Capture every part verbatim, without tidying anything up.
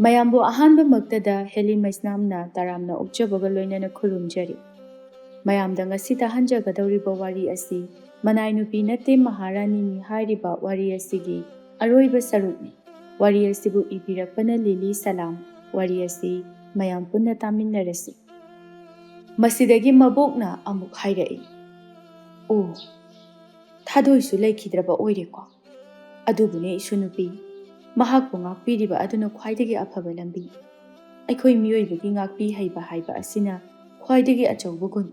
ꯃꯌꯥꯝꯕꯨ ꯑꯍꯥꯟꯕꯃꯛꯇꯗ ꯍꯦꯂꯤ ꯃꯩꯁꯅꯥꯝꯅ ꯇꯔꯥꯝꯅ ꯑꯣꯛꯆꯕꯒ ꯂꯣꯏꯅꯅ ꯈꯨꯔꯨꯝꯖꯔꯤ꯫ ꯃꯌꯥꯝꯗ ꯉꯁꯤ ꯇꯥꯍꯟꯖꯒꯗꯧꯔꯤꯕ ꯋꯥꯔꯤ ꯑꯁꯤ ꯃꯅꯥꯏ ꯅꯨꯄꯤ ꯅꯠꯇꯦ ꯃꯍꯥꯔꯥꯅꯤꯅꯤ ꯍꯥꯏꯔꯤꯕ ꯋꯥꯔꯤ ꯑꯁꯤꯒꯤ ꯑꯔꯣꯏꯕ ꯁꯔꯨꯛꯅꯤ꯫ ꯋꯥꯔꯤ ꯑꯁꯤꯕꯨ ꯏꯕꯤꯔꯛꯄꯅ ꯂꯤꯂꯤ ꯁꯂꯥꯝ꯫ ꯋꯥꯔꯤ ꯑꯁꯤ ꯃꯌꯥꯝ ꯄꯨꯟꯅ ꯇꯥꯃꯤꯟꯅꯔꯁꯤ꯫ ꯃꯁꯤꯗꯒꯤ ꯃꯕꯣꯛꯅ ꯑꯃꯨꯛ ꯍꯥꯏꯔꯛꯏ, "ꯑꯣ, ꯊꯥꯗꯣꯏꯁꯨ ꯂꯩꯈꯤꯗ꯭ꯔꯕ ꯑꯣꯏꯔꯦꯀꯣ꯫ ꯑꯗꯨꯕꯨꯅꯦ ꯏꯁꯨ ꯅꯨꯄꯤ, ꯃꯍꯥꯛꯄꯨ ꯉꯥꯛꯄꯤꯔꯤꯕ ꯑꯗꯨꯅ ꯈ꯭ꯋꯥꯏꯗꯒꯤ ꯑꯐꯕ ꯂꯝꯕꯤ꯫ ꯑꯩꯈꯣꯏ ꯃꯤꯑꯣꯏꯕꯒꯤ ꯉꯥꯛꯄꯤ ꯍꯩꯕ ꯍꯥꯏꯕ ꯑꯁꯤꯅ ꯈ꯭ꯋꯥꯏꯗꯒꯤ ꯑꯆꯧꯕ ꯒꯨꯟ꯫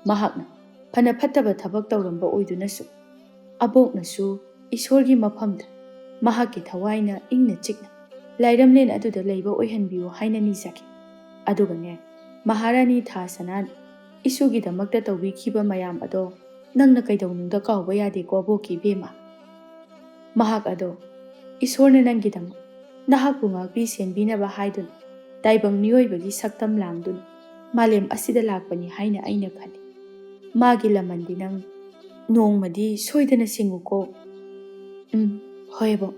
ꯃꯍꯥꯛꯅ ꯐꯅ ꯐꯠꯇꯕ ꯊꯕꯛ ꯇꯧꯔꯝꯕ ꯑꯣꯏꯗꯨꯅꯁꯨ, ꯑꯕꯣꯛꯅꯁꯨ ꯏꯁꯣꯔꯒꯤ ꯃꯐꯝꯗ ꯃꯍꯥꯛꯀꯤ ꯊꯋꯥꯏꯅ ꯏꯪꯅ ꯆꯤꯛꯅ ꯂꯥꯏꯔꯝꯂꯦꯟ ꯑꯗꯨꯗ ꯂꯩꯕ ꯑꯣꯏꯍꯟꯕꯤꯌꯨ ꯍꯥꯏꯅ ꯅꯤꯖꯒꯦ꯫ ꯑꯗꯨꯒꯅꯦ, ꯃꯍꯥꯔꯥꯅꯤ ꯊꯥ ꯁꯅꯥꯅ ꯏꯁꯨꯒꯤꯗꯃꯛꯇ ꯇꯧꯕꯤꯈꯤꯕ ꯃꯌꯥꯝ ꯑꯗꯣ ꯅꯪꯅ ꯀꯩꯗꯧꯅꯨꯡꯗ ꯀꯥꯎꯕ ꯌꯥꯗꯦꯀꯣ ꯑꯕꯣꯛꯀꯤ ꯏꯕꯦꯝꯃ꯫ ꯃꯍꯥꯛ ꯑꯗꯣ ꯏꯁꯣꯔꯅ ꯅꯪꯒꯤꯗꯃꯛ ꯅꯍꯥꯛꯄꯨ ꯉꯥꯛꯄꯤ ꯁꯦꯟꯕꯤꯅꯕ ꯍꯥꯏꯗꯨꯅ ꯇꯥꯏꯕꯪ ꯃꯤꯑꯣꯏꯕꯒꯤ ꯁꯛꯇꯝ ꯂꯥꯡꯗꯨꯅ ꯃꯥꯂꯦꯝ ꯑꯁꯤꯗ ꯂꯥꯛꯄꯅꯤ ꯍꯥꯏꯅ ꯑꯩꯅ ꯈꯜꯂꯤ꯫ ꯃꯥꯒꯤ ꯂꯃꯟꯗꯤ ꯅꯪ ꯅꯣꯡꯃꯗꯤ ꯁꯣꯏꯗꯅ ꯁꯤꯡꯉꯨꯀꯣ꯫" "ꯎꯝ, ꯍꯣꯏ ꯑꯕꯣꯛ꯫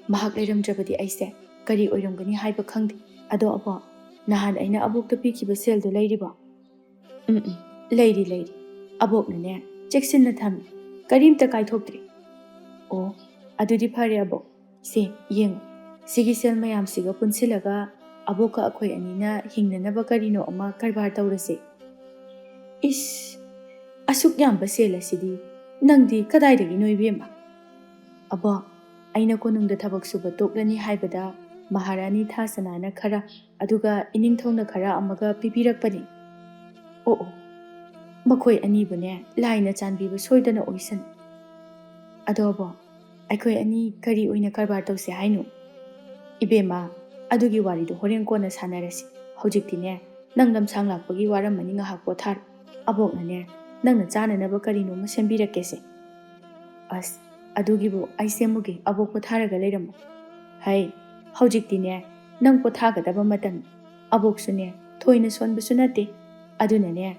ꯃꯍꯥꯛ ꯂꯩꯔꯝꯗ꯭ꯔꯕꯗꯤ ꯑꯩꯁꯦ ꯀꯔꯤ ꯑꯣꯏꯔꯝꯒꯅꯤ ꯍꯥꯏꯕ ꯈꯪꯗꯦ꯫ ꯑꯗꯣ ꯑꯕꯣꯛ, ꯅꯍꯥꯟ ꯑꯩꯅ ꯑꯕꯣꯛꯇ ꯄꯤꯈꯤꯕ ꯁꯦꯜꯗꯨ ꯂꯩꯔꯤꯕꯣ?" "ꯎꯝ, ꯎꯝ, ꯂꯩꯔꯤ, ꯂꯩꯔꯤ꯫ ꯑꯕꯣꯛꯅꯅꯦ ꯆꯦꯛꯁꯤꯟꯅ ꯊꯝꯃꯤ, ꯀꯔꯤꯝꯇ ꯀꯥꯏꯊꯣꯛꯇ꯭ꯔꯤ꯫" "ꯑꯣ, ꯑꯗꯨꯗꯤ ꯐꯔꯦ ꯑꯕꯣꯛ꯫ ꯁꯦ, ꯌꯦꯡꯉꯨ, ꯁꯤꯒꯤ ꯁꯦꯜ ꯃꯌꯥꯝꯁꯤꯒ ꯄꯨꯟꯁꯤꯜꯂꯒ ꯑꯕꯣꯛꯀ ꯑꯩꯈꯣꯏ ꯑꯅꯤꯅ ꯍꯤꯡꯅꯅꯕ ꯀꯔꯤꯅꯣ ꯑꯃ ꯀꯔꯕꯥꯔ ꯇꯧꯔꯁꯦ꯫" "ꯏꯁ, ꯑꯁꯨꯛ ꯌꯥꯝꯕ ꯁꯦꯜ ꯑꯁꯤꯗꯤ ꯅꯪꯗꯤ ꯀꯗꯥꯏꯗꯒꯤꯅꯣ ꯏꯕꯦꯝꯃ?" "ꯑꯕꯣꯛ, ꯑꯩꯅ ꯀꯣꯅꯨꯡꯗ ꯊꯕꯛ ꯁꯨꯕ ꯇꯣꯛꯂꯅꯤ ꯍꯥꯏꯕꯗ ꯃꯍꯥꯔꯥꯅꯤ ꯊꯥꯁꯅꯥꯅ ꯈꯔ, ꯑꯗꯨꯒ ꯏꯅꯤꯡꯊꯧꯅ ꯈꯔ ꯑꯃꯒ ꯄꯤꯕꯤꯔꯛꯄꯅꯤ꯫" "ꯑꯣ, ꯑꯣ, ꯃꯈꯣꯏ ꯑꯅꯤꯕꯨꯅꯦ ꯂꯥꯏꯅ ꯆꯥꯟꯕꯤꯕ ꯁꯣꯏꯗꯅ ꯑꯣꯏꯁꯅꯨ꯫ ꯑꯗꯣ ꯑꯕꯣꯛ, ꯑꯩꯈꯣꯏ ꯑꯅꯤ ꯀꯔꯤ ꯑꯣꯏꯅ ꯀꯔꯕꯥꯔ ꯇꯧꯁꯦ ꯍꯥꯏꯅꯣ?" "ꯏꯕꯦꯝꯃ, ꯑꯗꯨꯒꯤ ꯋꯥꯔꯤꯗꯣ ꯍꯣꯔꯦꯟ ꯀꯣꯟꯅ ꯁꯥꯟꯅꯔꯁꯤ꯫ ꯍꯧꯖꯤꯛꯇꯤꯅꯦ, ꯅꯪ ꯂꯝꯁꯥꯡ ꯂꯥꯛꯄꯒꯤ ꯋꯥꯔꯝꯃꯅꯤ, ꯉꯥꯏꯍꯥꯛ ꯄꯣꯊꯥꯔꯣ꯫ ꯑꯕꯣꯛꯅꯅꯦ ꯅꯪꯅ ꯆꯥꯅꯅꯕ ꯀꯔꯤꯅꯣꯃ ꯁꯦꯝꯕꯤꯔꯛꯀꯦꯁꯦ꯫" "ꯑꯁ, ꯑꯗꯨꯒꯤꯕꯨ ꯑꯩ ꯁꯦꯝꯃꯨꯒꯦ, ꯑꯕꯣꯛ ꯄꯣꯊꯥꯔꯒ ꯂꯩꯔꯝꯃꯣ꯫" "ꯍꯩ, ꯍꯧꯖꯤꯛꯇꯤꯅꯦ ꯅꯪ ꯄꯣꯊꯥꯒꯗꯕ ꯃꯇꯝꯅꯤ꯫ ꯑꯕꯣꯛꯁꯨꯅꯦ ꯊꯣꯏꯅ ꯁꯣꯟꯕꯁꯨ ꯅꯠꯇꯦ꯫ ꯑꯗꯨꯅꯅꯦ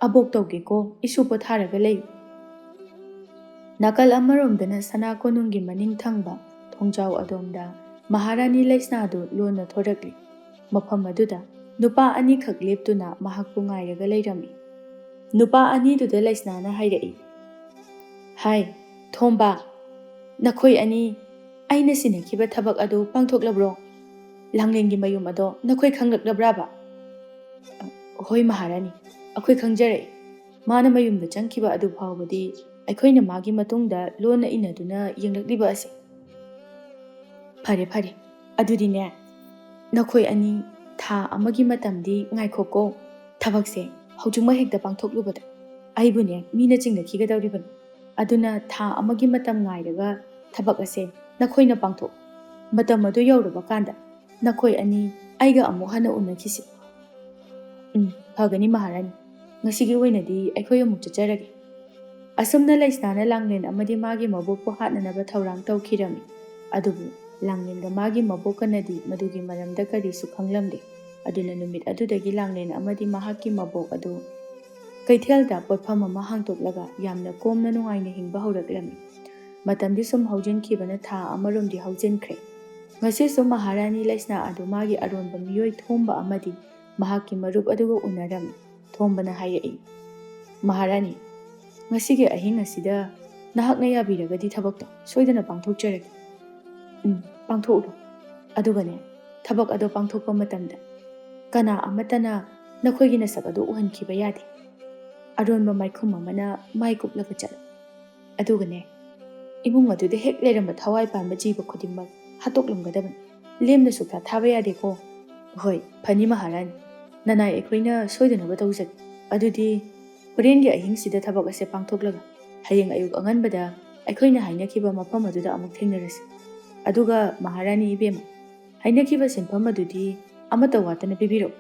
ꯑꯕꯣꯛ ꯇꯧꯒꯦꯀꯣ, ꯏꯁꯨ ꯄꯣꯊꯥꯔꯒ ꯂꯩꯌꯨ꯫" ꯅꯥꯀꯜ ꯑꯃꯔꯣꯝꯗꯅ ꯁꯅꯥ ꯀꯣꯅꯨꯡꯒꯤ ꯃꯅꯤꯡ ꯊꯪꯕ ꯊꯣꯡꯖꯥꯎ ꯑꯗꯣꯝꯗ ꯃꯍꯥꯔꯥꯅꯤ ꯂꯩꯁꯅꯥꯗꯨ ꯂꯣꯟꯅ ꯊꯣꯔꯛꯂꯤ꯫ ꯃꯐꯝ ꯑꯗꯨꯗ ꯅꯨꯄꯥ ꯑꯅꯤꯈꯛ ꯂꯦꯞꯇꯨꯅ ꯃꯍꯥꯛꯄꯨ ꯉꯥꯏꯔꯒ ꯂꯩꯔꯝꯃꯤ꯫ ꯅꯨꯄꯥ ꯑꯅꯤꯗꯨꯗ ꯂꯩꯁꯅꯥꯅ ꯍꯥꯏꯔꯛꯏ, "ꯍꯥꯏ, ꯊꯣꯝꯕ, ꯅꯈꯣꯏ ꯑꯅꯤ ꯑꯩꯅ ꯁꯤꯟꯅꯈꯤꯕ ꯊꯕꯛ ꯑꯗꯨ ꯄꯥꯡꯊꯣꯛꯂꯕ꯭ꯔꯣ? ꯂꯥꯡꯂꯦꯟꯒꯤ ꯃꯌꯨꯝ ꯑꯗꯣ ꯅꯈꯣꯏ ꯈꯪꯂꯛꯂꯕ꯭ꯔꯥꯕ?" "ꯍꯣꯏ ꯃꯍꯥꯔꯥꯅꯤ, ꯑꯩꯈꯣꯏ ꯈꯪꯖꯔꯛꯏ꯫ ꯃꯥꯅ ꯃꯌꯨꯝꯗ ꯆꯪꯈꯤꯕ ꯑꯗꯨ ꯐꯥꯎꯕꯗꯤ ꯑꯩꯈꯣꯏꯅ ꯃꯥꯒꯤ ꯃꯇꯨꯡꯗ ꯂꯣꯟꯅ ꯏꯟꯅꯗꯨꯅ ꯌꯦꯡꯂꯛꯂꯤꯕ ꯑꯁꯤ꯫" "ꯐꯔꯦ, ꯐꯔꯦ꯫ ꯑꯗꯨꯗꯤꯅꯦ, ꯅꯈꯣꯏ ꯑꯅꯤ ꯊꯥ ꯑꯃꯒꯤ ꯃꯇꯝꯗꯤ ꯉꯥꯏꯈꯣꯀꯣ꯫ ꯊꯕꯛꯁꯦ ꯍꯧꯖꯤꯛꯃꯛ ꯍꯦꯛꯇ ꯄꯥꯡꯊꯣꯛꯂꯨꯕꯗ ꯑꯩꯕꯨꯅꯦ ꯃꯤꯅ ꯆꯤꯡꯅꯈꯤꯒꯗꯧꯔꯤꯕꯅꯤ꯫ ꯑꯗꯨꯅ ꯊꯥ ꯑꯃꯒꯤ ꯃꯇꯝ ꯉꯥꯏꯔꯒ ꯊꯕꯛ ꯑꯁꯦ ꯅꯈꯣꯏꯅ ꯄꯥꯡꯊꯣꯛ꯫ ꯃꯇꯝ ꯑꯗꯨ ꯌꯧꯔꯕ ꯀꯥꯟꯗ ꯅꯈꯣꯏ ꯑꯅꯤ ꯑꯩꯒ ꯑꯃꯨꯛ ꯍꯟꯅ ꯎꯅꯈꯤꯁꯤ꯫" "ꯎꯝ, ꯐꯒꯅꯤ ꯃꯍꯥꯔꯥꯅꯤ꯫ ꯉꯁꯤꯒꯤ ꯑꯣꯏꯅꯗꯤ ꯑꯩꯈꯣꯏ ꯑꯃꯨꯛ ꯆꯠꯆꯔꯒꯦ꯫" ꯑꯁꯨꯝꯅ ꯂꯩꯁꯅꯥꯅ ꯂꯥꯡꯂꯦꯟ ꯑꯃꯗꯤ ꯃꯥꯒꯤ ꯃꯕꯣꯛꯄꯨ ꯍꯥꯠꯅꯅꯕ ꯊꯧꯔꯥꯡ ꯇꯧꯈꯤꯔꯝꯃꯤ꯫ ꯑꯗꯨꯕꯨ ꯂꯥꯡꯂꯦꯟꯒ ꯃꯥꯒꯤ ꯃꯕꯣꯛꯀꯅꯗꯤ ꯃꯗꯨꯒꯤ ꯃꯔꯝꯗ ꯀꯔꯤꯁꯨ ꯈꯪꯂꯝꯗꯦ꯫ ꯑꯗꯨꯅ ꯅꯨꯃꯤꯠ ꯑꯗꯨꯗꯒꯤ ꯂꯥꯡꯂꯦꯟ ꯑꯃꯗꯤ ꯃꯍꯥꯛꯀꯤ ꯃꯕꯣꯛ ꯑꯗꯨ ꯀꯩꯊꯦꯜꯗ ꯄꯣꯠꯐꯝ ꯑꯃ ꯍꯥꯡꯗꯣꯛꯂꯒ ꯌꯥꯝꯅ ꯀꯣꯝꯅ ꯅꯨꯡꯉꯥꯏꯅ ꯍꯤꯡꯕ ꯍꯧꯔꯛꯂꯝꯃꯤ꯫ ꯃꯇꯝꯗꯤ ꯁꯨꯝ ꯍꯧꯖꯤꯟꯈꯤꯕꯅ ꯊꯥ ꯑꯃꯔꯣꯝꯗꯤ ꯍꯧꯖꯤꯟꯈ꯭ꯔꯦ꯫ ꯉꯁꯤꯁꯨ ꯃꯍꯥꯔꯥꯅꯤ ꯂꯩꯁꯅꯥ ꯑꯗꯨ ꯃꯥꯒꯤ ꯑꯔꯣꯟꯕ ꯃꯤꯑꯣꯏ ꯊꯣꯝꯕ ꯑꯃꯗꯤ ꯃꯍꯥꯛꯀꯤ ꯃꯔꯨꯞ ꯑꯗꯨꯒ ꯎꯅꯔꯝꯃꯤ꯫ ꯊꯣꯝꯕꯅ ꯍꯥꯏꯔꯛꯏ, "ꯃꯍꯥꯔꯥꯅꯤ, ꯉꯁꯤꯒꯤ ꯑꯍꯤꯡ ꯑꯁꯤꯗ ꯅꯍꯥꯛꯅ ꯌꯥꯕꯤꯔꯒꯗꯤ ꯊꯕꯛꯇꯣ ꯁꯣꯏꯗꯅ ꯄꯥꯡꯊꯣꯛꯆꯔꯒꯦ꯫" "ꯎꯝ, ꯄꯥꯡꯊꯣꯛꯎꯔꯣ꯫ ꯑꯗꯨꯒꯅꯦ, ꯊꯕꯛ ꯑꯗꯣ ꯄꯥꯡꯊꯣꯛꯄ ꯃꯇꯝꯗ ꯀꯅꯥ ꯑꯃꯠꯇꯅ ꯅꯈꯣꯏꯒꯤ ꯅꯁꯛ ꯑꯗꯨ ꯎꯍꯟꯈꯤꯕ ꯌꯥꯗꯦ꯫ ꯑꯔꯣꯟꯕ ꯃꯥꯏꯈꯨꯝ ꯑꯃꯅ ꯃꯥꯏ ꯀꯨꯞꯂꯒ ꯆꯠꯂꯨ꯫ ꯑꯗꯨꯒꯅꯦ, ꯏꯃꯨꯡ ꯑꯗꯨꯗ ꯍꯦꯛ ꯂꯩꯔꯝꯕ ꯊꯋꯥꯏ ꯄꯥꯟꯕ ꯖꯤꯕ ꯈꯨꯗꯤꯡꯃꯛ ꯍꯥꯠꯇꯣꯛꯂꯝꯒꯗꯕꯅꯤ꯫ ꯂꯦꯝꯅ ꯁꯨꯛꯊꯥ ꯊꯥꯕ ꯌꯥꯗꯦꯀꯣ꯫" "ꯍꯣꯏ, ꯐꯅꯤ ꯃꯍꯥꯔꯥꯅꯤ꯫ ꯅꯅꯥꯏ ꯑꯩꯈꯣꯏꯅ ꯁꯣꯏꯗꯅꯕ ꯇꯧꯖꯒꯦ꯫ ꯑꯗꯨꯗꯤ ꯍꯣꯔꯦꯟꯒꯤ ꯑꯍꯤꯡꯁꯤꯗ ꯊꯕꯛ ꯑꯁꯦ ꯄꯥꯡꯊꯣꯛꯂꯒ ꯍꯌꯦꯡ ꯑꯌꯨꯛ ꯑꯉꯟꯕꯗ ꯑꯩꯈꯣꯏꯅ ꯍꯥꯏꯅꯈꯤꯕ ꯃꯐꯝ ꯑꯗꯨꯗ ꯑꯃꯨꯛ ꯊꯦꯡꯅꯔꯁꯤ꯫ ꯑꯗꯨꯒ ꯃꯍꯥꯔꯥꯅꯤ ꯏꯕꯦꯝꯃ, ꯍꯥꯏꯅꯈꯤꯕ ꯁꯦꯟꯐꯝ ꯑꯗꯨꯗꯤ ꯑꯃꯠꯇ ꯋꯥꯠꯇꯅ ꯄꯤꯕꯤꯔꯛꯎ꯫"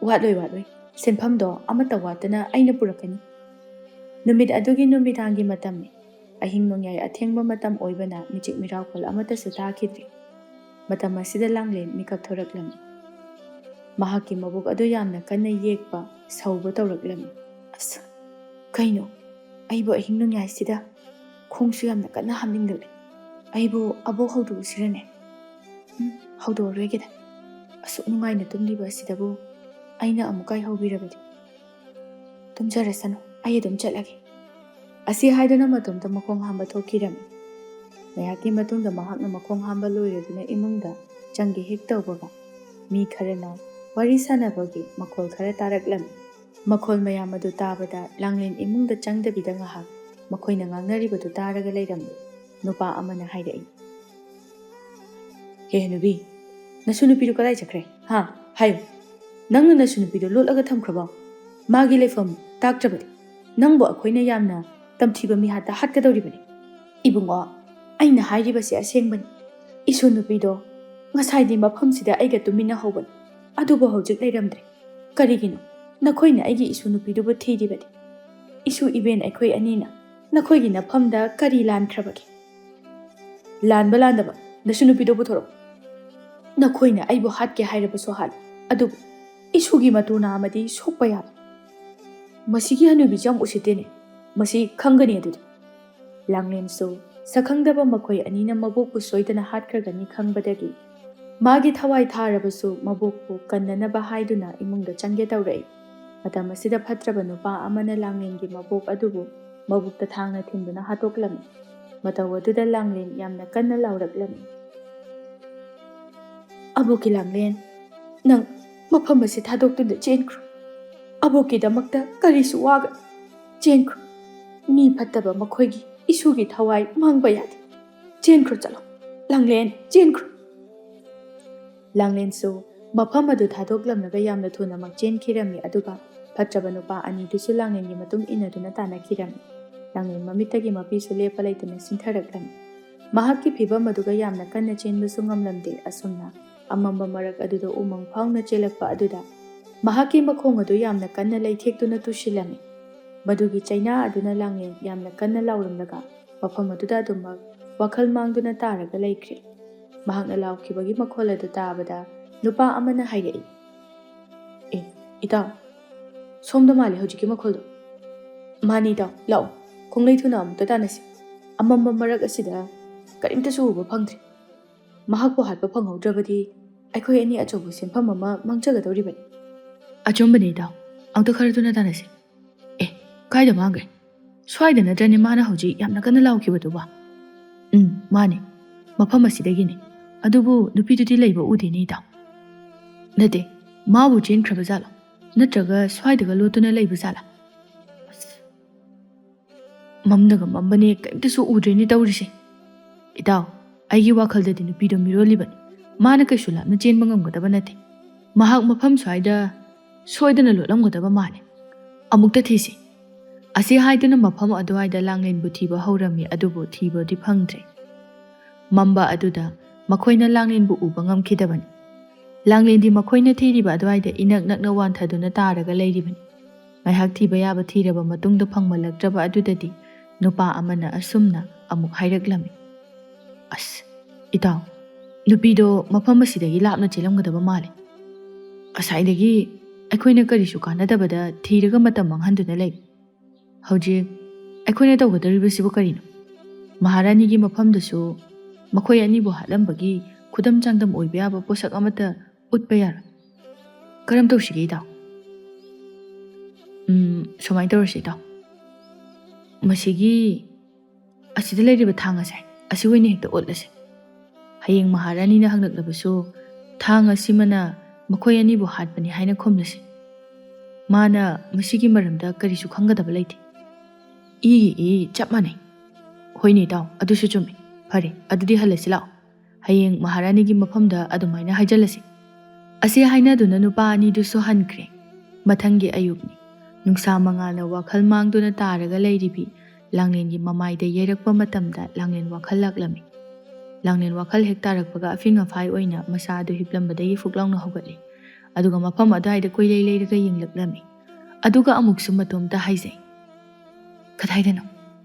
"ꯋꯥꯠꯂꯣꯏ, ꯋꯥꯠꯂꯣꯏ꯫ ꯁꯦꯟꯐꯝꯗꯣ ꯑꯃꯠꯇ ꯋꯥꯠꯇꯅ ꯑꯩꯅ ꯄꯨꯔꯛꯀꯅꯤ꯫" ꯅꯨꯃꯤꯠ ꯑꯗꯨꯒꯤ ꯅꯨꯃꯤꯗꯥꯡꯒꯤ ꯃꯇꯝꯅꯤ꯫ ꯑꯍꯤꯡ ꯅꯣꯡꯌꯥꯏ ꯑꯊꯦꯡꯕ ꯃꯇꯝ ꯑꯣꯏꯕꯅ ꯃꯤꯆꯤꯛ ꯃꯤꯔꯥꯎꯈꯣꯜ ꯑꯃꯠꯇꯁꯨ ꯇꯥꯈꯤꯗ꯭ꯔꯤ꯫ ꯃꯇꯝ ꯑꯁꯤꯗ ꯂꯥꯡꯂꯦꯟ ꯃꯤꯀꯞ ꯊꯣꯔꯛꯂꯝꯃꯤ꯫ ꯃꯍꯥꯛꯀꯤ ꯃꯕꯣꯛ ꯑꯗꯨ ꯌꯥꯝꯅ ꯀꯟꯅ ꯌꯦꯛꯄ, ꯁꯧꯕ ꯇꯧꯔꯛꯂꯝꯃꯤ꯫ "ꯑꯁ, ꯀꯩꯅꯣ? ꯑꯩꯕꯨ ꯑꯍꯤꯡ ꯅꯣꯡꯌꯥꯏꯁꯤꯗ ꯈꯣꯡꯁꯨ ꯌꯥꯝꯅ ꯀꯟꯅ ꯍꯥꯝꯅꯤꯡꯂꯛꯂꯦ꯫ ꯑꯩꯕꯨ ꯑꯕꯣꯛ ꯍꯧꯗꯣꯛꯎꯁꯤꯔꯅꯦ?" ꯎꯝ, ꯍꯧꯗꯣꯛꯑꯔꯣꯏꯒꯦꯗ꯫ ꯑꯁꯨꯛ ꯅꯨꯡꯉꯥꯏꯅ ꯇꯨꯝꯂꯤꯕ ꯑꯁꯤꯗꯕꯨ ꯑꯩꯅ ꯑꯃꯨꯛ ꯀꯥꯏꯍꯧꯕꯤꯔꯕꯗꯤ꯫ "ꯇꯨꯝꯖꯔꯁꯅꯨ, ꯑꯩ ꯑꯗꯨꯝ ꯆꯠꯂꯒꯦ꯫" ꯑꯁꯤ ꯍꯥꯏꯗꯨꯅ ꯃꯇꯣꯝꯇ ꯃꯈꯣꯡ ꯍꯥꯝꯕ ꯊꯣꯛꯈꯤꯔꯝꯃꯤ꯫ ꯉꯥꯏꯍꯥꯛꯀꯤ ꯃꯇꯨꯡꯗ ꯃꯍꯥꯛꯅ ꯃꯈꯣꯡ ꯍꯥꯝꯕ ꯂꯣꯏꯔꯗꯨꯅ ꯏꯃꯨꯡꯗ ꯆꯪꯒꯦ ꯍꯦꯛ ꯇꯧꯕꯒ, ꯃꯤ ꯈꯔꯅ ꯋꯥꯔꯤ ꯁꯥꯟꯅꯕꯒꯤ ꯃꯈꯣꯜ ꯈꯔ ꯇꯥꯔꯛꯂꯝꯃꯤ꯫ ꯃꯈꯣꯜ ꯃꯌꯥꯝ ꯑꯗꯨ ꯇꯥꯕꯗ ꯂꯥꯡꯂꯦꯟ ꯏꯃꯨꯡꯗ ꯆꯪꯗꯕꯤꯗ ꯉꯥꯏꯍꯥꯛ ꯃꯈꯣꯏꯅ ꯉꯥꯡꯅꯔꯤꯕꯗꯨ ꯇꯥꯔꯒ ꯂꯩꯔꯝꯃꯤ꯫ ꯅꯨꯄꯥ ꯑꯃꯅ ꯍꯥꯏꯔꯛꯏ, "ꯍꯦ ꯍꯅꯨꯕꯤ, ꯅꯁꯨ ꯅꯨꯄꯤꯗꯨ ꯀꯗꯥꯏ ꯆꯠꯈ꯭ꯔꯦ? ꯍꯥ? ꯍꯥꯏꯌꯨ꯫ ꯅꯪꯅ ꯅꯁꯨ ꯅꯨꯄꯤꯗꯨ ꯂꯣꯠꯂꯒ ꯊꯝꯈ꯭ꯔꯕꯣ? ꯃꯥꯒꯤ ꯂꯩꯐꯝ ꯇꯥꯛꯇ꯭ꯔꯕꯗꯤ ꯅꯪꯕꯨ ꯑꯩꯈꯣꯏꯅ ꯌꯥꯝꯅ ꯇꯝꯊꯤꯕ ꯃꯤꯍꯥꯠꯇ ꯍꯥꯠꯀꯗꯧꯔꯤꯕꯅꯤ꯫" "ꯏꯕꯨꯡꯉꯣ, ꯑꯩꯅ ꯍꯥꯏꯔꯤꯕꯁꯤ ꯑꯁꯦꯡꯕꯅꯤ꯫ ꯏꯁꯨ ꯅꯨꯄꯤꯗꯣ ꯉꯁꯥꯏꯗꯤ ꯃꯐꯝꯁꯤꯗ ꯑꯩꯒ ꯇꯨꯃꯤꯟꯅ ꯍꯧꯕꯅꯤ, ꯑꯗꯨꯕꯨ ꯍꯧꯖꯤꯛ ꯂꯩꯔꯝꯗ꯭ꯔꯦ꯫ ꯀꯔꯤꯒꯤꯅꯣ ꯅꯈꯣꯏꯅ ꯑꯩꯒꯤ ꯏꯁꯨ ꯅꯨꯄꯤꯗꯨꯕꯨ ꯊꯤꯔꯤꯕꯗꯤ? ꯏꯁꯨ ꯏꯕꯦꯟ ꯑꯩꯈꯣꯏ ꯑꯅꯤꯅ ꯅꯈꯣꯏꯒꯤ ꯅꯐꯝꯗ ꯀꯔꯤ ꯂꯥꯟꯈ꯭ꯔꯕꯒꯦ?" "ꯂꯥꯟꯕ ꯂꯥꯟꯗꯕ, ꯅꯁꯨ ꯅꯨꯄꯤꯗꯣ ꯄꯨꯊꯣꯔꯛꯎ꯫ ꯅꯈꯣꯏꯅ ꯑꯩꯕꯨ ꯍꯥꯠꯀꯦ ꯍꯥꯏꯔꯕꯁꯨ ꯍꯥꯠꯂꯨ, ꯑꯗꯨꯕꯨ ꯏꯁꯨꯒꯤ ꯃꯇꯨ ꯅꯥꯝꯃꯗꯤ ꯁꯣꯛꯄ ꯌꯥꯕ꯫ ꯃꯁꯤꯒꯤ ꯍꯅꯨꯕꯤꯁꯤ ꯌꯥꯝ ꯎꯁꯤꯠꯇꯦꯅꯦ꯫ ꯃꯁꯤ ꯈꯪꯒꯅꯤ ꯑꯗꯨꯗꯤ꯫" ꯂꯥꯡꯂꯦꯟꯁꯨ ꯁꯛꯈꯪꯗꯕ ꯃꯈꯣꯏ ꯑꯅꯤꯅ ꯃꯕꯣꯛꯄꯨ ꯁꯣꯏꯗꯅ ꯍꯥꯠꯈ꯭ꯔꯒꯅꯤ ꯈꯪꯕꯗꯒꯤ, ꯃꯥꯒꯤ ꯊꯋꯥꯏ ꯊꯥꯔꯕꯁꯨ ꯃꯕꯣꯛꯄꯨ ꯀꯟꯅꯅꯕ ꯍꯥꯏꯗꯨꯅ ꯏꯃꯨꯡꯗ ꯆꯪꯒꯦ ꯇꯧꯔꯛꯏ꯫ ꯃꯇꯝ ꯑꯁꯤꯗ ꯐꯠꯇ꯭ꯔꯕ ꯅꯨꯄꯥ ꯑꯃꯅ ꯂꯥꯡꯂꯦꯟꯒꯤ ꯃꯕꯣꯛ ꯑꯗꯨꯕꯨ ꯃꯕꯨꯛꯇ ꯊꯥꯡꯅ ꯊꯤꯟꯗꯨꯅ ꯍꯥꯠꯇꯣꯛꯂꯝꯃꯤ꯫ ꯃꯇꯧ ꯑꯗꯨꯗ ꯂꯥꯡꯂꯦꯟ ꯌꯥꯝꯅ ꯀꯟꯅ ꯂꯥꯎꯔꯛꯂꯝꯃꯤ꯫ "ꯑꯕꯣꯛꯀꯤ ꯂꯥꯡꯂꯦꯟ, ꯅꯪ ꯃꯐꯝ ꯑꯁꯤ ꯊꯥꯗꯣꯛꯇꯨꯅ ꯆꯦꯟꯈ꯭ꯔꯣ꯫ ꯑꯕꯣꯛꯀꯤꯗꯃꯛꯇ ꯀꯔꯤꯁꯨ ꯋꯥꯒꯅꯨ꯫ ꯆꯦꯟꯈ꯭ꯔꯣ꯫ ꯃꯤ ꯐꯠꯇꯕ ꯃꯈꯣꯏꯒꯤ ꯏꯁꯨꯒꯤ ꯊꯋꯥꯏ ꯃꯥꯡꯕ ꯌꯥꯗꯦ꯫ ꯆꯦꯟꯈ꯭ꯔꯣ ꯆꯠꯂꯣ꯫ ꯂꯥꯡꯂꯦꯟ, ꯆꯦꯟꯈ꯭ꯔꯣ꯫" ꯂꯥꯡꯂꯦꯟꯁꯨ ꯃꯐꯝ ꯑꯗꯨ ꯊꯥꯗꯣꯛꯂꯝꯂꯒ ꯌꯥꯝꯅ ꯊꯨꯅꯃꯛ ꯆꯦꯟꯈꯤꯔꯝꯃꯤ, ꯑꯗꯨꯒ ꯐꯠꯇ꯭ꯔꯕ ꯅꯨꯄꯥ ꯑꯅꯤꯗꯨꯁꯨ ꯂꯥꯡꯂꯦꯟꯒꯤ ꯃꯇꯨꯡ ꯏꯟꯅꯗꯨꯅ ꯇꯥꯟꯅꯈꯤꯔꯝꯃꯤ꯫ ꯂꯥꯡꯂꯦꯟ ꯃꯃꯤꯠꯇꯒꯤ ꯃꯄꯤꯁꯨ ꯂꯦꯞꯄ ꯂꯩꯇꯅ ꯆꯤꯟꯊꯔꯛꯂꯝꯃꯤ꯫ ꯃꯍꯥꯛꯀꯤ ꯐꯤꯚꯝ ꯑꯗꯨꯒ ꯌꯥꯝꯅ ꯀꯟꯅ ꯆꯦꯟꯕꯁꯨ ꯉꯝꯂꯝꯗꯦ꯫ ꯑꯁꯨꯝꯅ ꯑꯃꯝꯕ ꯃꯔꯛ ꯑꯗꯨꯗ ꯎꯃꯪ ꯐꯥꯎꯅ ꯆꯦꯜꯂꯛꯄ ꯑꯗꯨꯗ ꯃꯍꯥꯛꯀꯤ ꯃꯈꯣꯡ ꯑꯗꯨ ꯌꯥꯝꯅ ꯀꯟꯅ ꯂꯩꯊꯦꯛꯇꯨꯅ ꯇꯨꯁꯤꯜꯂꯝꯃꯤ꯫ ꯃꯗꯨꯒꯤ ꯆꯩꯅꯥ ꯑꯗꯨꯅ ꯂꯥꯡꯂꯦꯟ ꯌꯥꯝꯅ ꯀꯟꯅ ꯂꯥꯎꯔꯝꯂꯒ ꯃꯐꯝ ꯑꯗꯨꯗ ꯑꯗꯨꯃꯛ ꯋꯥꯈꯜ ꯃꯥꯡꯗꯨꯅ ꯇꯥꯔꯒ ꯂꯩꯈ꯭ꯔꯦ꯫ ꯃꯍꯥꯛꯅ ꯂꯥꯎꯈꯤꯕꯒꯤ ꯃꯈꯣꯜ ꯑꯗꯨ ꯇꯥꯕꯗ ꯅꯨꯄꯥ ꯑꯃꯅ ꯍꯥꯏꯔꯛꯏ, "ꯑꯦ, ꯏꯇꯥꯎ, ꯁꯣꯝꯗ ꯃꯥꯜꯂꯦ ꯍꯧꯖꯤꯛꯀꯤ ꯃꯈꯣꯜꯗꯣ꯫" "ꯃꯥꯅꯤ ꯏꯇꯥꯎ, ꯂꯥꯛꯑꯣ, ꯈꯣꯡꯂꯩ ꯊꯨꯅ ꯑꯃꯨꯛꯇ ꯇꯥꯟꯅꯁꯤ꯫ ꯑꯃꯝꯕ ꯃꯔꯛ ꯑꯁꯤꯗ ꯀꯔꯤꯝꯇꯁꯨ ꯎꯕ ꯐꯪꯗ꯭ꯔꯦ꯫" ꯃꯍꯥꯛꯄꯨ ꯍꯥꯠꯄ ꯐꯪꯍꯧꯗ꯭ꯔꯕꯗꯤ ꯑꯩꯈꯣꯏ ꯑꯅꯤ ꯑꯆꯧꯕ ꯁꯦꯟꯐꯝ ꯑꯃ ꯃꯥꯡꯖꯒꯗꯧꯔꯤꯕꯅꯤ꯫ ꯑꯆꯨꯝꯕꯅꯤ ꯏꯇꯥꯎ, ꯑꯝꯇ ꯈꯔ ꯊꯨꯅ ꯇꯥꯟꯅꯁꯤ꯫ ꯑꯦ, ꯀꯥꯏꯗ ꯃꯥꯡꯈ꯭ꯔꯦ? ꯁ꯭ꯋꯥꯏꯗ ꯅꯠꯇ꯭ꯔꯅꯦ ꯃꯥꯅ ꯍꯧꯖꯤꯛ ꯌꯥꯝꯅ ꯀꯟꯅ ꯂꯥꯎꯈꯤꯕꯗꯨꯕꯣ? ꯎꯝ, ꯃꯥꯅꯦ, ꯃꯐꯝ ꯑꯁꯤꯗꯒꯤꯅꯦ꯫ ꯑꯗꯨꯕꯨ ꯅꯨꯄꯤꯗꯨꯗꯤ ꯂꯩꯕ ꯎꯗꯦꯅꯦ ꯏꯇꯥꯎ꯫ ꯅꯠꯇꯦ, ꯃꯥꯕꯨ ꯆꯦꯟꯈ꯭ꯔꯕ ꯖꯥꯠꯂꯣ? ꯅꯠꯇ꯭ꯔꯒ ꯁ꯭ꯋꯥꯏꯗꯒ ꯂꯣꯠꯇꯨꯅ ꯂꯩꯕ ꯖꯥꯠꯂꯥ? ꯑꯁ, ꯃꯝꯅꯒ ꯃꯝꯕꯅꯦ, ꯀꯔꯤꯝꯇꯁꯨ ꯎꯗ꯭ꯔꯦꯅꯦ ꯇꯧꯔꯤꯁꯦ꯫ ꯏꯇꯥꯎ, ꯑꯩꯒꯤ ꯋꯥꯈꯜꯗꯗꯤ ꯅꯨꯄꯤꯗꯣ ꯃꯤꯔꯣꯜꯂꯤꯕꯅꯤ꯫ ꯃꯥꯅ ꯀꯩꯁꯨ ꯂꯥꯞꯅ ꯆꯦꯟꯕ ꯉꯝꯒꯗꯕ ꯅꯠꯇꯦ꯫ ꯃꯍꯥꯛ ꯃꯐꯝ ꯁ꯭ꯋꯥꯏꯗ ꯁꯣꯏꯗꯅ ꯂꯣꯠꯂꯝꯒꯗꯕ ꯃꯥꯜꯂꯦ꯫ ꯑꯃꯨꯛꯇ ꯊꯤꯁꯤ꯫ ꯑꯁꯤ ꯍꯥꯏꯗꯨꯅ ꯃꯐꯝ ꯑꯗꯨꯋꯥꯏꯗ ꯂꯥꯡꯂꯦꯟꯕꯨ ꯊꯤꯕ ꯍꯧꯔꯝꯃꯤ, ꯑꯗꯨꯕꯨ ꯊꯤꯕꯗꯤ ꯐꯪꯗ꯭ꯔꯦ꯫ ꯃꯝꯕ ꯑꯗꯨꯗ ꯃꯈꯣꯏꯅ ꯂꯥꯡꯂꯦꯟꯕꯨ ꯎꯕ ꯉꯝꯈꯤꯗꯕꯅꯤ꯫ ꯂꯥꯡꯂꯦꯟꯗꯤ ꯃꯈꯣꯏꯅ ꯊꯤꯔꯤꯕ ꯑꯗꯨꯋꯥꯏꯗ ꯏꯅꯛ ꯅꯛꯅ ꯋꯥꯟꯊꯗꯨꯅ ꯇꯥꯔꯒ ꯂꯩꯔꯤꯕꯅꯤ꯫ ꯉꯥꯏꯍꯥꯛ ꯊꯤꯕ ꯌꯥꯕ ꯊꯤꯔꯕ ꯃꯇꯨꯡꯗ ꯐꯪꯕꯂꯛꯇ꯭ꯔꯕ ꯑꯗꯨꯗꯗꯤ ꯅꯨꯄꯥ ꯑꯃꯅ ꯑꯁꯨꯝꯅ ꯑꯃꯨꯛ ꯍꯥꯏꯔꯛꯂꯝꯃꯤ, "ꯑꯁ, ꯏꯇꯥꯎ, ꯅꯨꯄꯤꯗꯣ ꯃꯐꯝ ꯑꯁꯤꯗꯒꯤ ꯂꯥꯞꯅ ꯆꯦꯜꯂꯝꯒꯗꯕ ꯃꯥꯜꯂꯦ꯫ ꯉꯁꯥꯏꯗꯒꯤ ꯑꯩꯈꯣꯏꯅ ꯀꯔꯤꯁꯨ ꯀꯥꯟꯅꯗꯕꯗ ꯊꯤꯔꯒ ꯃꯇꯝ ꯃꯥꯡꯍꯟꯗꯨꯅ ꯂꯩ꯫ ꯍꯧꯖꯤꯛ ꯑꯩꯈꯣꯏꯅ ꯇꯧꯒꯗꯧꯔꯤꯕꯁꯤꯕꯨ ꯀꯔꯤꯅꯣ? ꯃꯍꯥꯔꯥꯅꯤꯒꯤ ꯃꯐꯝꯗꯁꯨ ꯃꯈꯣꯏ ꯑꯅꯤꯕꯨ ꯍꯥꯠꯂꯝꯕꯒꯤ ꯈꯨꯗꯝ ꯆꯥꯡꯗꯝ ꯑꯣꯏꯕ ꯌꯥꯕ ꯄꯣꯠꯁꯛ ꯑꯃꯠꯇ ꯎꯠꯄ ꯌꯥꯔꯣꯏ꯫ ꯀꯔꯝ ꯇꯧꯁꯤꯒꯦ, ꯏꯇꯥꯎ?" "ꯎꯝ, ꯁꯨꯃꯥꯏꯅ ꯇꯧꯔꯁꯤ, ꯏꯇꯥꯎ꯫ ꯃꯁꯤꯒꯤ ꯑꯁꯤꯗ ꯂꯩꯔꯤꯕ ꯊꯥꯡ ꯑꯁꯦ, ꯑꯁꯤ ꯑꯣꯏꯅ ꯍꯦꯛꯇ ꯑꯣꯠꯂꯁꯦ꯫ ꯍꯌꯦꯡ ꯃꯍꯥꯔꯥꯅꯤꯅ ꯍꯪꯂꯛꯂꯕꯁꯨ ꯊꯥꯡ ꯑꯁꯤꯃꯅ ꯃꯈꯣꯏ ꯑꯅꯤꯕꯨ ꯍꯥꯠꯄꯅꯤ ꯍꯥꯏꯅ ꯈꯨꯝꯂꯁꯤ꯫ ꯃꯥꯅ ꯃꯁꯤꯒꯤ ꯃꯔꯝꯗ ꯀꯔꯤꯁꯨ ꯈꯪꯒꯗꯕ ꯂꯩꯇꯦ꯫" "ꯏꯒꯤ ꯏ ꯆꯞ ꯃꯥꯟꯅꯩ꯫" "ꯍꯣꯏꯅꯦ ꯏꯇꯥꯎ, ꯑꯗꯨꯁꯨ ꯆꯨꯝꯃꯤ꯫ ꯐꯔꯦ, ꯑꯗꯨꯗꯤ ꯍꯜꯂꯁꯤ ꯂꯥꯛꯑꯣ꯫ ꯍꯌꯦꯡ ꯃꯍꯥꯔꯥꯅꯤꯒꯤ ꯃꯐꯝꯗ ꯑꯗꯨꯃꯥꯏꯅ ꯍꯥꯏꯖꯜꯂꯁꯤ꯫" ꯑꯁꯤ ꯍꯥꯏꯅꯗꯨꯅ ꯅꯨꯄꯥ ꯑꯅꯤꯗꯨꯁꯨ ꯍꯟꯈ꯭ꯔꯦ꯫ ꯃꯊꯪꯒꯤ ꯑꯌꯨꯛꯅꯤ꯫ ꯅꯨꯡꯁꯥ ꯃꯉꯥꯜꯅ ꯋꯥꯈꯜ ꯃꯥꯡꯗꯨꯅ ꯇꯥꯔꯒ ꯂꯩꯔꯤꯕꯤ ꯂꯥꯡꯂꯦꯟꯒꯤ ꯃꯃꯥꯏꯗ ꯌꯩꯔꯛꯄ ꯃꯇꯝꯗ ꯂꯥꯡꯂꯦꯟ ꯋꯥꯈꯜ ꯂꯥꯛꯂꯝꯃꯤ꯫ ꯂꯥꯡꯂꯦꯟ ꯋꯥꯈꯜ ꯍꯦꯛ ꯇꯥꯔꯛꯄꯒ ꯑꯐꯤꯡ ꯑꯐꯥꯏ ꯑꯣꯏꯅ ꯃꯁꯥ ꯑꯗꯨ ꯍꯤꯞꯂꯝꯕꯗꯒꯤ ꯐꯨꯛ ꯂꯥꯎꯅ ꯍꯧꯒꯠꯂꯤ꯫ ꯑꯗꯨꯒ ꯃꯐꯝ ꯑꯗꯨꯋꯥꯏꯗ ꯀꯣꯏꯂꯩ ꯂꯩꯔꯒ ꯌꯦꯡꯂꯛꯂꯝꯃꯤ꯫ ꯑꯗꯨꯒ ꯑꯃꯨꯛꯁꯨ ꯃꯇꯣꯝꯇ ꯍꯥꯏꯖꯩ, "ꯀꯗꯥꯏꯗꯅꯣ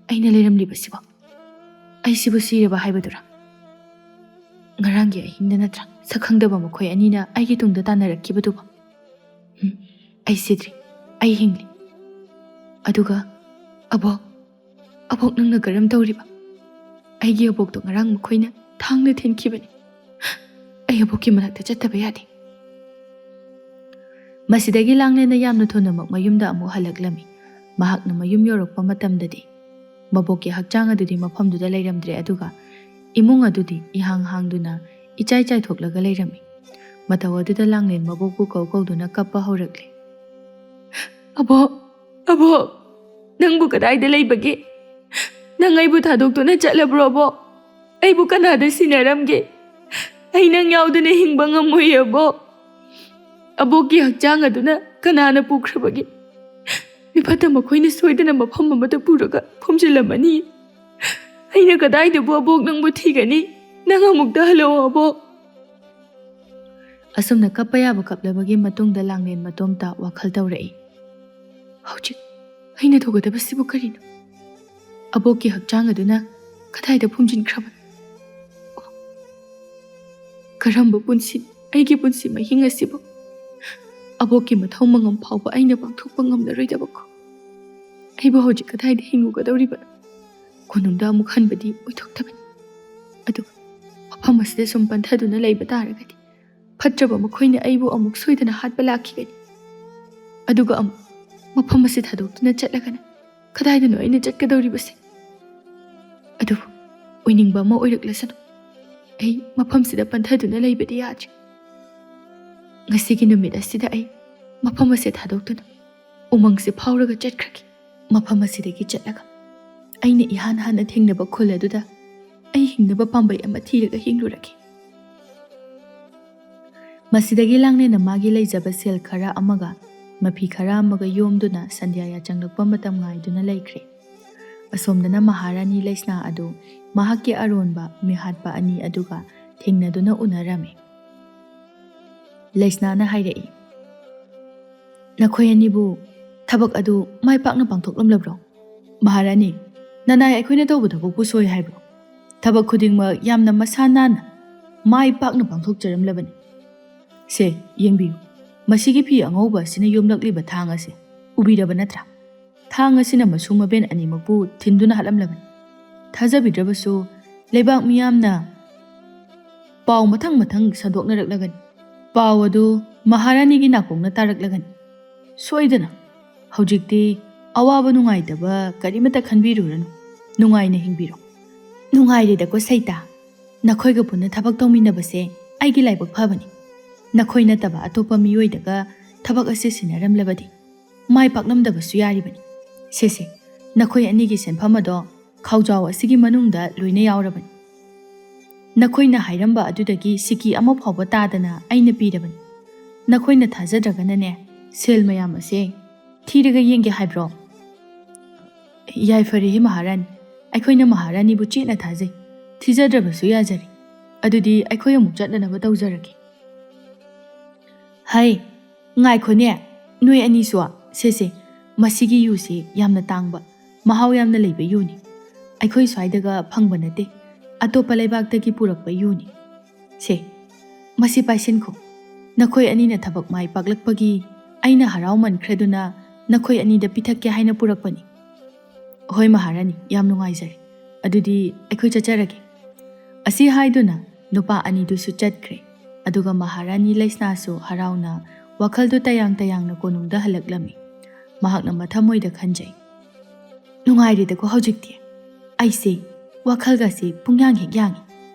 ꯑꯩꯅ ꯂꯩꯔꯝꯂꯤꯕꯁꯤꯕꯣ? ꯑꯩꯁꯤꯕꯨ ꯁꯤꯔꯕ ꯍꯥꯏꯕꯗꯨꯔꯥ? ꯉꯔꯥꯡꯒꯤ ꯑꯍꯤꯡꯗ ꯅꯠꯇ꯭ꯔꯥ ꯁꯛ ꯈꯪꯗꯕ ꯃꯈꯣꯏ ꯑꯅꯤꯅ ꯑꯩꯒꯤ ꯇꯨꯡꯗ ꯇꯥꯟꯅꯔꯛꯈꯤꯕꯗꯨꯕꯣ? ꯎꯝ, ꯑꯩ ꯁꯤꯗ꯭ꯔꯤ, ꯑꯩ ꯍꯤꯡꯂꯤ꯫ ꯑꯗꯨꯒ ꯑꯕꯣꯛ, ꯑꯕꯣꯛ, ꯅꯪꯅ ꯀꯔꯝ ꯇꯧꯔꯤꯕ? ꯑꯩꯒꯤ ꯑꯕꯣꯛꯇꯣ ꯉꯔꯥꯡ ꯃꯈꯣꯏꯅ ꯊꯥꯡꯅ ꯊꯤꯟꯈꯤꯕꯅꯤ꯫ ꯑꯩ ꯑꯕꯣꯛꯀꯤ ꯃꯅꯥꯛꯇ ꯆꯠꯇꯕ ꯌꯥꯗꯦ꯫ ꯃꯁꯤꯗꯒꯤ ꯂꯥꯡꯂꯦꯟꯅ ꯌꯥꯝꯅ ꯊꯨꯅꯃꯛ ꯃꯌꯨꯝꯗ ꯑꯃꯨꯛ ꯍꯜꯂꯛꯂꯝꯃꯤ꯫ ꯃꯍꯥꯛꯅ ꯃꯌꯨꯝ ꯌꯧꯔꯛꯄ ꯃꯇꯝꯗꯗꯤ ꯃꯕꯣꯛꯀꯤ ꯍꯛꯆꯥꯡ ꯑꯗꯨꯗꯤ ꯃꯐꯝꯗꯨꯗ ꯂꯩꯔꯝꯗ꯭ꯔꯦ, ꯑꯗꯨꯒ ꯏꯃꯨꯡ ꯑꯗꯨꯗꯤ ꯏꯍꯥꯡ ꯍꯥꯡꯗꯨꯅ ꯏꯆꯥꯏ ꯆꯥꯏꯊꯣꯛꯂꯒ ꯂꯩꯔꯝꯃꯤ꯫ ꯃꯇꯧ ꯑꯗꯨꯗ ꯂꯥꯡꯂꯦꯟ ꯃꯕꯣꯛꯄꯨ ꯀꯧ ꯀꯧꯗꯨꯅ ꯀꯞꯄ ꯍꯧꯔꯛꯂꯦ꯫ "ꯑꯕꯣꯛ, ꯑꯕꯣꯛ, ꯅꯪꯕꯨ ꯀꯗꯥꯏꯗ ꯂꯩꯕꯒꯦ? ꯅꯪ ꯑꯩꯕꯨ ꯊꯥꯗꯣꯛꯇꯨꯅ ꯆꯠꯂꯕ꯭ꯔꯣ ꯑꯕꯣꯛ? ꯑꯩꯕꯨ ꯀꯅꯥꯗ ꯁꯤꯟꯅꯔꯝꯒꯦ? ꯑꯩ ꯅꯪ ꯌꯥꯎꯗꯅ ꯍꯤꯡꯕ ꯉꯝꯃꯣꯏꯌꯦ ꯑꯕꯣꯛ꯫ ꯑꯕꯣꯛꯀꯤ ꯍꯛꯆꯥꯡ ꯑꯗꯨꯅ ꯀꯅꯥꯅ ꯄꯨꯈ꯭ꯔꯕꯒꯦ? ꯃꯤꯐꯠꯇ ꯃꯈꯣꯏꯅ ꯁꯣꯏꯗꯅ ꯃꯐꯝ ꯑꯃꯗ ꯄꯨꯔꯒ ꯐꯨꯝꯖꯤꯜꯂꯝꯃꯅꯤ꯫ ꯑꯩꯅ ꯀꯗꯥꯏꯗꯕꯨ ꯑꯕꯣꯛ ꯅꯪꯕꯨ ꯊꯤꯒꯅꯤ? ꯅꯪ ꯑꯃꯨꯛꯇ ꯍꯜꯂꯛꯑꯣ ꯑꯕꯣꯛ꯫" ꯑꯁꯨꯝꯅ ꯀꯞꯄ ꯌꯥꯕ ꯀꯞꯂꯕꯒꯤ ꯃꯇꯨꯡꯗ ꯂꯥꯡꯂꯦꯟ ꯃꯇꯣꯝꯇ ꯋꯥꯈꯜ ꯇꯧꯔꯛꯏ꯫ "ꯍꯧꯖꯤꯛ ꯑꯩꯅ ꯇꯧꯒꯗꯕꯁꯤꯕꯨ ꯀꯔꯤꯅꯣ? ꯑꯕꯣꯛꯀꯤ ꯍꯛꯆꯥꯡ ꯑꯗꯨꯅ ꯀꯗꯥꯏꯗ ꯐꯨꯝꯖꯤꯟꯈ꯭ꯔꯕꯅꯣ? ꯀꯔꯝꯕ ꯄꯨꯟꯁꯤ, ꯑꯩꯒꯤ ꯄꯨꯟꯁꯤ ꯃꯍꯤꯡ ꯑꯁꯤꯕꯨ ꯑꯕꯣꯛꯀꯤ ꯃꯊꯧ ꯃꯉꯝ ꯐꯥꯎꯕ ꯑꯩꯅ ꯄꯥꯡꯊꯣꯛꯄ ꯉꯝꯂꯔꯣꯏꯗꯕꯀꯣ? ꯑꯩꯕꯨ ꯍꯧꯖꯤꯛ ꯀꯗꯥꯏꯗ ꯍꯤꯡꯉꯨꯒꯗꯧꯔꯤꯕꯅꯣ? ꯀꯣꯅꯨꯡꯗ ꯑꯃꯨꯛ ꯍꯟꯕꯗꯤ ꯑꯣꯏꯊꯣꯛꯇꯕꯅꯤ꯫ ꯑꯗꯨꯒ ꯃꯐꯝ ꯑꯁꯤꯗ ꯁꯨꯝ ꯄꯟꯊꯗꯨꯅ ꯂꯩꯕ ꯇꯥꯔꯒꯗꯤ ꯐꯠꯇ꯭ꯔꯕ ꯃꯈꯣꯏꯅ ꯑꯩꯕꯨ ꯑꯃꯨꯛ ꯁꯣꯏꯗꯅ ꯍꯥꯠꯄ ꯂꯥꯛꯈꯤꯒꯅꯤ꯫ ꯑꯗꯨꯒ ꯑꯃꯨꯛ ꯃꯐꯝ ꯑꯁꯤ ꯊꯥꯗꯣꯛꯇꯨꯅ ꯆꯠꯂꯒꯅ ꯀꯗꯥꯏꯗꯅꯣ ꯑꯩꯅ ꯆꯠꯀꯗꯧꯔꯤꯕꯁꯦ? ꯑꯗꯨꯕꯨ ꯑꯣꯏꯅꯤꯡꯕ ꯑꯃ ꯑꯣꯏꯔꯛꯂꯁꯅꯨ, ꯑꯩ ꯃꯐꯝꯁꯤꯗ ꯄꯟꯊꯗꯨꯅ ꯂꯩꯕꯗꯤ ꯌꯥꯗ꯭ꯔꯦ꯫ ꯉꯁꯤꯒꯤ ꯅꯨꯃꯤꯠ ꯑꯁꯤꯗ ꯑꯩ ꯃꯐꯝ ꯑꯁꯤ ꯊꯥꯗꯣꯛꯇꯨꯅ ꯎꯃꯪꯁꯦ ꯐꯥꯎꯔꯒ ꯆꯠꯈ꯭ꯔꯒꯦ꯫ ꯃꯐꯝ ꯑꯁꯤꯗꯒꯤ ꯆꯠꯂꯒ ꯑꯩꯅ ꯏꯍꯥꯟ ꯍꯥꯟꯅ ꯊꯦꯡꯅꯕ ꯈꯨꯜ ꯑꯗꯨꯗ ꯑꯩ ꯍꯤꯡꯅꯕ ꯄꯥꯝꯕꯩ ꯑꯃ ꯊꯤꯔꯒ ꯍꯤꯡꯂꯨꯔꯒꯦ꯫" ꯃꯁꯤꯗꯒꯤ ꯂꯥꯡꯂꯦꯟꯅ ꯃꯥꯒꯤ ꯂꯩꯖꯕ ꯁꯦꯜ ꯈꯔ ꯑꯃꯒ ꯃꯐꯤ ꯈꯔ ꯑꯃꯒ ꯌꯣꯝꯗꯨꯅ ꯁꯟꯙ꯭ꯌꯥ ꯌꯥꯆꯪꯂꯛꯄ ꯃꯇꯝ ꯉꯥꯏꯗꯨꯅ ꯂꯩꯈ꯭ꯔꯦ꯫ ꯑꯁꯣꯝꯗꯅ ꯃꯍꯥꯔꯥꯅꯤ ꯂꯩꯁꯅꯥ ꯑꯗꯨ ꯃꯍꯥꯛꯀꯤ ꯑꯔꯣꯟꯕ ꯃꯤꯍꯥꯠꯄ ꯑꯅꯤ ꯑꯗꯨꯒ ꯊꯦꯡꯅꯗꯨꯅ ꯎꯅꯔꯝꯃꯤ꯫ ꯂꯩꯁꯅꯥꯅ ꯍꯥꯏꯔꯛꯏ, "ꯅꯈꯣꯏ ꯑꯅꯤꯕꯨ ꯊꯕꯛ ꯑꯗꯨ ꯃꯥꯏ ꯄꯥꯛꯅ ꯄꯥꯡꯊꯣꯛꯂꯝꯂꯕ꯭ꯔꯣ?" "ꯃꯍꯥꯔꯥꯅꯤ, ꯅꯅꯥꯏ ꯑꯩꯈꯣꯏꯅ ꯇꯧꯕ ꯊꯕꯛꯄꯨ ꯁꯣꯏ ꯍꯥꯏꯕ꯭ꯔꯣ? ꯊꯕꯛ ꯈꯨꯗꯤꯡꯃꯛ ꯌꯥꯝꯅ ꯃꯁꯥ ꯅꯥꯟꯅ, ꯃꯥꯏ ꯄꯥꯛꯅ ꯄꯥꯡꯊꯣꯛꯆꯔꯝꯂꯕꯅꯤ꯫ ꯁꯦ, ꯌꯦꯡꯕꯤꯌꯨ, ꯃꯁꯤꯒꯤ ꯐꯤ ꯑꯉꯧꯕ ꯑꯁꯤꯅ ꯌꯣꯝꯂꯛꯂꯤꯕ ꯊꯥꯡ ꯑꯁꯦ ꯎꯕꯤꯔꯕ ꯅꯠꯇ꯭ꯔꯥ? ꯊꯥꯡ ꯑꯁꯤꯅ ꯃꯁꯨ ꯃꯕꯦꯟ ꯑꯅꯤꯃꯛꯄꯨ ꯊꯤꯟꯗꯨꯅ ꯍꯥꯠꯂꯝꯂꯕꯅꯤ꯫ ꯊꯥꯖꯕꯤꯗ꯭ꯔꯕꯁꯨ, ꯂꯩꯕꯥꯛ ꯃꯤꯌꯥꯝꯅ ꯄꯥꯎ ꯃꯊꯪ ꯃꯊꯪ ꯁꯟꯗꯣꯛꯅꯔꯛꯂꯒꯅꯤ꯫ ꯄꯥꯎ ꯑꯗꯨ ꯃꯍꯥꯔꯥꯅꯤꯒꯤ ꯅꯥꯀꯣꯡꯅ ꯇꯥꯔꯛꯂꯒꯅꯤ꯫ ꯁꯣꯏꯗꯅ꯫ ꯍꯧꯖꯤꯛꯇꯤ ꯑꯋꯥꯕ ꯅꯨꯡꯉꯥꯏꯇꯕ ꯀꯔꯤꯃꯠꯇ ꯈꯟꯕꯤꯔꯨꯔꯅꯨ꯫ ꯅꯨꯡꯉꯥꯏꯅ ꯍꯤꯡꯕꯤꯔꯣ꯫ ꯅꯨꯡꯉꯥꯏꯔꯦꯗꯀꯣ ꯁꯩꯇꯥ꯫ ꯅꯈꯣꯏꯒ ꯄꯨꯟꯅ ꯊꯕꯛ ꯇꯧꯃꯤꯟꯅꯕꯁꯦ ꯑꯩꯒꯤ ꯂꯥꯏꯕꯛ ꯐꯕꯅꯤ꯫ ꯅꯈꯣꯏ ꯅꯠꯇꯕ ꯑꯇꯣꯞꯄ ꯃꯤꯑꯣꯏꯗꯒ ꯊꯕꯛ ꯑꯁꯤ ꯁꯤꯟꯅꯔꯝꯂꯕꯗꯤ ꯃꯥꯏ ꯄꯥꯛꯂꯝꯗꯕꯁꯨ ꯌꯥꯔꯤꯕꯅꯤ꯫ ꯁꯦꯁꯦ, ꯅꯈꯣꯏ ꯑꯅꯤꯒꯤ ꯁꯦꯟꯐꯝ ꯑꯗꯣ ꯈꯥꯎꯖꯥꯎ ꯑꯁꯤꯒꯤ ꯃꯅꯨꯡꯗ ꯂꯣꯏꯅ ꯌꯥꯎꯔꯕꯅꯤ꯫ ꯅꯈꯣꯏꯅ ꯍꯥꯏꯔꯝꯕ ꯑꯗꯨꯗꯒꯤ ꯁꯤꯀꯤ ꯑꯃ ꯐꯥꯎꯕ ꯇꯥꯗꯅ ꯑꯩꯅ ꯄꯤꯔꯕꯅꯤ꯫ ꯅꯈꯣꯏꯅ ꯊꯥꯖꯗ꯭ꯔꯒꯅꯅꯦ, ꯁꯦꯜ ꯃꯌꯥꯝ ꯑꯁꯦ ꯊꯤꯔꯒ ꯌꯦꯡꯒꯦ ꯍꯥꯏꯕ꯭ꯔꯣ? ꯌꯥꯏꯐꯔꯦꯍꯦ ꯃꯍꯥꯔꯥꯅꯤ, ꯑꯩꯈꯣꯏꯅ ꯃꯍꯥꯔꯥꯅꯤꯕꯨ ꯆꯦꯠꯅ ꯊꯥꯖꯩ꯫ ꯊꯤꯖꯗ꯭ꯔꯕꯁꯨ ꯌꯥꯖꯔꯦ꯫ ꯑꯗꯨꯗꯤ ꯑꯩꯈꯣꯏ ꯑꯃꯨꯛ ꯆꯠꯅꯅꯕ ꯇꯧꯖꯔꯒꯦ꯫ ꯍꯩ, ꯉꯥꯏꯈꯣꯅꯦ, ꯅꯣꯏ ꯑꯅꯤꯁꯨ꯫ ꯁꯦꯁꯦ, ꯃꯁꯤꯒꯤ ꯌꯨꯁꯤ ꯌꯥꯝꯅ ꯇꯥꯡꯕ, ꯃꯍꯥꯎ ꯌꯥꯝꯅ ꯂꯩꯕ ꯌꯨꯅꯤ꯫ ꯑꯩꯈꯣꯏ ꯁ꯭ꯋꯥꯏꯗꯒ ꯐꯪꯕ ꯅꯠꯇꯦ, ꯑꯇꯣꯞꯄ ꯂꯩꯕꯥꯛꯇꯒꯤ ꯄꯨꯔꯛꯄ ꯌꯨꯅꯤ꯫ ꯁꯦ, ꯃꯁꯤ ꯄꯥꯏꯁꯤꯟꯈꯣ꯫ ꯅꯈꯣꯏ ꯑꯅꯤꯅ ꯊꯕꯛ ꯃꯥꯏ ꯄꯥꯛꯂꯛꯄꯒꯤ ꯑꯩꯅ ꯍꯔꯥꯎꯃꯟꯈ꯭ꯔꯗꯨꯅ ꯅꯈꯣꯏ ꯑꯅꯤꯗ ꯄꯤꯊꯛꯀꯦ ꯍꯥꯏꯅ ꯄꯨꯔꯛꯄꯅꯤ꯫ ꯍꯣꯏ ꯃꯍꯥꯔꯥꯅꯤ, ꯌꯥꯝ ꯅꯨꯡꯉꯥꯏꯖꯔꯦ꯫ ꯑꯗꯨꯗꯤ ꯑꯩꯈꯣꯏ ꯆꯠꯆꯔꯒꯦ꯫ ꯑꯁꯤ ꯍꯥꯏꯗꯨꯅ ꯅꯨꯄꯥ ꯑꯅꯤꯗꯨꯁꯨ ꯆꯠꯈ꯭ꯔꯦ꯫ ꯑꯗꯨꯒ ꯃꯍꯥꯔꯥꯅꯤ ꯂꯩꯁꯅꯥꯁꯨ ꯍꯔꯥꯎꯅ ꯋꯥꯈꯜꯗꯨ ꯇꯌꯥꯡ ꯇꯌꯥꯡꯅ ꯀꯣꯅꯨꯡꯗ ꯍꯜꯂꯛꯂꯝꯃꯤ꯫ ꯃꯍꯥꯛꯅ ꯃꯊꯃꯣꯏꯗ ꯈꯟꯖꯩ, "ꯅꯨꯡꯉꯥꯏꯔꯦꯗꯀꯣ ꯍꯧꯖꯤꯛꯇꯤ꯫ ꯑꯩꯁꯦ ꯋꯥꯈꯜꯒꯁꯦ ꯄꯨꯡꯌꯥꯡ ꯍꯦꯛ ꯌꯥꯡꯉꯤ꯫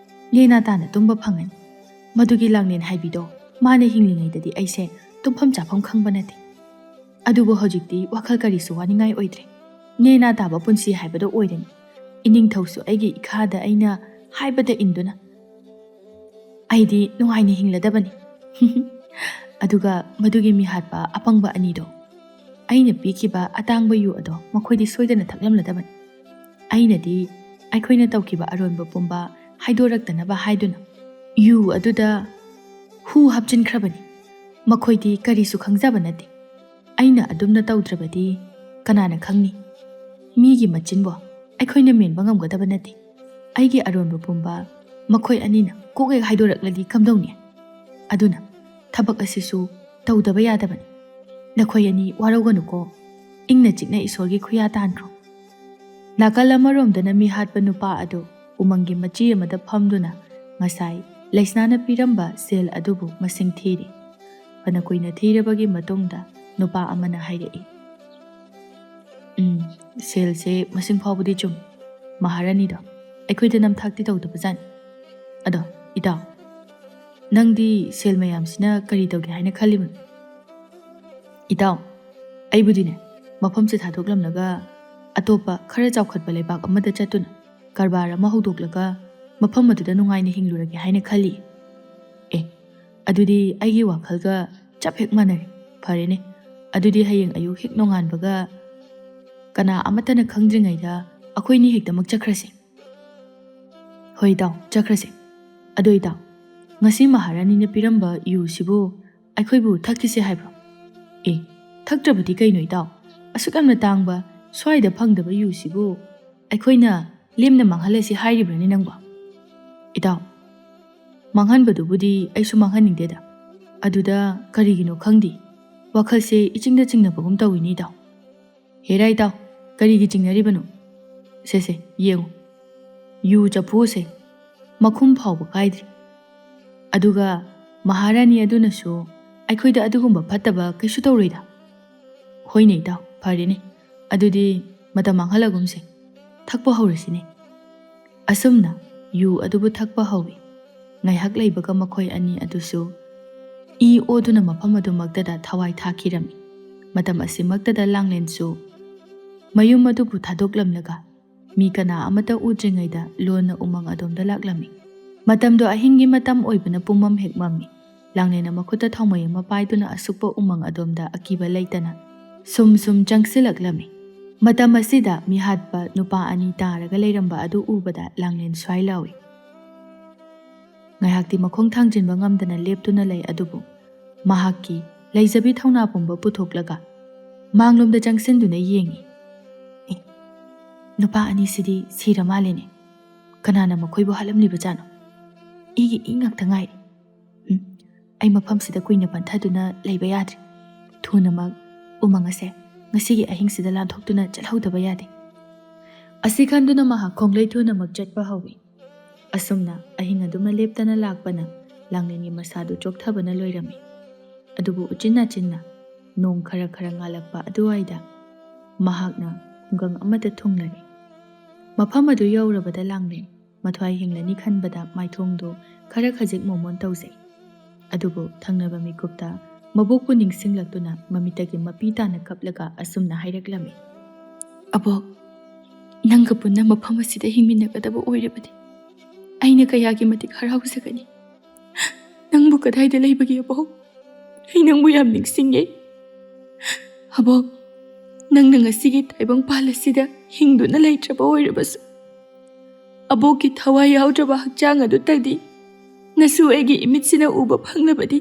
ꯅꯦꯅꯥ ꯇꯥꯅ ꯇꯨꯝꯕ ꯐꯪꯉꯅꯤ꯫ ꯃꯗꯨꯒꯤ ꯂꯥꯡꯂꯦꯟ ꯍꯥꯏꯕꯤꯗꯣ ꯃꯥꯅ ꯍꯤꯡꯂꯤꯉꯩꯗꯗꯤ ꯑꯩꯁꯦ ꯇꯨꯝꯐꯝ ꯆꯥꯐꯝ ꯈꯪꯕ ꯅꯠꯇꯦ꯫ ꯑꯗꯨꯕꯨ ꯍꯧꯖꯤꯛꯇꯤ ꯋꯥꯈꯜ ꯀꯔꯤꯁꯨ ꯋꯥꯅꯤꯡꯉꯥꯏ ꯑꯣꯏꯗ꯭ꯔꯦ꯫ ꯅꯦꯅꯥ ꯇꯥꯕ ꯄꯨꯟꯁꯤ ꯍꯥꯏꯕꯗꯣ ꯑꯣꯏꯔꯅꯤ꯫ ꯏꯅꯤꯡꯊꯧꯁꯨ ꯑꯩꯒꯤ ꯏꯈꯥꯗ ꯑꯩꯅ ꯍꯥꯏꯕꯗ ꯏꯟꯗꯨꯅ ꯑꯩꯗꯤ ꯅꯨꯡꯉꯥꯏꯅ ꯍꯤꯡꯂꯗꯕꯅꯤ꯫" ꯑꯗꯨꯒ ꯃꯗꯨꯒꯤ ꯃꯤꯍꯥꯠꯄ ꯑꯄꯪꯕ ꯑꯅꯤꯗꯣ, ꯑꯩꯅ ꯄꯤꯈꯤꯕ ꯑꯇꯥꯡꯕ ꯌꯨ ꯑꯗꯣ ꯃꯈꯣꯏꯗꯤ ꯁꯣꯏꯗꯅ ꯊꯛꯂꯝꯂꯗꯕꯅꯤ꯫ ꯑꯩꯅꯗꯤ ꯑꯩꯈꯣꯏꯅ ꯇꯧꯈꯤꯕ ꯑꯔꯣꯟꯕ ꯄꯨꯝꯕ ꯍꯥꯏꯗꯣꯔꯛꯇꯅꯕ ꯍꯥꯏꯗꯨꯅ ꯌꯨ ꯑꯗꯨꯗ ꯍꯨ ꯍꯥꯞꯆꯤꯟꯈ꯭ꯔꯕꯅꯤ꯫ ꯃꯈꯣꯏꯗꯤ ꯀꯔꯤꯁꯨ ꯈꯪꯖꯕ ꯅꯠꯇꯦ꯫ ꯑꯩꯅ ꯑꯗꯨꯝꯅ ꯇꯧꯗ꯭ꯔꯕꯗꯤ ꯀꯅꯥꯅ ꯈꯪꯅꯤ? ꯃꯤꯒꯤ ꯃꯆꯤꯟꯕꯨ ꯑꯩꯈꯣꯏꯅ ꯃꯦꯟꯕ ꯉꯝꯒꯗꯕ ꯅꯠꯇꯦ꯫ ꯑꯩꯒꯤ ꯑꯔꯣꯟꯕ ꯄꯨꯝꯕ ꯃꯈꯣꯏ ꯑꯅꯤꯅ ꯀꯣꯛ ꯍꯦꯛ ꯍꯥꯏꯗꯣꯔꯛꯂꯗꯤ ꯀꯝꯗꯧꯅꯤ? ꯑꯗꯨꯅ ꯊꯕꯛ ꯑꯁꯤꯁꯨ ꯇꯧꯗꯕ ꯌꯥꯗꯕꯅꯤ꯫ ꯅꯈꯣꯏ ꯑꯅꯤ ꯋꯥꯔꯧꯒꯅꯨꯀꯣ꯫ ꯏꯪꯅ ꯆꯤꯛꯅ ꯏꯁꯣꯔꯒꯤ ꯈꯨꯌꯥ ꯇꯥꯟꯈ꯭ꯔꯣ꯫ ꯅꯥꯀꯜ ꯑꯃꯔꯣꯝꯗꯅ ꯃꯤꯍꯥꯠꯄ ꯅꯨꯄꯥ ꯑꯗꯨ ꯎꯃꯪꯒꯤ ꯃꯆꯤ ꯑꯃꯗ ꯐꯝꯗꯨꯅ ꯉꯁꯥꯏ ꯂꯩꯁꯅꯥꯅ ꯄꯤꯔꯝꯕ ꯁꯦꯜ ꯑꯗꯨꯕꯨ ꯃꯁꯤꯡ ꯊꯤꯔꯤ꯫ ꯐꯅ ꯀꯨꯏꯅ ꯊꯤꯔꯕꯒꯤ ꯃꯇꯨꯡꯗ ꯅꯨꯄꯥ ꯑꯃꯅ ꯍꯥꯏꯔꯛꯏ, "ꯎꯝ, ꯁꯦꯜꯁꯦ ꯃꯁꯤꯡ ꯐꯥꯎꯕꯗꯤ ꯆꯨꯝꯃꯤ꯫ ꯃꯍꯥꯔꯥꯅꯤꯗꯣ ꯑꯩꯈꯣꯏꯗ ꯅꯝꯊꯥꯛꯇꯤ ꯇꯧꯗꯕꯖꯥꯠꯅꯤ꯫ ꯑꯗꯣ, ꯏꯇꯥꯎ, ꯅꯪꯗꯤ ꯁꯦꯜ ꯃꯌꯥꯝꯁꯤꯅ ꯀꯔꯤ ꯇꯧꯒꯦ ꯍꯥꯏꯅ ꯈꯜꯂꯤꯕꯅꯣ?" "ꯏꯇꯥꯎ, ꯑꯩꯕꯨꯗꯤꯅꯦ, ꯃꯐꯝꯁꯦ ꯊꯥꯗꯣꯛꯂꯝꯂꯒ ꯑꯇꯣꯞꯄ ꯈꯔ ꯆꯥꯎꯈꯠꯄ ꯂꯩꯕꯥꯛ ꯑꯃꯗ ꯆꯠꯇꯨꯅ ꯀꯔꯕꯥꯔ ꯑꯃ ꯍꯧꯗꯣꯛꯂꯒ ꯃꯐꯝ ꯑꯗꯨꯗ ꯅꯨꯡꯉꯥꯏꯅ ꯍꯤꯡꯂꯨꯔꯒꯦ ꯍꯥꯏꯅ ꯈꯜꯂꯤ꯫" "ꯑꯦ, ꯑꯗꯨꯗꯤ ꯑꯩꯒꯤ ꯋꯥꯈꯜꯒ ꯆꯞ ꯍꯦꯛ ꯃꯥꯟꯅꯔꯦ꯫ ꯐꯔꯦꯅꯦ, ꯑꯗꯨꯗꯤ ꯍꯌꯦꯡ ꯑꯌꯨꯛ ꯍꯦꯛ ꯅꯣꯡꯉꯥꯟꯕꯒ ꯀꯅꯥ ꯑꯃꯠꯇꯅ ꯈꯪꯗ꯭ꯔꯤꯉꯩꯗ ꯑꯩꯈꯣꯏꯅꯤ ꯍꯦꯛꯇꯃꯛ ꯆꯠꯈ꯭ꯔꯁꯦ꯫" "ꯍꯣꯏ ꯏꯇꯥꯎ, ꯆꯠꯈ꯭ꯔꯁꯦ꯫ ꯑꯗꯣ ꯏꯇꯥꯎ, ꯉꯁꯤ ꯃꯍꯥꯔꯥꯅꯤꯅ ꯄꯤꯔꯝꯕ ꯌꯨꯁꯤꯕꯨ ꯑꯩꯈꯣꯏꯕꯨ ꯊꯛꯈꯤꯁꯦ ꯍꯥꯏꯕ꯭ꯔꯣ?" "ꯑꯦ, ꯊꯛꯇ꯭ꯔꯕꯗꯤ ꯀꯩꯅꯣ ꯏꯇꯥꯎ? ꯑꯁꯨꯛ ꯌꯥꯝꯅ ꯇꯥꯡꯕ, ꯁ꯭ꯋꯥꯏꯗ ꯐꯪꯗꯕ ꯌꯨꯁꯤꯕꯨ ꯑꯩꯈꯣꯏꯅ ꯂꯦꯝꯅ ꯃꯥꯡꯍꯜꯂꯁꯤ ꯍꯥꯏꯔꯤꯕ꯭ꯔꯥꯅꯦ ꯅꯪꯕꯣ?" "ꯏꯇꯥꯎ, ꯃꯥꯡꯍꯟꯕꯗꯨꯕꯨꯗꯤ ꯑꯩꯁꯨ ꯃꯥꯡꯍꯟꯅꯤꯡꯗꯦꯗ꯫ ꯑꯗꯨꯗ ꯀꯔꯤꯒꯤꯅꯣ ꯈꯪꯗꯦ, ꯋꯥꯈꯜꯁꯦ ꯏꯆꯤꯡꯗ ꯆꯤꯡꯅꯕꯒꯨꯝ ꯇꯧꯏꯅꯦ ꯏꯇꯥꯎ꯫" "ꯍꯦꯔꯥ ꯏꯇꯥꯎ, ꯀꯔꯤꯒꯤ ꯆꯤꯡꯅꯔꯤꯕꯅꯣ? ꯁꯦ ꯁꯦ, ꯌꯦꯡꯉꯨ, ꯌꯨ ꯆꯐꯨꯁꯦ ꯃꯈꯨꯝ ꯐꯥꯎꯕ ꯀꯥꯏꯗ꯭ꯔꯤ꯫ ꯑꯗꯨꯒ ꯃꯍꯥꯔꯥꯅꯤ ꯑꯗꯨꯅꯁꯨ ꯑꯩꯈꯣꯏꯗ ꯑꯗꯨꯒꯨꯝꯕ ꯐꯠꯇꯕ ꯀꯩꯁꯨ ꯇꯧꯔꯣꯏꯗ꯫" "ꯍꯣꯏꯅꯦ ꯏꯇꯥꯎ, ꯐꯔꯦꯅꯦ, ꯑꯗꯨꯗꯤ ꯃꯇꯝ ꯃꯥꯡꯍꯜꯂꯒꯨꯝꯁꯦ, ꯊꯛꯄ ꯍꯧꯔꯁꯤꯅꯦ꯫" ꯑꯁꯨꯝꯅ ꯌꯨ ꯑꯗꯨꯕꯨ ꯊꯛꯄ ꯍꯧꯏ꯫ ꯉꯥꯏꯍꯥꯛ ꯂꯩꯕꯒ ꯃꯈꯣꯏ ꯑꯅꯤ ꯑꯗꯨꯁꯨ ꯏ ꯑꯣꯗꯨꯅ ꯃꯐꯝ ꯑꯗꯨꯃꯛꯇꯗ ꯊꯋꯥꯏ ꯊꯥꯈꯤꯔꯝꯃꯤ꯫ ꯃꯇꯝ ꯑꯁꯤꯃꯛꯇꯗ ꯂꯥꯡꯂꯦꯟꯁꯨ ꯃꯌꯨꯝ ꯑꯗꯨꯕꯨ ꯊꯥꯗꯣꯛꯂꯝꯂꯒ ꯃꯤ ꯀꯅꯥ ꯑꯃꯠꯇ ꯎꯗ꯭ꯔꯤꯉꯩꯗ ꯂꯣꯟꯅ ꯎꯃꯪ ꯑꯗꯣꯝꯗ ꯂꯥꯛꯂꯝꯃꯤ꯫ ꯃꯇꯝꯗꯣ ꯑꯍꯤꯡꯒꯤ ꯃꯇꯝ ꯑꯣꯏꯕꯅ ꯄꯨꯝꯃꯝ ꯍꯦꯛ ꯃꯝꯃꯤ꯫ ꯂꯥꯡꯂꯦꯟꯅ ꯃꯈꯨꯠꯇ ꯊꯥꯎꯃꯩ ꯑꯃ ꯄꯥꯏꯗꯨꯅ ꯑꯁꯨꯛꯄ ꯎꯃꯪ ꯑꯗꯣꯝꯗ ꯑꯀꯤꯕ ꯂꯩꯇꯅ ꯁꯨꯝ ꯁꯨꯝ ꯆꯪꯁꯤꯜꯂꯛꯂꯝꯃꯤ꯫ ꯃꯇꯝ ꯑꯁꯤꯗ ꯃꯤꯍꯥꯠꯄ ꯅꯨꯄꯥ ꯑꯅꯤ ꯇꯥꯔꯒ ꯂꯩꯔꯝꯕ ꯑꯗꯨ ꯎꯕꯗ ꯂꯥꯡꯂꯦꯟ ꯁ꯭ꯋꯥꯏ ꯂꯥꯎꯏ꯫ ꯉꯥꯏꯍꯥꯛꯇꯤ ꯃꯈꯣꯡ ꯊꯥꯡꯖꯤꯟꯕ ꯉꯝꯗꯅ ꯂꯦꯞꯇꯨꯅ ꯂꯩ, ꯑꯗꯨꯕꯨ ꯃꯍꯥꯛꯀꯤ ꯂꯩꯖꯕꯤ ꯊꯧꯅꯥ ꯄꯨꯝꯕ ꯄꯨꯊꯣꯛꯂꯒ ꯃꯥꯡꯂꯣꯝꯗ ꯆꯪꯁꯤꯟꯗꯨꯅ ꯌꯦꯡꯏ꯫ "ꯑꯦ, ꯅꯨꯄꯥ ꯑꯅꯤꯁꯤꯗꯤ ꯁꯤꯔ ꯃꯥꯜꯂꯦꯅꯦ꯫ ꯀꯅꯥꯅ ꯃꯈꯣꯏꯕꯨ ꯍꯥꯠꯂꯝꯂꯤꯕꯖꯥꯠꯅꯣ? ꯏꯒꯤ ꯏ ꯉꯥꯛꯇ ꯉꯥꯏꯔꯦ꯫ ꯎꯝ, ꯑꯩ ꯃꯐꯝꯁꯤꯗ ꯀꯨꯏꯅ ꯄꯟꯊꯗꯨꯅ ꯂꯩꯕ ꯌꯥꯗ꯭ꯔꯦ꯫ ꯊꯨꯅꯃꯛ ꯎꯃꯪ ꯑꯁꯦ ꯉꯁꯤꯒꯤ ꯑꯍꯤꯡꯁꯤꯗ ꯂꯥꯟꯊꯣꯛꯇꯨꯅ ꯆꯠꯍꯧꯗꯕ ꯌꯥꯗꯦ꯫" ꯑꯁꯤ ꯈꯟꯗꯨꯅ ꯃꯍꯥꯛ ꯈꯣꯡꯂꯩ ꯊꯨꯅꯃꯛ ꯆꯠꯄ ꯍꯧꯏ꯫ ꯑꯁꯨꯝꯅ ꯑꯍꯤꯡ ꯑꯗꯨꯃ ꯂꯦꯞꯇꯅ ꯂꯥꯛꯄꯅ ꯂꯥꯡꯂꯦꯟꯒꯤ ꯃꯁꯥꯗꯨ ꯆꯣꯛꯊꯕꯅ ꯂꯣꯏꯔꯝꯃꯤ꯫ ꯑꯗꯨꯕꯨ ꯎꯆꯤꯟ ꯅꯥꯆꯤꯟꯅ ꯅꯣꯡ ꯈꯔ ꯈꯔ ꯉꯥꯜꯂꯛꯄ ꯑꯗꯨꯋꯥꯏꯗ ꯃꯍꯥꯛꯅ ꯈꯨꯡꯒꯪ ꯑꯃꯗ ꯊꯨꯡꯂꯔꯦ꯫ ꯃꯐꯝ ꯑꯗꯨ ꯌꯧꯔꯕꯗ ꯂꯥꯡꯂꯦꯟ ꯃꯊ꯭ꯋꯥꯏ ꯍꯤꯡꯂꯅꯤ ꯈꯟꯕꯗ ꯃꯥꯏꯊꯣꯡꯗꯨ ꯈꯔ ꯈꯖꯤꯛ ꯃꯣꯃꯣꯟ ꯇꯧꯖꯩ꯫ ꯑꯗꯨꯕꯨ ꯊꯪꯅꯕ ꯃꯤꯀꯨꯞꯇ ꯃꯕꯣꯛꯄꯨ ꯅꯤꯡꯁꯤꯡꯂꯛꯇꯨꯅ ꯃꯃꯤꯠꯇꯒꯤ ꯃꯄꯤ ꯇꯥꯅ ꯀꯞꯂꯒ ꯑꯁꯨꯝꯅ ꯍꯥꯏꯔꯛꯂꯝꯃꯤ꯫ "ꯑꯕꯣꯛ, ꯅꯪꯒ ꯄꯨꯟꯅ ꯃꯐꯝ ꯑꯁꯤꯗ ꯍꯤꯡꯃꯤꯟꯅꯒꯗꯕ ꯑꯣꯏꯔꯕꯗꯤ ꯑꯩꯅ ꯀꯌꯥꯒꯤ ꯃꯇꯤꯛ ꯍꯔꯥꯎꯖꯒꯅꯤ꯫ ꯅꯪꯕꯨ ꯀꯗꯥꯏꯗ ꯂꯩꯕꯒꯦ ꯑꯕꯣꯛ? ꯑꯩ ꯅꯪꯕꯨ ꯌꯥꯝ ꯅꯤꯡꯁꯤꯡꯉꯦ꯫ ꯑꯕꯣꯛ, ꯅꯪꯅ ꯉꯁꯤꯒꯤ ꯇꯥꯏꯕꯪꯄꯥꯜ ꯑꯁꯤꯗ ꯍꯤꯡꯗꯨꯅ ꯂꯩꯇ꯭ꯔꯕ ꯑꯣꯏꯔꯕꯁꯨ, ꯑꯕꯣꯛꯀꯤ ꯊꯋꯥꯏ ꯌꯥꯎꯗ꯭ꯔꯕ ꯍꯛꯆꯥꯡ ꯑꯗꯨꯇꯗꯤ ꯅꯁꯨ ꯑꯩꯒꯤ ꯏꯃꯤꯠꯁꯤꯅ ꯎꯕ ꯐꯪꯂꯕꯗꯤ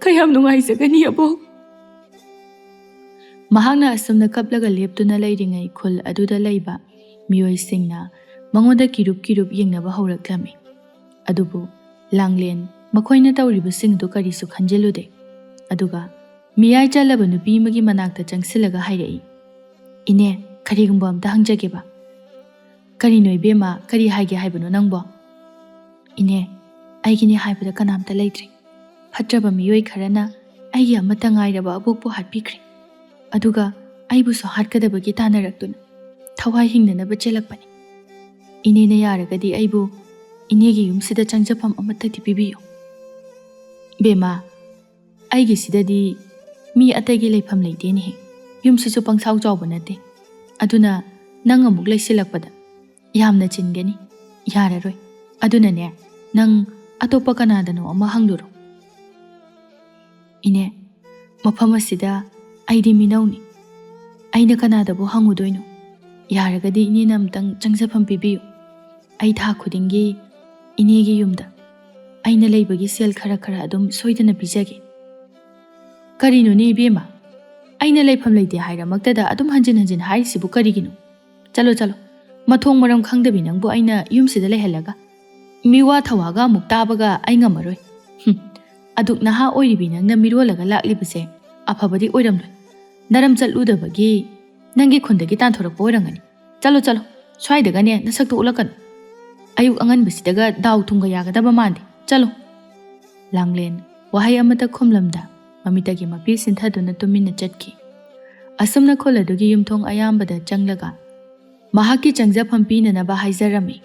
ꯀꯌꯥꯝ ꯅꯨꯡꯉꯥꯏꯖꯒꯅꯤ ꯑꯕꯣꯛ!" ꯃꯍꯥꯛꯅ ꯑꯁꯨꯝꯅ ꯀꯞꯂꯒ ꯂꯦꯞꯇꯨꯅ ꯂꯩꯔꯤꯉꯩ ꯈꯨꯜ ꯑꯗꯨꯗ ꯂꯩꯕ ꯃꯤꯑꯣꯏꯁꯤꯡꯅ ꯃꯉꯣꯟꯗ ꯀꯤꯔꯨꯞ ꯀꯤꯔꯨꯞ ꯌꯦꯡꯅꯕ ꯍꯧꯔꯛꯂꯝꯃꯤ꯫ ꯑꯗꯨꯕꯨ ꯂꯥꯡꯂꯦꯟ ꯃꯈꯣꯏꯅ ꯇꯧꯔꯤꯕꯁꯤꯡꯗꯨ ꯀꯔꯤꯁꯨ ꯈꯟꯖꯤꯜꯂꯨꯗꯦ꯫ ꯑꯗꯨꯒ ꯃꯤꯌꯥꯏ ꯆꯜꯂꯕ ꯅꯨꯄꯤ ꯑꯃꯒꯤ ꯃꯅꯥꯛꯇ ꯆꯪꯁꯤꯜꯂꯒ ꯍꯥꯏꯔꯛꯏ, "ꯏꯅꯦ, ꯀꯔꯤꯒꯨꯝꯕ ꯑꯝꯇ ꯍꯪꯖꯒꯦꯕ꯫" "ꯀꯔꯤꯅꯣ ꯏꯕꯦꯝꯃ, ꯀꯔꯤ ꯍꯥꯏꯒꯦ ꯍꯥꯏꯕꯅꯣ ꯅꯪꯕꯣ?" "ꯏꯅꯦ, ꯑꯩꯒꯤꯅꯦ ꯍꯥꯏꯕꯗ ꯀꯅꯥꯝꯇ ꯂꯩꯇ꯭ꯔꯦ꯫ ꯐꯠꯇ꯭ꯔꯕ ꯃꯤꯑꯣꯏ ꯈꯔꯅ ꯑꯩꯒꯤ ꯑꯃꯠꯇ ꯉꯥꯏꯔꯕ ꯑꯕꯣꯛꯄꯨ ꯍꯥꯠꯄꯤꯈ꯭ꯔꯦ꯫ ꯑꯗꯨꯒ ꯑꯩꯕꯨꯁꯨ ꯍꯥꯠꯀꯗꯕꯒꯤ ꯇꯥꯟꯅꯔꯛꯇꯨꯅ ꯊꯋꯥꯏ ꯍꯤꯡꯅꯅꯕ ꯆꯦꯜꯂꯛꯄꯅꯤ꯫ ꯏꯅꯦꯅ ꯌꯥꯔꯒꯗꯤ ꯑꯩꯕꯨ ꯏꯅꯦꯒꯤ ꯌꯨꯝꯁꯤꯗ ꯆꯪꯖꯐꯝ ꯑꯃꯠꯇꯗꯤ ꯄꯤꯕꯤꯌꯨ꯫" "ꯕꯦꯝꯃ, ꯑꯩꯒꯤꯁꯤꯗꯗꯤ ꯃꯤ ꯑꯇꯩꯒꯤ ꯂꯩꯐꯝ ꯂꯩꯇꯦꯅꯦꯍꯦ꯫ ꯌꯨꯝꯁꯤꯁꯨ ꯄꯪꯁꯥꯎ ꯆꯥꯎꯕ ꯅꯠꯇꯦ꯫ ꯑꯗꯨꯅ ꯅꯪ ꯑꯃꯨꯛ ꯂꯩꯁꯤꯜꯂꯛꯄꯗ ꯌꯥꯝꯅ ꯆꯤꯟꯒꯅꯤ꯫ ꯌꯥꯔꯔꯣꯏ꯫ ꯑꯗꯨꯅꯅꯦ, ꯅꯪ ꯑꯇꯣꯞꯄ ꯀꯅꯥꯗꯅꯣ ꯑꯃ ꯍꯪꯂꯨꯔꯣ꯫" "ꯏꯅꯦ, ꯃꯐꯝ ꯑꯁꯤꯗ ꯑꯩꯗꯤ ꯃꯤꯅꯧꯅꯤ꯫ ꯑꯩꯅ ꯀꯅꯥꯗꯕꯨ ꯍꯪꯉꯨꯗꯣꯏꯅꯣ? ꯌꯥꯔꯒꯗꯤ ꯏꯅꯦꯅ ꯑꯝꯇꯪ ꯆꯪꯖꯐꯝ ꯄꯤꯕꯤꯌꯨ꯫ ꯑꯩ ꯊꯥ ꯈꯨꯗꯤꯡꯒꯤ ꯏꯅꯦꯒꯤ ꯌꯨꯝꯗ ꯑꯩꯅ ꯂꯩꯕꯒꯤ ꯁꯦꯜ ꯈꯔ ꯈꯔ ꯑꯗꯨꯝ ꯁꯣꯏꯗꯅ ꯄꯤꯖꯒꯦ꯫" "ꯀꯔꯤꯅꯣꯅꯦ ꯏꯕꯦꯝꯃ? ꯑꯩꯅ ꯂꯩꯐꯝ ꯂꯩꯇꯦ ꯍꯥꯏꯔꯃꯛꯇꯗ ꯑꯗꯨꯝ ꯍꯟꯖꯤꯟ ꯍꯟꯖꯤꯟ ꯍꯥꯏꯔꯤꯁꯤꯕꯨ ꯀꯔꯤꯒꯤꯅꯣ? ꯆꯠꯂꯣ, ꯆꯠꯂꯣ꯫ ꯃꯊꯣꯡ ꯃꯔꯝ ꯈꯪꯗꯕꯤ ꯅꯪꯕꯨ ꯑꯩꯅ ꯌꯨꯝꯁꯤꯗ ꯂꯩꯍꯜꯂꯒ ꯃꯤꯋꯥ ꯊꯋꯥꯒ ꯑꯃꯨꯛ ꯇꯥꯕꯒ ꯑꯩ ꯉꯝꯃꯔꯣꯏ꯫ ꯍꯨꯝ, ꯑꯗꯨꯛ ꯅꯍꯥ ꯑꯣꯏꯔꯤꯕꯤ ꯅꯪꯅ ꯃꯤꯔꯣꯜꯂꯒ ꯂꯥꯛꯂꯤꯕꯁꯦ ꯑꯐꯕꯗꯤ ꯑꯣꯏꯔꯝꯂꯣꯏ꯫ ꯅꯔꯝ ꯆꯠꯂꯨꯗꯕꯒꯤ ꯅꯪꯒꯤ ꯈꯨꯟꯗꯒꯤ ꯇꯥꯟꯊꯣꯔꯛꯄ ꯑꯣꯏꯔꯝꯒꯅꯤ꯫ ꯆꯠꯂꯣ, ꯆꯠꯂꯣ꯫ ꯁ꯭ꯋꯥꯏꯗꯒꯅꯦ ꯅꯁꯛꯇꯨ ꯎꯠꯂꯛꯀꯅꯨ꯫" ꯑꯌꯨꯛ ꯑꯉꯟꯕꯁꯤꯗꯒ ꯗꯥꯎ ꯊꯨꯝꯒ ꯌꯥꯒꯗꯕ ꯃꯥꯟꯗꯦ꯫ ꯆꯠꯂꯣ!" ꯂꯥꯡꯂꯦꯟ ꯋꯥꯍꯩ ꯑꯃꯠꯇ ꯈꯨꯝꯂꯝꯗ ꯃꯃꯤꯠꯇꯒꯤ ꯃꯄꯤ ꯁꯤꯟꯊꯗꯨꯅ ꯇꯨꯃꯤꯟꯅ ꯆꯠꯈꯤ꯫ ꯑꯁꯨꯝꯅ ꯈꯨꯜ ꯑꯗꯨꯒꯤ ꯌꯨꯝꯊꯣꯡ ꯑꯌꯥꯝꯕꯗ ꯆꯪꯂꯒ ꯃꯍꯥꯛꯀꯤ ꯆꯪꯖꯐꯝ ꯄꯤꯅꯅꯕ ꯍꯥꯏꯖꯔꯝꯃꯤ꯫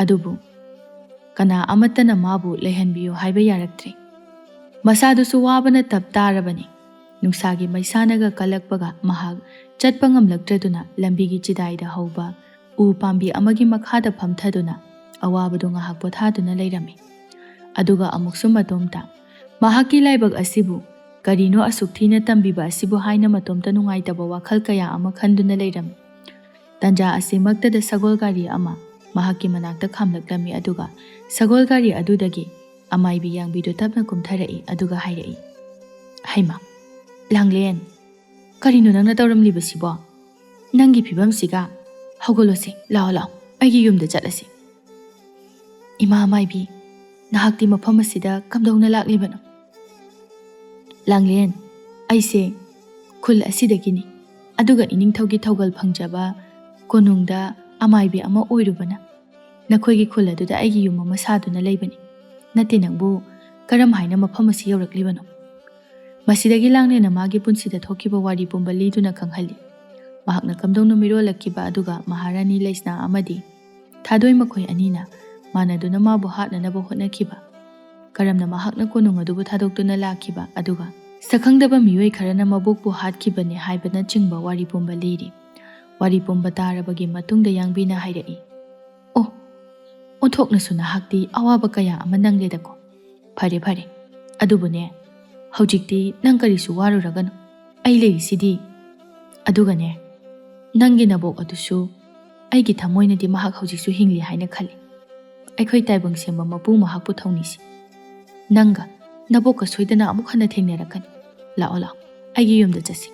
ꯑꯗꯨꯕꯨ ꯀꯅꯥ ꯑꯃꯠꯇꯅ ꯃꯥꯕꯨ ꯂꯩꯍꯟꯕꯤꯌꯨ ꯍꯥꯏꯕ ꯌꯥꯔꯛꯇ꯭ꯔꯦ꯫ ꯃꯁꯥꯗꯨꯁꯨ ꯋꯥꯕꯅ ꯇꯞ ꯇꯥꯔꯕꯅꯤ꯫ ꯅꯨꯡꯁꯥꯒꯤ ꯃꯩꯁꯥꯅꯒ ꯀꯜꯂꯛꯄꯒ ꯃꯍꯥꯛ ꯆꯠꯄ ꯉꯝꯂꯛꯇ꯭ꯔꯗꯨꯅ ꯂꯝꯕꯤꯒꯤ ꯆꯤꯗꯥꯏꯗ ꯍꯧꯕ ꯎ ꯄꯥꯝꯕꯤ ꯑꯃꯒꯤ ꯃꯈꯥꯗ ꯐꯝꯊꯗꯨꯅ ꯑꯋꯥꯕꯗꯨ ꯉꯥꯏꯍꯥꯛ ꯄꯣꯊꯥꯗꯨꯅ ꯂꯩꯔꯝꯃꯤ꯫ ꯑꯗꯨꯒ ꯑꯃꯨꯛꯁꯨ ꯃꯇꯣꯝꯇ ꯃꯍꯥꯛꯀꯤ ꯂꯥꯏꯕꯛ ꯑꯁꯤꯕꯨ ꯀꯔꯤꯅꯣ ꯑꯁꯨꯛ ꯊꯤꯅ ꯇꯝꯕꯤꯕ ꯑꯁꯤꯕꯨ ꯍꯥꯏꯅ ꯃꯇꯣꯝꯇ ꯅꯨꯡꯉꯥꯏꯇꯕ ꯋꯥꯈꯜ ꯀꯌꯥ ꯑꯃ ꯈꯟꯗꯨꯅ ꯂꯩꯔꯝꯃꯤ꯫ ꯇꯟꯖꯥ ꯑꯁꯤꯃꯛꯇꯗ ꯁꯒꯣꯜ ꯒꯥꯔꯤ ꯑꯃ ꯃꯍꯥꯛꯀꯤ ꯃꯅꯥꯛꯇ ꯈꯥꯝꯂꯛꯂꯝꯃꯤ, ꯑꯗꯨꯒ ꯁꯒꯣꯜ ꯒꯥꯔꯤ ꯑꯗꯨꯗꯒꯤ ꯑꯃꯥꯏꯕꯤ ꯌꯥꯡꯕꯤꯗꯨ ꯇꯞꯅ ꯀꯨꯝꯊꯔꯛꯏ, ꯑꯗꯨꯒ ꯍꯥꯏꯔꯛꯏ, "ꯍꯩꯃꯥ, ꯂꯥꯡꯂꯦꯟ, ꯀꯔꯤꯅꯣ ꯅꯪꯅ ꯇꯧꯔꯝꯂꯤꯕꯁꯤꯕꯣ? ꯅꯪꯒꯤ ꯐꯤꯕꯝꯁꯤꯒ? ꯍꯧꯒꯠꯂꯣꯁꯦ, ꯂꯥꯛꯑꯣ, ꯂꯥꯛꯑꯣ, ꯑꯩꯒꯤ ꯌꯨꯝꯗ ꯆꯠꯂꯁꯤ꯫ ꯏꯃꯥ ꯑꯃꯥꯏꯕꯤ, ꯅꯍꯥꯛꯇꯤ ꯃꯐꯝ ꯑꯁꯤꯗ ꯀꯝꯗꯧꯅ ꯂꯥꯛꯂꯤꯕꯅꯣ?" "ꯂꯥꯡꯂꯦꯟ, ꯑꯩꯁꯦ ꯈꯨꯜ ꯑꯁꯤꯗꯒꯤꯅꯤ, ꯑꯗꯨꯒ ꯏꯅꯤꯡꯊꯧꯒꯤ ꯊꯧꯒꯜ ꯐꯪꯖꯕ ꯀꯣꯅꯨꯡꯗ ꯑꯃꯥꯏꯕꯤ ꯑꯃ ꯑꯣꯏꯔꯨꯕꯅ ꯅꯈꯣꯏꯒꯤ ꯈꯨꯜ ꯑꯗꯨꯗ ꯑꯩꯒꯤ ꯌꯨꯝ ꯑꯃ ꯁꯥꯗꯨꯅ ꯂꯩꯕꯅꯤ꯫ ꯅꯠꯇꯦ, ꯅꯪꯕꯨ ꯀꯔꯝ ꯍꯥꯏꯅ ꯃꯐꯝ ꯑꯁꯤ ꯌꯧꯔꯛꯂꯤꯕꯅꯣ?" ꯃꯁꯤꯗꯒꯤ ꯂꯥꯡꯂꯦꯟꯅ ꯃꯥꯒꯤ ꯄꯨꯟꯁꯤꯗ ꯊꯣꯛꯈꯤꯕ ꯋꯥꯔꯤ ꯄꯨꯝꯕ ꯂꯤꯗꯨꯅ ꯈꯪꯍꯜꯂꯤ꯫ ꯃꯍꯥꯛꯅ ꯀꯝꯗꯧꯅ ꯃꯤꯔꯣꯜꯂꯛꯈꯤꯕ, ꯑꯗꯨꯒ ꯃꯍꯥꯔꯥꯅꯤ ꯂꯩꯁꯅꯥ ꯑꯃꯗꯤ ꯊꯥꯗꯣꯏ ꯃꯈꯣꯏ ꯑꯅꯤꯅ ꯃꯥꯟꯅꯗꯨꯅ ꯃꯥꯕꯨ ꯍꯥꯠꯅꯅꯕ ꯍꯣꯠꯅꯈꯤꯕ, ꯀꯔꯝꯅ ꯃꯍꯥꯛꯅ ꯀꯣꯅꯨꯡ ꯑꯗꯨꯕꯨ ꯊꯥꯗꯣꯛꯇꯨꯅ ꯂꯥꯛꯈꯤꯕ, ꯑꯗꯨꯒ ꯁꯛꯈꯪꯗꯕ ꯃꯤꯑꯣꯏ ꯈꯔꯅ ꯃꯕꯣꯛꯄꯨ ꯍꯥꯠꯈꯤꯕꯅꯤ ꯍꯥꯏꯕꯅꯆꯤꯡꯕ ꯋꯥꯔꯤ ꯄꯨꯝꯕ ꯂꯤꯔꯤ꯫ ꯋꯥꯔꯤ ꯄꯨꯝꯕ ꯇꯥꯔꯕꯒꯤ ꯃꯇꯨꯡꯗ ꯌꯥꯡꯕꯤꯅ ꯍꯥꯏꯔꯛꯏ, "ꯑꯣ, ꯑꯣꯟꯊꯣꯛꯅꯁꯨ ꯅꯍꯥꯛꯇꯤ ꯑꯋꯥꯕ ꯀꯌꯥ ꯑꯃ ꯅꯪꯂꯦꯗꯀꯣ꯫ ꯐꯔꯦ, ꯐꯔꯦ꯫ ꯑꯗꯨꯕꯨꯅꯦ, ꯍꯧꯖꯤꯛꯇꯤ ꯅꯪ ꯀꯔꯤꯁꯨ ꯋꯥꯔꯨꯔꯒꯅꯨ꯫ ꯑꯩ ꯂꯩꯔꯤꯁꯤꯗꯤ꯫ ꯑꯗꯨꯒꯅꯦ, ꯅꯪꯒꯤ ꯅꯕꯣꯛ ꯑꯗꯨꯁꯨ ꯑꯩꯒꯤ ꯊꯃꯣꯏꯅꯗꯤ ꯃꯍꯥꯛ ꯍꯧꯖꯤꯛꯁꯨ ꯍꯤꯡꯂꯤ ꯍꯥꯏꯅ ꯈꯜꯂꯤ꯫ ꯑꯩꯈꯣꯏ ꯇꯥꯏꯕꯪ ꯁꯦꯝꯕ ꯃꯄꯨ ꯃꯍꯥꯛꯄꯨ ꯊꯧꯅꯤꯁꯤ꯫ ꯅꯪꯒ ꯅꯕꯣꯛꯀ ꯁꯣꯏꯗꯅ ꯑꯃꯨꯛ ꯍꯟꯅ ꯊꯦꯡꯅꯔꯛꯀꯅꯤ꯫ ꯂꯥꯛꯑꯣ, ꯂꯥꯛꯑꯣ, ꯑꯩꯒꯤ ꯌꯨꯝꯗ ꯆꯠꯁꯤ꯫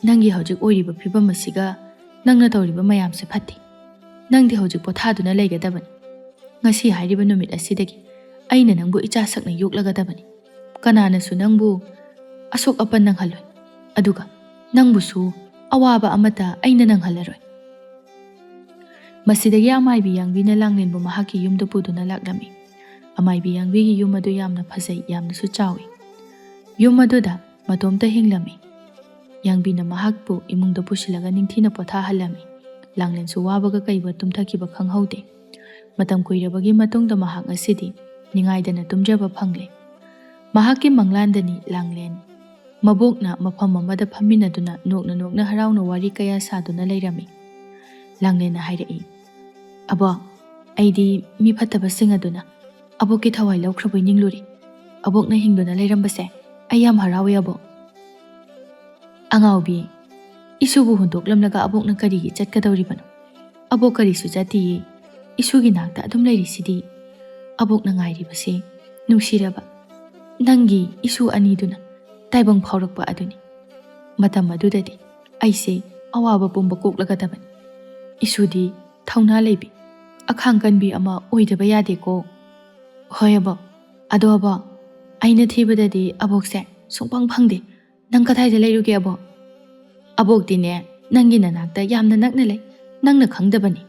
ꯅꯪꯒꯤ ꯍꯧꯖꯤꯛ ꯑꯣꯏꯔꯤꯕ ꯐꯤꯕꯝ ꯑꯁꯤꯒ ꯅꯪꯅ ꯇꯧꯔꯤꯕ ꯃꯌꯥꯝꯁꯦ ꯐꯠꯇꯦ꯫ ꯅꯪꯗꯤ ꯍꯧꯖꯤꯛ ꯄꯣꯊꯥꯗꯨꯅ ꯂꯩꯒꯗꯕꯅꯤ꯫ ꯉꯁꯤ ꯍꯥꯏꯔꯤꯕ ꯅꯨꯃꯤꯠ ꯑꯁꯤꯗꯒꯤ ꯑꯩꯅ ꯅꯪꯕꯨ ꯏꯆꯥ ꯁꯛꯅ ꯌꯣꯛꯂꯒꯗꯕꯅꯤ꯫ ꯀꯅꯥꯅꯁꯨ ꯅꯪꯕꯨ ꯑꯁꯣꯛ ꯑꯄꯟ ꯅꯪꯍꯜꯂꯣꯏ꯫ ꯑꯗꯨꯒ ꯅꯪꯕꯨꯁꯨ ꯑꯋꯥꯕ ꯑꯃꯠꯇ ꯑꯩꯅ ꯅꯪꯍꯜꯂꯔꯣꯏ꯫" ꯃꯁꯤꯗꯒꯤ ꯑꯃꯥꯏꯕꯤ ꯌꯥꯡꯕꯤꯅ ꯂꯥꯡꯂꯦꯟꯕꯨ ꯃꯍꯥꯛꯀꯤ ꯌꯨꯝꯗ ꯄꯨꯗꯨꯅ ꯂꯥꯛꯂꯝꯃꯤ꯫ ꯑꯃꯥꯏꯕꯤ ꯌꯥꯡꯕꯤꯒꯤ ꯌꯨꯝ ꯑꯗꯨ ꯌꯥꯝꯅ ꯐꯖꯩ, ꯌꯥꯝꯅꯁꯨ ꯆꯥꯎꯏ꯫ ꯌꯨꯝ ꯑꯗꯨꯗ ꯃꯇꯣꯝꯇ ꯍꯤꯡꯂꯝꯃꯤ꯫ ꯌꯥꯡꯕꯤꯅ ꯃꯍꯥꯛꯄꯨ ꯏꯃꯨꯡꯗ ꯄꯨꯁꯤꯜꯂꯒ ꯅꯤꯡꯊꯤꯅ ꯄꯣꯊꯥꯍꯜꯂꯝꯃꯤ꯫ ꯂꯥꯡꯂꯦꯟꯁꯨ ꯋꯥꯕꯒ ꯀꯩꯕ ꯇꯨꯝꯊꯈꯤꯕ ꯈꯪꯍꯧꯗꯦ꯫ ꯃꯇꯝ ꯀꯨꯏꯔꯕꯒꯤ ꯃꯇꯨꯡꯗ ꯃꯍꯥꯛ ꯉꯁꯤꯗꯤ ꯅꯤꯡꯉꯥꯏꯗꯅ ꯇꯨꯝꯖꯕ ꯐꯪꯂꯦ꯫ ꯃꯍꯥꯛꯀꯤ ꯃꯪꯂꯥꯟꯗꯅꯤ ꯂꯥꯡꯂꯦꯟ ꯃꯕꯣꯛꯅ ꯃꯐꯝ ꯑꯃꯗ ꯐꯝꯃꯤꯟꯅꯗꯨꯅ ꯅꯣꯛꯅ ꯅꯣꯛꯅ ꯍꯔꯥꯎꯅ ꯋꯥꯔꯤ ꯀꯌꯥ ꯁꯥꯗꯨꯅ ꯂꯩꯔꯝꯃꯤ꯫ ꯂꯥꯡꯂꯦꯟꯅ ꯍꯥꯏꯔꯛꯏ, "ꯑꯕꯣꯛ, ꯑꯩꯗꯤ ꯃꯤ ꯐꯠꯇꯕꯁꯤꯡ ꯑꯗꯨꯅ ꯑꯕꯣꯛꯀꯤ ꯊꯋꯥꯏ ꯂꯧꯈ꯭ꯔꯕꯣꯏ ꯅꯤꯡꯂꯨꯔꯦ꯫ ꯑꯕꯣꯛꯅ ꯍꯤꯡꯗꯨꯅ ꯂꯩꯔꯝꯕꯁꯦ ꯑꯩ ꯌꯥꯝ ꯍꯔꯥꯎꯏ ꯑꯕꯣꯛ꯫" "ꯑꯉꯥꯎꯕꯤ, ꯏꯁꯨꯕꯨ ꯍꯨꯟꯗꯣꯛꯂꯝꯂꯒ ꯑꯕꯣꯛꯅ ꯀꯔꯤꯒꯤ ꯆꯠꯀꯗꯧꯔꯤꯕꯅꯣ? ꯑꯕꯣꯛ ꯀꯔꯤꯁꯨ ꯆꯠꯇꯤꯌꯦ꯫ ꯏꯁꯨꯒꯤ ꯅꯥꯛꯇ ꯑꯗꯨꯝ ꯂꯩꯔꯤꯁꯤꯗꯤ꯫ ꯑꯕꯣꯛꯅ ꯉꯥꯏꯔꯤꯕꯁꯦ ꯅꯨꯡꯁꯤꯔꯕ ꯅꯪꯒꯤ ꯏꯁꯨ ꯑꯅꯤꯗꯨꯅ ꯇꯥꯏꯕꯪ ꯐꯥꯎꯔꯛꯄ ꯑꯗꯨꯅꯤ꯫ ꯃꯇꯝ ꯑꯗꯨꯗꯗꯤ ꯑꯩꯁꯦ ꯑꯋꯥꯕ ꯄꯨꯝꯕ ꯀꯣꯛꯂꯒꯗꯕꯅꯤ꯫ ꯏꯁꯨꯗꯤ ꯊꯧꯅꯥ ꯂꯩꯕꯤ, ꯑꯈꯥꯡ ꯀꯟꯕꯤ ꯑꯃ ꯑꯣꯏꯗꯕ ꯌꯥꯗꯦꯀꯣ꯫" "ꯍꯣꯏ ꯑꯕꯣꯛ꯫ ꯑꯗꯣ ꯑꯕꯣꯛ, ꯑꯩꯅ ꯊꯤꯕꯗꯗꯤ ꯑꯕꯣꯛꯁꯦ ꯁꯨꯡꯐꯪ ꯐꯪꯗꯦ꯫ ꯅꯪ ꯀꯗꯥꯏꯗ ꯂꯩꯔꯨꯒꯦ ꯑꯕꯣꯛ?" "ꯑꯕꯣꯛꯇꯤꯅꯦ, ꯅꯪꯒꯤ ꯅꯅꯥꯛꯇ ꯌꯥꯝꯅ ꯅꯛꯅ ꯂꯩ꯫ ꯅꯪꯅ ꯈꯪꯗꯕꯅꯤ꯫"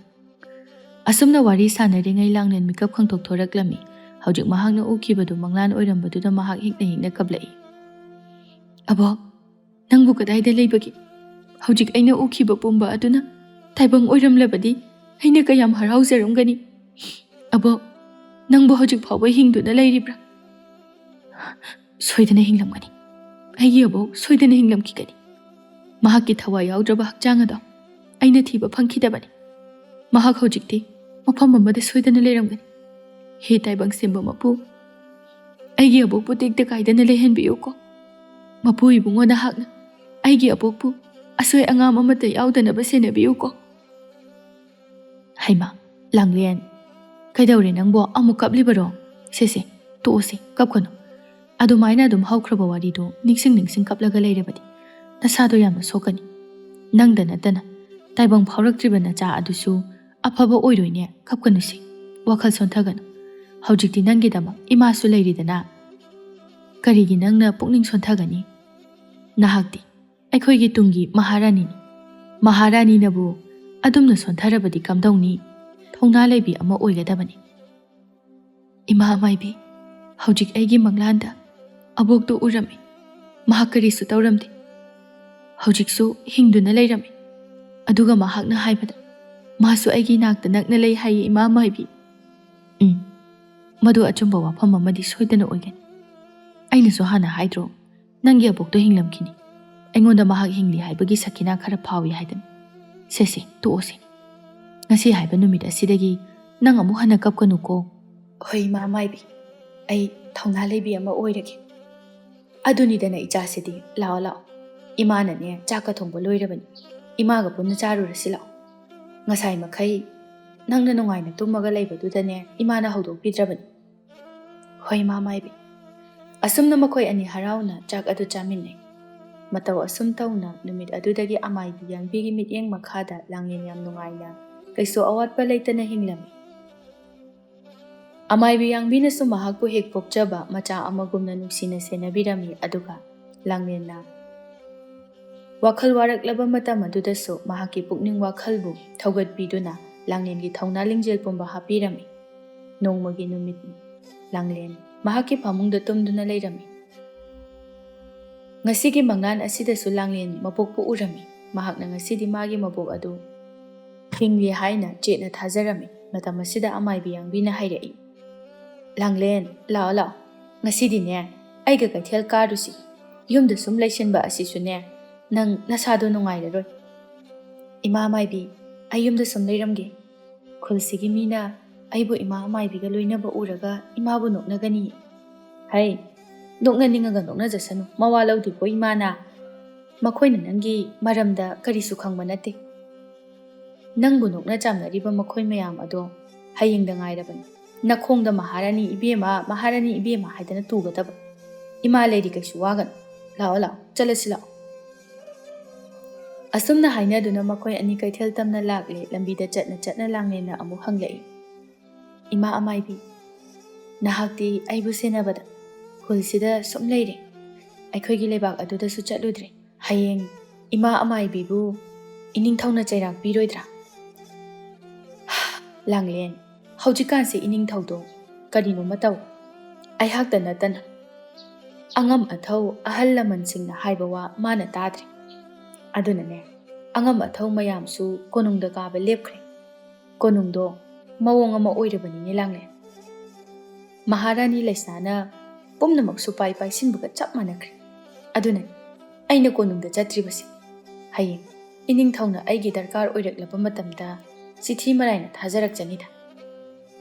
ꯑꯁꯨꯝꯅ ꯋꯥꯔꯤ ꯁꯥꯟꯅꯔꯤꯉꯩ ꯂꯥꯡꯂꯦꯟ ꯃꯤꯀꯞ ꯈꯪꯇꯣꯛ ꯊꯣꯔꯛꯂꯝꯃꯤ꯫ ꯍꯧꯖꯤꯛ ꯃꯍꯥꯛꯅ ꯎꯈꯤꯕꯗꯨ ꯃꯪꯂꯥꯟ ꯑꯣꯏꯔꯝꯕꯗꯨꯗ ꯃꯍꯥꯛ ꯍꯤꯛꯅ ꯍꯤꯛꯅ ꯀꯞꯂꯛꯏ꯫ "ꯑꯕꯣꯛ, ꯅꯪꯕꯨ ꯀꯗꯥꯏꯗ ꯂꯩꯕꯒꯦ? ꯍꯧꯖꯤꯛ ꯑꯩꯅ ꯎꯈꯤꯕ ꯄꯨꯝꯕ ꯑꯗꯨꯅ ꯇꯥꯏꯕꯪ ꯑꯣꯏꯔꯝꯂꯕꯗꯤ ꯑꯩꯅ ꯀꯌꯥꯝ ꯍꯔꯥꯎꯖꯔꯝꯒꯅꯤ꯫ ꯑꯕꯣꯛ, ꯅꯪꯕꯨ ꯍꯧꯖꯤꯛ ꯐꯥꯎꯕ ꯍꯤꯡꯗꯨꯅ ꯂꯩꯔꯤꯕ꯭ꯔꯥ?" "ꯁꯣꯏꯗꯅ ꯍꯤꯡꯂꯝꯒꯅꯤ꯫ ꯑꯩꯒꯤ ꯑꯕꯣꯛ ꯁꯣꯏꯗꯅ ꯍꯤꯡꯂꯝꯈꯤꯒꯅꯤ꯫ ꯃꯍꯥꯛꯀꯤ ꯊꯋꯥꯏ ꯌꯥꯎꯗ꯭ꯔꯕ ꯍꯛꯆꯥꯡ ꯑꯗꯣ ꯑꯩꯅ ꯊꯤꯕ ꯐꯪꯈꯤꯗꯕꯅꯤ꯫ ꯃꯍꯥꯛ ꯍꯧꯖꯤꯛꯇꯤ ꯃꯐꯝ ꯑꯃꯗ ꯁꯣꯏꯗꯅ ꯂꯩꯔꯝꯒꯅꯤ꯫ ꯍꯦ ꯇꯥꯏꯕꯪ ꯁꯦꯝꯕ ꯃꯄꯨ, ꯑꯩꯒꯤ ꯑꯕꯣꯛꯄꯨ ꯇꯦꯛꯇ ꯀꯥꯏꯗꯅ ꯂꯩꯍꯟꯕꯤꯌꯨꯀꯣ꯫ ꯃꯄꯨ ꯏꯕꯨꯡꯉꯣ ꯅꯍꯥꯛꯅ ꯑꯩꯒꯤ ꯑꯕꯣꯛꯄꯨ ꯑꯁꯣꯏ ꯑꯉꯥꯝ ꯑꯃꯠꯇ ꯌꯥꯎꯗꯅꯕ ꯁꯦꯟꯅꯕꯤꯌꯨꯀꯣ꯫" "ꯍꯩꯃꯥ, ꯂꯥꯡꯂꯦꯟ, ꯀꯩꯗꯧꯔꯦ ꯅꯪꯕꯣ? ꯑꯃꯨꯛ ꯀꯞꯂꯤꯕꯔꯣ? ꯁꯦ ꯁꯦ, ꯇꯣꯛꯑꯣꯁꯦ, ꯀꯞꯀꯅꯨ꯫ ꯑꯗꯨꯃꯥꯏꯅ ꯑꯗꯨꯝ ꯍꯧꯈ꯭ꯔꯕ ꯋꯥꯔꯤꯗꯣ ꯅꯤꯡꯁꯤꯡ ꯅꯤꯡꯁꯤꯡ ꯀꯞꯂꯒ ꯂꯩꯔꯕꯗꯤ ꯅꯁꯥꯗꯣ ꯌꯥꯝꯅ ꯁꯣꯛꯀꯅꯤ꯫ ꯅꯪꯗ ꯅꯠꯇꯅ ꯇꯥꯏꯕꯪ ꯐꯥꯎꯔꯛꯇ꯭ꯔꯤꯕ ꯅꯆꯥ ꯑꯗꯨꯁꯨ ꯑꯐꯕ ꯑꯣꯏꯔꯣꯏꯅꯦ꯫ ꯀꯞꯀꯅꯨꯁꯦ, ꯋꯥꯈꯜ ꯁꯣꯟꯊꯒꯅꯨ꯫ ꯍꯧꯖꯤꯛꯇꯤ ꯅꯪꯒꯤꯗꯃꯛ ꯏꯃꯥꯁꯨ ꯂꯩꯔꯤꯗꯅ꯫ ꯀꯔꯤꯒꯤ ꯅꯪꯅ ꯄꯨꯛꯅꯤꯡ ꯁꯣꯟꯊꯒꯅꯤ? ꯅꯍꯥꯛꯇꯤ ꯑꯩꯈꯣꯏꯒꯤ ꯇꯨꯡꯒꯤ ꯃꯍꯥꯔꯥꯅꯤꯅꯤ꯫ ꯃꯍꯥꯔꯥꯅꯤꯅꯕꯨ ꯑꯗꯨꯝꯅ ꯁꯣꯟꯊꯔꯕꯗꯤ ꯀꯝꯗꯧꯅꯤ? ꯊꯧꯅꯥ ꯂꯩꯕꯤ ꯑꯃ ꯑꯣꯏꯒꯗꯕꯅꯤ꯫ ꯏꯃꯥ ꯑꯃꯥꯏꯕꯤ, ꯍꯧꯖꯤꯛ ꯑꯩꯒꯤ ꯃꯪꯂꯥꯟꯗ ꯑꯕꯣꯛꯇꯨ ꯎꯔꯝꯃꯤ꯫ ꯃꯍꯥꯛ ꯀꯔꯤꯁꯨ ꯇꯧꯔꯝꯗꯦ꯫ ꯍꯧꯖꯤꯛꯁꯨ ꯍꯤꯡꯗꯨꯅ ꯂꯩꯔꯝꯃꯤ꯫ ꯑꯗꯨꯒ ꯃꯍꯥꯛꯅ ꯍꯥꯏꯕꯗ, ꯃꯥꯁꯨ ꯑꯩꯒꯤ ꯅꯥꯛꯇ ꯅꯛꯅ ꯂꯩ ꯍꯥꯏꯌꯦ, ꯏꯃꯥ ꯑꯃꯥꯏꯕꯤ꯫ ꯎꯝ, ꯃꯗꯨ ꯑꯆꯨꯝꯕ ꯋꯥꯐꯝ ꯑꯃꯗꯤ ꯁꯣꯏꯗꯅ ꯑꯣꯏꯒꯅꯤ꯫ ꯑꯩꯅꯁꯨ ꯍꯥꯟꯅ ꯍꯥꯏꯗ꯭ꯔꯣ, ꯅꯪꯒꯤ ꯑꯕꯣꯛꯇꯣ ꯍꯤꯡꯂꯝꯈꯤꯅꯤ꯫ ꯑꯩꯉꯣꯟꯗ ꯃꯍꯥꯛ ꯍꯤꯡꯂꯤ ꯍꯥꯏꯕꯒꯤ ꯁꯈꯤꯅꯥ ꯈꯔ ꯐꯥꯎꯏ ꯍꯥꯏꯗꯅ꯫ ꯁꯦꯁꯦ, ꯇꯣꯛꯑꯣꯁꯦ꯫ ꯉꯁꯤ ꯍꯥꯏꯕ ꯅꯨꯃꯤꯠ ꯑꯁꯤꯗꯒꯤ ꯅꯪ ꯑꯃꯨꯛ ꯍꯟꯅ ꯀꯞꯀꯅꯨꯀꯣ꯫ ꯍꯣꯏ, ꯏꯃꯥ ꯃꯥꯏꯕꯤ, ꯑꯩ ꯊꯧꯅꯥ ꯂꯩꯕꯤ ꯑꯃ ꯑꯣꯏꯔꯒꯦ꯫ ꯑꯗꯨꯅꯤꯗꯅ ꯏꯆꯥꯁꯤꯗꯤ, ꯂꯥꯛꯑꯣ, ꯂꯥꯛꯑꯣ꯫ ꯏꯃꯥꯅꯅꯦ, ꯆꯥꯛꯀ ꯊꯣꯡꯕ ꯂꯣꯏꯔꯕꯅꯤ꯫ ꯏꯃꯥꯒ ꯄꯨꯟꯅ ꯆꯥꯔꯨꯔꯁꯤ ꯂꯥꯛꯑꯣ꯫ ꯉꯁꯥꯏ ꯃꯈꯩ ꯅꯪꯅ ꯅꯨꯡꯉꯥꯏꯅ ꯇꯨꯝꯃꯒ ꯂꯩꯕꯗꯨꯗꯅꯦ, ꯏꯃꯥꯅ ꯍꯧꯗꯣꯛꯄꯤꯗ꯭ꯔꯕꯅꯤ꯫ ꯍꯣꯏ, ꯏꯃꯥ ꯃꯥꯏꯕꯤ꯫ ꯑꯁꯨꯝꯅ ꯃꯈꯣꯏ ꯑꯅꯤ ꯍꯔꯥꯎꯅ ꯆꯥꯛ ꯑꯗꯨ ꯆꯥꯃꯤꯟꯅꯩ꯫ ꯃꯇꯧ ꯑꯁꯨꯝ ꯇꯧꯅ ꯅꯨꯃꯤꯠ ꯑꯗꯨꯗꯒꯤ ꯑꯃꯥꯏꯕꯤ ꯌꯥꯡꯕꯤꯒꯤ ꯃꯤꯠꯌꯦꯡ ꯃꯈꯥꯗ ꯂꯥꯡꯂꯦꯟ ꯌꯥꯝ ꯅꯨꯡꯉꯥꯏꯅ, ꯀꯩꯁꯨ ꯑꯋꯥꯠꯄ ꯂꯩꯇꯅ ꯍꯤꯡꯂꯝꯃꯤ꯫ ꯑꯃꯥꯏꯕꯤ ꯌꯥꯡꯕꯤꯅꯁꯨ ꯃꯍꯥꯛꯄꯨ ꯍꯦꯛ ꯄꯣꯛꯆꯕ ꯃꯆꯥ ꯑꯃꯒꯨꯝꯅ ꯅꯨꯡꯁꯤꯅ ꯁꯦꯟꯅꯕꯤꯔꯝꯃꯤ꯫ ꯑꯗꯨꯒ ꯂꯥꯡꯂꯦꯟꯅ ꯋꯥꯈꯜ ꯋꯥꯔꯛꯂꯕ ꯃꯇꯝ ꯑꯗꯨꯗꯁꯨ ꯃꯍꯥꯛꯀꯤ ꯄꯨꯛꯅꯤꯡ ꯋꯥꯈꯜꯕꯨ ꯊꯧꯒꯠꯄꯤꯗꯨꯅ ꯂꯥꯡꯂꯦꯟꯒꯤ ꯊꯧꯅꯥ ꯂꯤꯡꯖꯦꯜ ꯄꯨꯝꯕ ꯍꯥꯞꯄꯤꯔꯝꯃꯤ꯫ ꯅꯣꯡꯃꯒꯤ ꯅꯨꯃꯤꯠꯅꯤ꯫ ꯂꯥꯡꯂꯦꯟ ꯃꯍꯥꯛꯀꯤ ꯐꯃꯨꯡꯗ ꯇꯨꯝꯗꯨꯅ ꯂꯩꯔꯝꯃꯤ꯫ ꯉꯁꯤꯒꯤ ꯃꯪꯂꯥꯟ ꯑꯁꯤꯗꯁꯨ ꯂꯥꯡꯂꯦꯟ ꯃꯕꯣꯛꯄꯨ ꯎꯔꯝꯃꯤ꯫ ꯃꯍꯥꯛꯅ ꯉꯁꯤꯗꯤ ꯃꯥꯒꯤ ꯃꯕꯣꯛ ꯑꯗꯨ ꯍꯤꯡꯂꯤ ꯍꯥꯏꯅ ꯆꯦꯠꯅ ꯊꯥꯖꯔꯝꯃꯤ꯫ ꯃꯇꯝ ꯑꯁꯤꯗ ꯑꯃꯥꯏꯕꯤ ꯌꯥꯡꯕꯤꯅ ꯍꯥꯏꯔꯛꯏ, "ꯂꯥꯡꯂꯦꯟ, ꯂꯥꯛꯑꯣ, ꯂꯥꯛꯑꯣ꯫ ꯉꯁꯤꯗꯤꯅꯦ, ꯑꯩꯒ ꯀꯩꯊꯦꯜ ꯀꯥꯔꯨꯁꯤ꯫ ꯌꯨꯝꯗ ꯁꯨꯝ ꯂꯩꯁꯤꯟꯕ ꯑꯁꯤꯁꯨꯅꯦ, ꯅꯪ ꯅꯁꯥꯗꯣ ꯅꯨꯡꯉꯥꯏꯔꯔꯣꯏ꯫" "ꯏꯃꯥ ꯃꯥꯏꯕꯤ, ꯑꯩ ꯌꯨꯝꯗ ꯁꯨꯝ ꯂꯩꯔꯝꯒꯦ꯫ ꯈꯨꯜꯁꯤꯒꯤ ꯃꯤꯅ ꯑꯩꯕꯨ ꯏꯃꯥ ꯃꯥꯏꯕꯤꯒ ꯂꯣꯏꯅꯕ ꯎꯔꯒ ꯏꯃꯥꯕꯨ ꯅꯣꯛꯅꯒꯅꯤ꯫" "ꯍꯩ, ꯅꯣꯛꯅꯅꯤꯡꯉꯒ ꯅꯣꯛꯅꯖꯁꯅꯨ, ꯃꯋꯥ ꯂꯧꯗꯦꯀꯣ ꯏꯃꯥꯅ꯫ ꯃꯈꯣꯏꯅ ꯅꯪꯒꯤ ꯃꯔꯝꯗ ꯀꯔꯤꯁꯨ ꯈꯪꯕ ꯅꯠꯇꯦ꯫ ꯅꯪꯕꯨ ꯅꯣꯛꯅ ꯆꯥꯝꯅꯔꯤꯕ ꯃꯈꯣꯏ ꯃꯌꯥꯝ ꯑꯗꯣ ꯍꯌꯦꯡꯗ ꯉꯥꯏꯔꯕꯅꯤ꯫ ꯅꯈꯣꯡꯗ 'ꯃꯍꯥꯔꯥꯅꯤ ꯏꯕꯦꯝꯃ, ꯃꯍꯥꯔꯥꯅꯤ ꯏꯕꯦꯝꯃ' ꯍꯥꯏꯗꯅ ꯇꯨꯒꯗꯕ꯫ ꯏꯃꯥ ꯂꯩꯔꯤ, ꯀꯩꯁꯨ ꯋꯥꯒꯅꯨ꯫ ꯂꯥꯛꯑꯣ, ꯂꯥꯛꯑꯣ, ꯆꯠꯂꯁꯤ ꯂꯥꯛꯑꯣ꯫" ꯑꯁꯨꯝꯅ ꯍꯥꯏꯅꯗꯨꯅ ꯃꯈꯣꯏ ꯑꯅꯤ ꯀꯩꯊꯦꯜ ꯇꯝꯅ ꯂꯥꯛꯂꯦ꯫ ꯂꯝꯕꯤꯗ ꯆꯠꯅ ꯆꯠꯅ ꯂꯥꯡꯂꯦꯟꯅ ꯑꯃꯨꯛ ꯍꯪꯂꯛꯏ, "ꯏꯃꯥ ꯑꯃꯥꯏꯕꯤ, ꯅꯍꯥꯛꯇꯤ ꯑꯩꯕꯨ ꯁꯦꯟꯅꯕꯗ ꯈꯨꯜꯁꯤꯗ ꯁꯨꯝ ꯂꯩꯔꯦ꯫ ꯑꯩꯈꯣꯏꯒꯤ ꯂꯩꯕꯥꯛ ꯑꯗꯨꯗꯁꯨ ꯆꯠꯂꯨꯗ꯭ꯔꯦ꯫ ꯍꯌꯦꯡ ꯏꯃꯥ ꯑꯃꯥꯏꯕꯤꯕꯨ ꯏꯅꯤꯡꯊꯧꯅ ꯆꯩꯔꯥꯛ ꯄꯤꯔꯣꯏꯗ꯭ꯔꯥ?" "ꯂꯥꯡꯂꯦꯟ, ꯍꯧꯖꯤꯛꯀꯥꯟꯁꯦ ꯏꯅꯤꯡꯊꯧꯗꯣ ꯀꯔꯤꯅꯣꯃ ꯇꯧ꯫ ꯑꯩꯍꯥꯛꯇ ꯅꯠꯇꯅ ꯑꯉꯝ ꯑꯊꯧ ꯑꯍꯜ ꯂꯃꯟꯁꯤꯡꯅ ꯍꯥꯏꯕ ꯋꯥ ꯃꯥꯅ ꯇꯥꯗ꯭ꯔꯦ꯫ ꯑꯗꯨꯅꯅꯦ, ꯑꯉꯝ ꯑꯊꯧ ꯃꯌꯥꯝꯁꯨ ꯀꯣꯅꯨꯡꯗ ꯀꯥꯕ ꯂꯦꯞꯈ꯭ꯔꯦ꯫ ꯀꯣꯅꯨꯡꯗꯣ ꯃꯑꯣꯡ ꯑꯃ ꯑꯣꯏꯔꯕꯅꯤꯅꯦ, ꯂꯥꯡꯂꯦꯟ꯫ ꯃꯍꯥꯔꯥꯅꯤ ꯂꯩꯁꯅꯥꯅ ꯄꯨꯝꯅꯃꯛ ꯁꯨꯄꯥꯏ ꯄꯥꯏꯁꯤꯟꯕꯒ ꯆꯞ ꯃꯥꯟꯅꯈ꯭ꯔꯦ꯫ ꯑꯗꯨꯅꯅꯤ ꯑꯩꯅ ꯀꯣꯅꯨꯡꯗ ꯆꯠꯇ꯭ꯔꯤꯕꯁꯦ꯫ ꯍꯌꯦꯡ ꯏꯅꯤꯡꯊꯧꯅ ꯑꯩꯒꯤ ꯗꯔꯀꯥꯔ ꯑꯣꯏꯔꯛꯂꯕ ꯃꯇꯝꯗ ꯆꯤꯊꯤ ꯃꯔꯥꯏꯅ ꯊꯥꯖꯔꯛꯆꯅꯤꯗ"꯫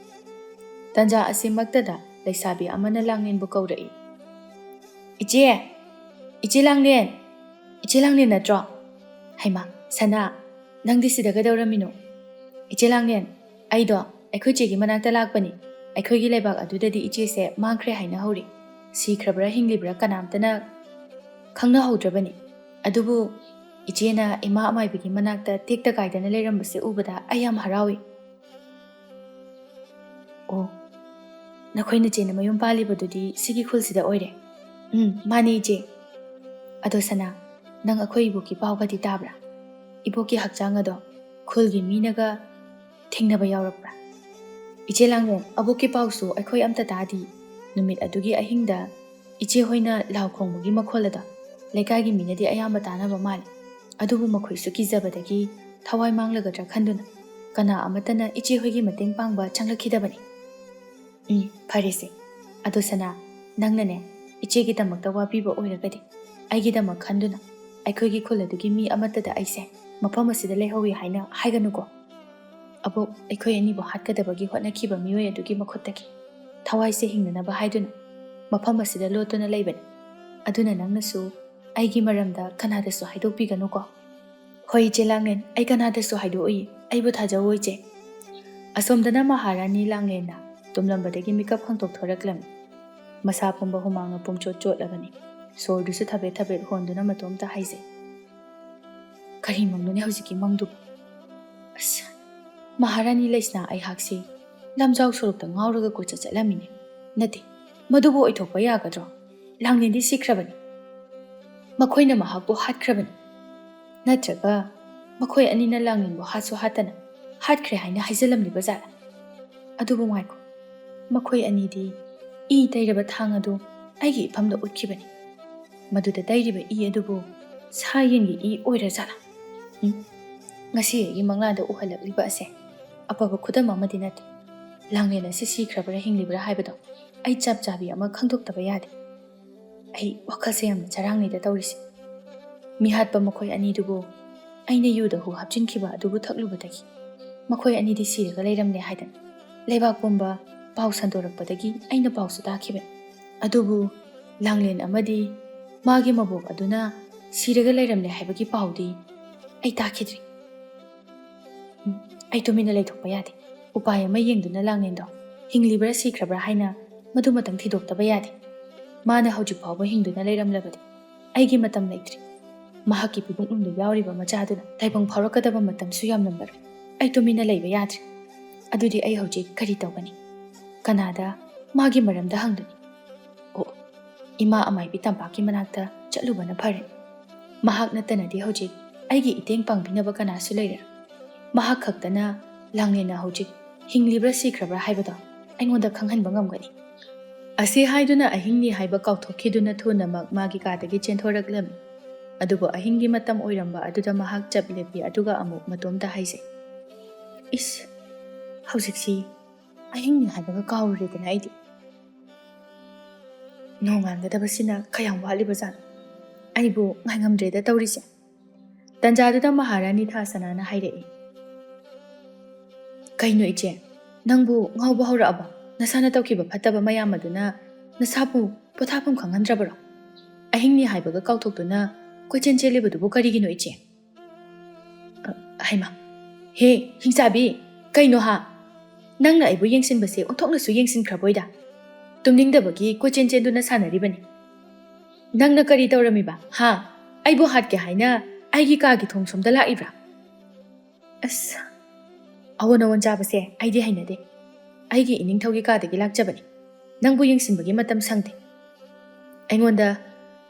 ꯇꯟꯖꯥ ꯑꯁꯤꯃꯛꯇꯗ ꯂꯩꯁꯥꯕꯤ ꯑꯃꯅ ꯂꯥꯡꯂꯦꯟꯕꯨ ꯀꯧꯔꯛꯏ꯫ "ꯏꯆꯦ! ꯏꯆꯦ ꯂꯥꯡꯂꯦꯟ! ꯏꯆꯦ ꯂꯥꯡꯂꯦꯟ ꯅꯠꯇ꯭ꯔꯣ? ꯍꯩꯃꯥ, ꯁꯅꯥ, ꯅꯪꯗꯤ ꯁꯤꯗ ꯀꯩꯗꯧꯔꯝꯃꯤꯅꯣ?" "ꯏꯆꯦ ꯂꯥꯡꯂꯦꯟ, ꯑꯩꯗꯣ ꯑꯩꯈꯣꯏ ꯆꯦꯒꯤ ꯃꯅꯥꯛꯇ ꯂꯥꯛꯄꯅꯤ꯫ ꯑꯩꯈꯣꯏꯒꯤ ꯂꯩꯕꯥꯛ ꯑꯗꯨꯗꯗꯤ ꯏꯆꯦꯁꯦ ꯃꯥꯡꯈ꯭ꯔꯦ ꯍꯥꯏꯅꯍꯧꯔꯤ꯫ ꯁꯤꯈ꯭ꯔꯕ꯭ꯔꯥ ꯍꯤꯡꯂꯤꯕ꯭ꯔꯥ ꯀꯅꯥꯝꯇꯅ ꯈꯪꯅꯍꯧꯗ꯭ꯔꯕꯅꯤ꯫ ꯑꯗꯨꯕꯨ ꯏꯆꯦꯅ ꯏꯃꯥ ꯑꯃꯥꯏꯕꯤꯒꯤ ꯃꯅꯥꯛꯇ ꯇꯦꯛꯇ ꯀꯥꯏꯗꯅ ꯂꯩꯔꯝꯕꯁꯦ ꯎꯕꯗ ꯑꯩ ꯌꯥꯝ ꯍꯔꯥꯎꯏ"꯫ "ꯑꯣ, ꯅꯈꯣꯏ ꯅꯆꯦꯅ ꯃꯌꯨꯝ ꯄꯥꯜꯂꯤꯕꯗꯨꯗꯤ ꯁꯤꯒꯤ ꯈꯨꯜꯁꯤꯗ ꯑꯣꯏꯔꯦ"꯫ "ꯎꯝ, ꯃꯥꯅꯦ ꯏꯆꯦ"꯫ "ꯑꯗꯣ ꯁꯅꯥ, ꯅꯪ ꯑꯩꯈꯣꯏ ꯏꯕꯣꯛꯀꯤ ꯄꯥꯎꯒꯗꯤ ꯇꯥꯕ꯭ꯔꯥ? ꯏꯕꯣꯛꯀꯤ ꯍꯛꯆꯥꯡ ꯑꯗꯣ ꯈꯨꯜꯒꯤ ꯃꯤꯅꯒ ꯊꯦꯡꯅꯕ ꯌꯥꯎꯔꯛꯄ꯭ꯔꯥ?" "ꯏꯆꯦ ꯂꯥꯡꯂꯦꯟ, ꯑꯕꯣꯛꯀꯤ ꯄꯥꯎꯁꯨ ꯑꯩꯈꯣꯏ ꯑꯝꯇ ꯇꯥꯗꯤ꯫ ꯅꯨꯃꯤꯠ ꯑꯗꯨꯒꯤ ꯑꯍꯤꯡꯗ ꯏꯆꯦ ꯍꯣꯏꯅ ꯂꯥꯎ ꯈꯣꯡꯕꯒꯤ ꯃꯈꯣꯜ ꯑꯗꯣ ꯂꯩꯀꯥꯏꯒꯤ ꯃꯤꯅꯗꯤ ꯑꯌꯥꯝꯕ ꯇꯥꯅꯕ ꯃꯥꯜꯂꯤ꯫ ꯑꯗꯨꯕꯨ ꯃꯈꯣꯏꯁꯨ ꯀꯤꯖꯕꯗꯒꯤ ꯊꯋꯥꯏ ꯃꯥꯡꯂꯒꯗ꯭ꯔꯥ ꯈꯟꯗꯨꯅ ꯀꯅꯥ ꯑꯃꯠꯇꯅ ꯏꯆꯦ ꯍꯣꯏꯒꯤ ꯃꯇꯦꯡ ꯄꯥꯡꯕ ꯆꯪꯂꯛꯈꯤꯗꯕꯅꯤ"꯫ "ꯎꯝ, ꯐꯔꯦꯁꯦ꯫ ꯑꯗꯣ ꯁꯅꯥ, ꯅꯪꯅꯅꯦ ꯏꯆꯦꯒꯤꯗꯃꯛꯇ ꯋꯥꯕꯤꯕ ꯑꯣꯏꯔꯒꯗꯤ ꯑꯩꯒꯤꯗꯃꯛ ꯈꯟꯗꯨꯅ ꯑꯩꯈꯣꯏꯒꯤ ꯈꯨꯜ ꯑꯗꯨꯒꯤ ꯃꯤ ꯑꯃꯠꯇꯗ ꯑꯩꯁꯦ ꯃꯐꯝ ꯑꯁꯤꯗ ꯂꯩꯍꯧꯏ ꯍꯥꯏꯅ ꯍꯥꯏꯒꯅꯨꯀꯣ꯫ ꯑꯕꯣꯛ ꯑꯩꯈꯣꯏ ꯑꯅꯤꯕꯨ ꯍꯥꯠꯀꯗꯕꯒꯤ ꯍꯣꯠꯅꯈꯤꯕ ꯃꯤꯑꯣꯏ ꯑꯗꯨꯒꯤ ꯃꯈꯨꯠꯇꯒꯤ ꯊꯋꯥꯏꯁꯦ ꯍꯤꯡꯅꯅꯕ ꯍꯥꯏꯗꯨꯅ ꯃꯐꯝ ꯑꯁꯤꯗ ꯂꯣꯠꯇꯨꯅ ꯂꯩꯕꯅꯤ꯫ ꯑꯗꯨꯅ ꯅꯪꯅꯁꯨ ꯑꯩꯒꯤ ꯃꯔꯝꯗ ꯀꯅꯥꯗꯁꯨ ꯍꯥꯏꯗꯣꯛꯄꯤꯒꯅꯨꯀꯣ"꯫ "ꯍꯣꯏ ꯏꯆꯦ ꯂꯥꯡꯂꯦꯟ, ꯑꯩ ꯀꯅꯥꯗꯁꯨ ꯍꯥꯏꯗꯣꯛꯑꯣꯏ꯫ ꯑꯩꯕꯨ ꯊꯥꯖꯧꯑꯣ ꯏꯆꯦ"꯫ ꯑꯁꯣꯝꯗꯅ ꯃꯍꯥꯔꯥꯅꯤ ꯂꯥꯡꯂꯦꯟꯅ ꯇꯨꯝꯂꯝꯕꯗꯒꯤ ꯃꯤꯀꯞ ꯈꯪꯇꯣꯛ ꯊꯣꯔꯛꯂꯝꯃꯤ꯫ ꯃꯁꯥ ꯄꯨꯝꯕ ꯍꯨꯃꯥꯡꯅ ꯄꯨꯡꯆꯣꯠ ꯆꯣꯠꯂꯕꯅꯤ꯫ ꯁꯣꯔꯗꯨꯁꯨ ꯊꯕꯦꯠ ꯊꯕꯦꯠ ꯍꯣꯟꯗꯨꯅ ꯃꯇꯣꯝꯇ ꯍꯥꯏꯖꯩ꯫ "ꯀꯔꯤ ꯃꯪꯅꯣꯅꯦ ꯍꯧꯖꯤꯛꯀꯤ ꯃꯪꯗꯨꯕꯨ? ꯑꯁ, ꯃꯍꯥꯔꯥꯅꯤ ꯂꯩꯁꯅꯥ ꯑꯩꯍꯥꯛꯁꯤ ꯂꯝꯖꯥꯎ ꯁꯣꯔꯣꯛꯇ ꯉꯥꯎꯔꯒ ꯀꯣꯏꯆꯠ ꯆꯠꯂꯝꯃꯤꯅꯦ꯫ ꯅꯠꯇꯦ, ꯃꯗꯨꯕꯨ ꯑꯣꯏꯊꯣꯛꯄ ꯌꯥꯒꯗ꯭ꯔꯣ? ꯂꯥꯡꯂꯦꯟꯗꯤ ꯁꯤꯈ꯭ꯔꯕꯅꯤ꯫ ꯃꯈꯣꯏꯅ ꯃꯍꯥꯛꯄꯨ ꯍꯥꯠꯈ꯭ꯔꯕꯅꯤ꯫ ꯅꯠꯇ꯭ꯔꯒ ꯃꯈꯣꯏ ꯑꯅꯤꯅ ꯂꯥꯡꯂꯦꯟꯕꯨ ꯍꯥꯠꯁꯨ ꯍꯥꯠꯇꯅ ꯍꯥꯠꯈ꯭ꯔꯦ ꯍꯥꯏꯅ ꯍꯥꯏꯖꯜꯂꯝꯂꯤꯕ ꯖꯥꯠꯂ? ꯑꯗꯨꯕꯨ ꯉꯥꯏꯈꯣ, ꯃꯈꯣꯏ ꯑꯅꯤꯗꯤ ꯏ ꯇꯩꯔꯕ ꯊꯥꯡ ꯑꯗꯨ ꯑꯩꯒꯤ ꯏꯐꯝꯗ ꯎꯠꯈꯤꯕꯅꯤ꯫ ꯃꯗꯨꯗ ꯇꯩꯔꯤꯕ ꯏ ꯑꯗꯨꯕꯨ ꯁꯥ ꯌꯦꯟꯒꯤ ꯏ ꯑꯣꯏꯔ ꯖꯥꯠꯂ? ꯎꯝ, ꯉꯁꯤ ꯑꯩꯒꯤ ꯃꯪꯂꯥꯟꯗ ꯎꯍꯜꯂꯛꯂꯤꯕ ꯑꯁꯦ ꯑꯐꯕ ꯈꯨꯗꯝ ꯑꯃꯗꯤ ꯅꯠꯇꯦ꯫ ꯂꯥꯡꯂꯦꯟ ꯑꯁꯤ ꯁꯤꯈ꯭ꯔꯕ꯭ꯔꯥ ꯍꯤꯡꯂꯤꯕ꯭ꯔꯥ ꯍꯥꯏꯕꯗꯣ ꯑꯩ ꯆꯞ ꯆꯥꯕꯤ ꯑꯃ ꯈꯪꯗꯣꯛꯇꯕ ꯌꯥꯗꯦ꯫ ꯑꯩ ꯋꯥꯈꯜꯁꯦ ꯌꯥꯝꯅ ꯆꯔꯥꯡꯅꯩꯗ ꯇꯧꯔꯤꯁꯦ꯫ ꯃꯤꯍꯥꯠꯄ ꯃꯈꯣꯏ ꯑꯅꯤꯗꯨꯕꯨ ꯑꯩꯅ ꯌꯨꯗ ꯍꯨ ꯍꯥꯞꯆꯤꯟꯈꯤꯕ ꯑꯗꯨꯕꯨ ꯊꯛꯂꯨꯕꯗꯒꯤ ꯃꯈꯣꯏ ꯑꯅꯤꯗꯤ ꯁꯤꯔꯒ ꯂꯩꯔꯝꯂꯦ ꯍꯥꯏꯗꯅ ꯂꯩꯕꯥꯛ ꯄꯨꯝꯕ ꯄꯥꯎ ꯁꯟꯗꯣꯔꯛꯄꯗꯒꯤ ꯑꯩꯅ ꯄꯥꯎꯁꯨ ꯇꯥꯈꯤꯕꯅꯤ꯫ ꯑꯗꯨꯕꯨ ꯂꯥꯡꯂꯦꯟ ꯑꯃꯗꯤ ꯃꯥꯒꯤ ꯃꯕꯣꯛ ꯑꯗꯨꯅ ꯁꯤꯔꯒ ꯂꯩꯔꯝꯂꯦ ꯍꯥꯏꯕꯒꯤ ꯄꯥꯎꯗꯤ ꯑꯩ ꯇꯥꯈꯤꯗ꯭ꯔꯤ꯫ ꯎꯝ, ꯑꯩ ꯇꯨꯃꯤꯟꯅ ꯂꯩꯊꯣꯛꯄ ꯌꯥꯗꯦ꯫ ꯎꯄꯥꯏ ꯑꯃ ꯌꯦꯡꯗꯨꯅ ꯂꯥꯡꯂꯦꯟꯗꯣ ꯍꯤꯡꯂꯤꯕ꯭ꯔꯥ ꯁꯤꯈ꯭ꯔꯕ꯭ꯔꯥ ꯍꯥꯏꯅ ꯃꯗꯨꯃꯇꯪ ꯊꯤꯗꯣꯛꯇꯕ ꯌꯥꯗꯦ꯫ ꯃꯥꯅ ꯍꯧꯖꯤꯛ ꯐꯥꯎꯕ ꯍꯤꯡꯗꯨꯅ ꯂꯩꯔꯝꯂꯕꯗꯤ ꯑꯩꯒꯤ ꯃꯇꯝ ꯂꯩꯇ꯭ꯔꯤ꯫ ꯃꯍꯥꯛꯀꯤ ꯄꯤꯕꯨꯡꯂꯨꯝꯗ ꯌꯥꯎꯔꯤꯕ ꯃꯆꯥꯗꯨꯅ ꯇꯥꯏꯕꯪ ꯐꯥꯎꯔꯛꯀꯗꯕ ꯃꯇꯝꯁꯨ ꯌꯥꯝꯂꯝꯃꯔꯣꯏ꯫ ꯑꯩ ꯇꯨꯃꯤꯟꯅ ꯂꯩꯕ ꯌꯥꯗ꯭ꯔꯦ꯫ ꯑꯗꯨꯗꯤ ꯑꯩ ꯍꯧꯖꯤꯛ ꯀꯔꯤ ꯇꯧꯒꯅꯤ? ꯀꯅꯥꯗ ꯃꯥꯒꯤ ꯃꯔꯝꯗ ꯍꯪꯒꯅꯤ? ꯑꯣ, ꯏꯃꯥ ꯑꯃꯥꯏꯕꯤ ꯇꯝꯄꯥꯛꯀꯤ ꯃꯅꯥꯛꯇ ꯆꯠꯂꯨꯕꯅ ꯐꯔꯦ꯫ ꯃꯍꯥꯛ ꯅꯠꯇꯅꯗꯤ ꯍꯧꯖꯤꯛ ꯑꯩꯒꯤ ꯏꯇꯦꯡ ꯄꯥꯡꯕꯤꯅꯕ ꯀꯅꯥꯁꯨ ꯂꯩꯔꯦ꯫ ꯃꯍꯥꯛ ꯈꯛꯇꯅ ꯂꯥꯡꯂꯦꯟꯅ ꯍꯧꯖꯤꯛ ꯍꯤꯡꯂꯤꯕ꯭ꯔꯥ ꯁꯤꯈ꯭ꯔꯕ꯭ꯔꯥ ꯍꯥꯏꯕꯗꯣ ꯑꯩꯉꯣꯟꯗ ꯈꯪꯍꯟꯕ ꯉꯝꯒꯅꯤ꯫ ꯑꯁꯤ ꯍꯥꯏꯗꯨꯅ ꯑꯍꯤꯡꯅꯤ ꯍꯥꯏꯕ ꯀꯥꯎꯊꯣꯛꯈꯤꯗꯨꯅ ꯊꯨꯅꯃꯛ ꯃꯥꯒꯤ ꯀꯥꯗꯒꯤ ꯆꯦꯟꯊꯣꯔꯛꯂꯝꯃꯤ꯫ ꯑꯗꯨꯕꯨ ꯑꯍꯤꯡꯒꯤ ꯃꯇꯝ ꯑꯣꯏꯔꯝꯕ ꯑꯗꯨꯗ ꯃꯍꯥꯛ ꯆꯞ ꯂꯦꯞꯄꯤ, ꯑꯗꯨꯒ ꯑꯃꯨꯛ ꯃꯇꯣꯝꯇ ꯍꯥꯏꯖꯩ, "ꯏꯁ, ꯍꯧꯖꯤꯛꯁꯤ ꯑꯍꯤꯡꯅꯤ ꯍꯥꯏꯕꯒ ꯀꯥꯎꯔꯨꯔꯦꯗꯅ ꯑꯩꯗꯤ꯫ ꯅꯣꯡꯉꯥꯟꯒꯗꯕꯁꯤꯅ ꯀꯌꯥꯝ ꯋꯥꯠꯂꯤꯕꯖꯥꯠꯅꯣ? ꯑꯩꯕꯨ ꯉꯥꯏꯉꯝꯗ꯭ꯔꯦꯗ ꯇꯧꯔꯤꯁꯦ"꯫ ꯇꯟꯖꯥꯗꯨꯗ ꯃꯍꯥꯔꯥꯅꯤ ꯊꯥꯁꯅꯥꯅ ꯍꯥꯏꯔꯛꯏ, "ꯀꯩꯅꯣ ꯏꯆꯦ, ꯅꯪꯕꯨ ꯉꯥꯎꯕ ꯍꯧꯔꯛꯑꯕ? ꯅꯁꯥꯅ ꯇꯧꯈꯤꯕ ꯐꯠꯇꯕ ꯃꯌꯥꯝ ꯑꯗꯨꯅ ꯅꯁꯥꯕꯨ ꯄꯣꯊꯥꯐꯝ ꯈꯪꯍꯟꯗ꯭ꯔꯕꯔꯣ? ꯑꯍꯤꯡꯅꯤ ꯍꯥꯏꯕꯒ ꯀꯥꯎꯊꯣꯛꯇꯨꯅ ꯀꯣꯏꯆꯦꯟ ꯆꯦꯜꯂꯤꯕꯗꯨꯕꯨ ꯀꯔꯤꯒꯤꯅꯣ ꯏꯆꯦ?" ꯑ, ꯍꯩꯃꯥ, ꯍꯦ, ꯍꯤꯡꯆꯥꯕꯤ, ꯀꯩꯅꯣ ꯍꯥ? ꯅꯪꯅ ꯑꯩꯕꯨ ꯌꯦꯡꯁꯤꯟꯕꯁꯦ ꯑꯣꯟꯊꯣꯛꯅꯁꯨ ꯌꯦꯡꯁꯤꯟꯈ꯭ꯔꯕꯣꯏꯗ꯫ ꯇꯨꯝꯅꯤꯡꯗꯕꯒꯤ ꯀꯣꯏꯆꯦꯟ ꯆꯦꯟꯗꯨꯅ ꯁꯥꯟꯅꯔꯤꯕꯅꯤ꯫ ꯅꯪꯅ ꯀꯔꯤ ꯇꯧꯔꯝꯃꯤꯕ ꯍꯥ? ꯑꯩꯕꯨ ꯍꯥꯠꯀꯦ ꯍꯥꯏꯅ ꯑꯩꯒꯤ ꯀꯥꯒꯤ ꯊꯣꯡ ꯁꯣꯝꯗ ꯂꯥꯛꯏꯕ꯭ꯔꯥ? ꯑꯁ, ꯑꯑꯣꯟ ꯑꯑꯣꯟ ꯆꯥꯕꯁꯦ ꯑꯩꯗꯤ ꯍꯩꯅꯗꯦ꯫ ꯑꯩꯒꯤ ꯏꯅꯤꯡꯊꯧꯒꯤ ꯀꯥꯗꯒꯤ ꯂꯥꯛꯆꯕꯅꯤ꯫ ꯅꯪꯕꯨ ꯌꯦꯡꯁꯤꯟꯕꯒꯤ ꯃꯇꯝ ꯁꯪꯗꯦ꯫ ꯑꯩꯉꯣꯟꯗ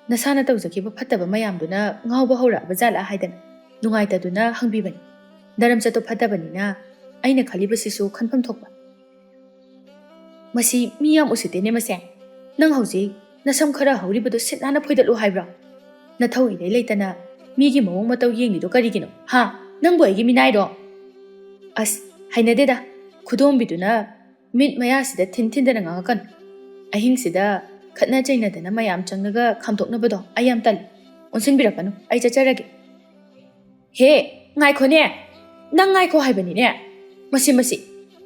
ꯅꯁꯥꯅ ꯇꯧꯖꯈꯤꯕ ꯐꯠꯇꯕ ꯃꯌꯥꯝꯗꯨꯅ ꯉꯥꯎꯕ ꯍꯧꯔꯛꯑꯕ ꯖꯥꯠꯂꯥ ꯍꯥꯏꯗꯅ ꯅꯨꯡꯉꯥꯏꯇꯗꯨꯅ ꯍꯪꯕꯤꯕꯅꯤ꯫ ꯅꯔꯝꯆꯠꯇꯣ ꯐꯠꯇꯕꯅꯤꯅ ꯑꯩꯅ ꯈꯜꯂꯤꯕꯁꯤꯁꯨ ꯈꯟꯐꯝ ꯊꯣꯛꯄ꯫ ꯃꯁꯤ ꯃꯤ ꯌꯥꯝ ꯎꯁꯤꯠꯇꯦꯅꯦ ꯃꯁꯦ꯫ ꯅꯪ ꯍꯧꯖꯤꯛ ꯅꯁꯝ ꯈꯔ ꯍꯧꯔꯤꯕꯗꯣ ꯁꯤꯠ ꯅꯥꯟꯅ ꯐꯣꯏꯗꯠꯂꯨ ꯍꯥꯏꯕ꯭ꯔꯣ? ꯅꯊꯧ ꯏꯔꯩ ꯂꯩꯇꯅ ꯃꯤꯒꯤ ꯃꯑꯣꯡ ꯃꯇꯧ ꯌꯦꯡꯂꯤꯗꯣ ꯀꯔꯤꯒꯤꯅꯣ? ꯍꯥ? ꯅꯪꯕꯨ ꯑꯩꯒꯤ ꯃꯤꯅꯥꯏꯔꯣ? ꯑꯁ, ꯍꯩꯅꯗꯦꯗ꯫ ꯈꯨꯗꯣꯝꯕꯤꯗꯨꯅ ꯃꯤꯠ ꯃꯌꯥꯁꯤꯗ ꯊꯤꯟ ꯊꯤꯟꯗꯅ ꯉꯥꯡꯉꯛꯀꯅꯨ꯫ ꯑꯍꯤꯡꯁꯤꯗ ꯈꯠꯅ ꯆꯩꯅꯗꯅ ꯃꯌꯥꯝ ꯆꯪꯂꯒ ꯈꯥꯝꯗꯣꯛꯅꯕꯗꯣ ꯑꯩ ꯌꯥꯝ ꯇꯜꯂꯤ꯫ ꯑꯣꯟꯁꯤꯟꯕꯤꯔꯛꯀꯅꯨ, ꯑꯩ ꯆꯠꯆꯔꯒꯦ꯫ ꯍꯦ, ꯉꯥꯏꯈꯣꯅꯦ! ꯅꯪ ꯉꯥꯏꯈꯣ ꯍꯥꯏꯕꯅꯤꯅꯦ꯫ ꯃꯁꯤ, ꯃꯁꯤ,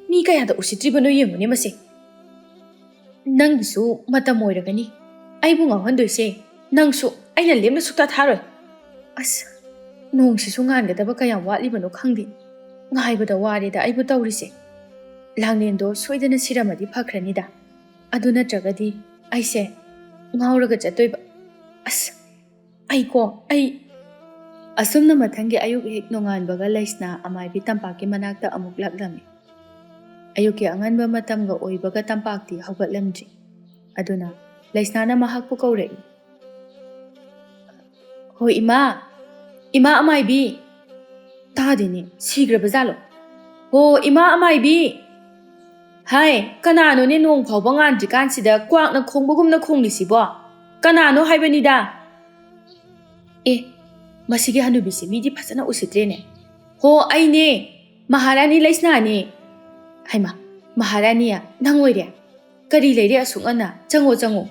ꯃꯤ ꯀꯌꯥꯗ ꯎꯁꯤꯠꯇ꯭ꯔꯤꯕꯅꯣ ꯌꯦꯡꯉꯨꯅꯦ ꯃꯁꯤ꯫ ꯅꯪꯒꯤꯁꯨ ꯃꯇꯝ ꯑꯣꯏꯔꯒꯅꯤ ꯑꯩꯕꯨ ꯉꯥꯎꯍꯟꯗꯣꯏꯁꯦ꯫ ꯅꯪꯁꯨ ꯑꯩꯅ ꯂꯦꯝꯅ ꯁꯨꯛꯇꯥ ꯊꯥꯔꯣꯏ꯫ ꯑꯁ, ꯅꯣꯡꯁꯤꯁꯨ ꯉꯥꯟꯒꯗꯕ ꯀꯌꯥꯝ ꯋꯥꯠꯂꯤꯕꯅꯣ ꯈꯪꯗꯦ꯫ ꯉꯥꯏꯕꯗ ꯋꯥꯔꯦꯗ ꯑꯩꯕꯨ ꯇꯧꯔꯤꯁꯦ꯫ ꯂꯥꯡꯂꯦꯟꯗꯣ ꯁꯣꯏꯗꯅ ꯁꯤꯔꯝꯃꯗꯤ ꯐꯈ꯭ꯔꯅꯤꯗ꯫ ꯑꯗꯨ ꯅꯠꯇ꯭ꯔꯒꯗꯤ ꯑꯩꯁꯦ ꯉꯥꯎꯔꯒ ꯆꯠꯇꯣꯏꯕ꯫ ꯑꯁ, ꯑꯩꯀꯣ, ꯑꯩ꯫ ꯑꯁꯨꯝꯅ ꯃꯊꯪꯒꯤ ꯑꯌꯨꯛ ꯍꯦꯛ ꯅꯣꯡꯉꯥꯟꯕꯒ ꯂꯩꯁꯅꯥ ꯑꯃꯥꯏꯕꯤ ꯇꯝꯄꯥꯛꯀꯤ ꯃꯅꯥꯛꯇ ꯑꯃꯨꯛ ꯂꯥꯛꯂꯝꯃꯤ꯫ ꯑꯌꯨꯛꯀꯤ ꯑꯉꯟꯕ ꯃꯇꯝꯒ ꯑꯣꯏꯕꯒ ꯇꯝꯄꯥꯛꯇꯤ ꯍꯧꯒꯠꯂꯝꯗ꯭ꯔꯤ꯫ ꯑꯗꯨꯅ ꯂꯩꯁꯅꯥꯅ ꯃꯍꯥꯛꯄꯨ ꯀꯧꯔꯛꯏ꯫ "ꯍꯣ ꯏꯃꯥ, ꯏꯃꯥ ꯑꯃꯥꯏꯕꯤ!" ꯇꯥꯗꯦꯅꯦ, ꯁꯤꯈ꯭ꯔꯕ ꯖꯥꯠꯂꯣ? "ꯍꯣ ꯏꯃꯥ ꯑꯃꯥꯏꯕꯤ!" "ꯍꯥꯏ, ꯀꯅꯥꯅꯣꯅꯦ ꯅꯣꯡ ꯐꯥꯎꯕ ꯉꯥꯟꯗ꯭ꯔꯤꯀꯥꯟꯁꯤꯗ ꯀ꯭ꯋꯥꯛꯅ ꯈꯣꯡꯕꯒꯨꯝꯅ ꯈꯣꯡꯂꯤꯁꯤꯕꯣ? ꯀꯅꯥꯅꯣ ꯍꯥꯏꯕꯅꯤꯗ!" "ꯑꯦ, ꯃꯁꯤꯒꯤ ꯍꯅꯨꯕꯤꯁꯤ ꯃꯤꯗꯤ ꯐꯖꯅ ꯎꯁꯤꯠꯇ꯭ꯔꯦꯅꯦ꯫ ꯍꯣ, ꯑꯩꯅꯦ, ꯃꯍꯥꯔꯥꯅꯤ ꯂꯩꯁꯅꯥꯅꯦ꯫" "ꯍꯩꯃꯥ, ꯃꯍꯥꯔꯥꯅꯤ, ꯅꯪ ꯑꯣꯏꯔꯦ? ꯀꯔꯤ ꯂꯩꯔꯦ ꯑꯁꯨꯛ ꯉꯟꯅ? ꯆꯪꯉꯣ, ꯆꯪꯉꯣ꯫"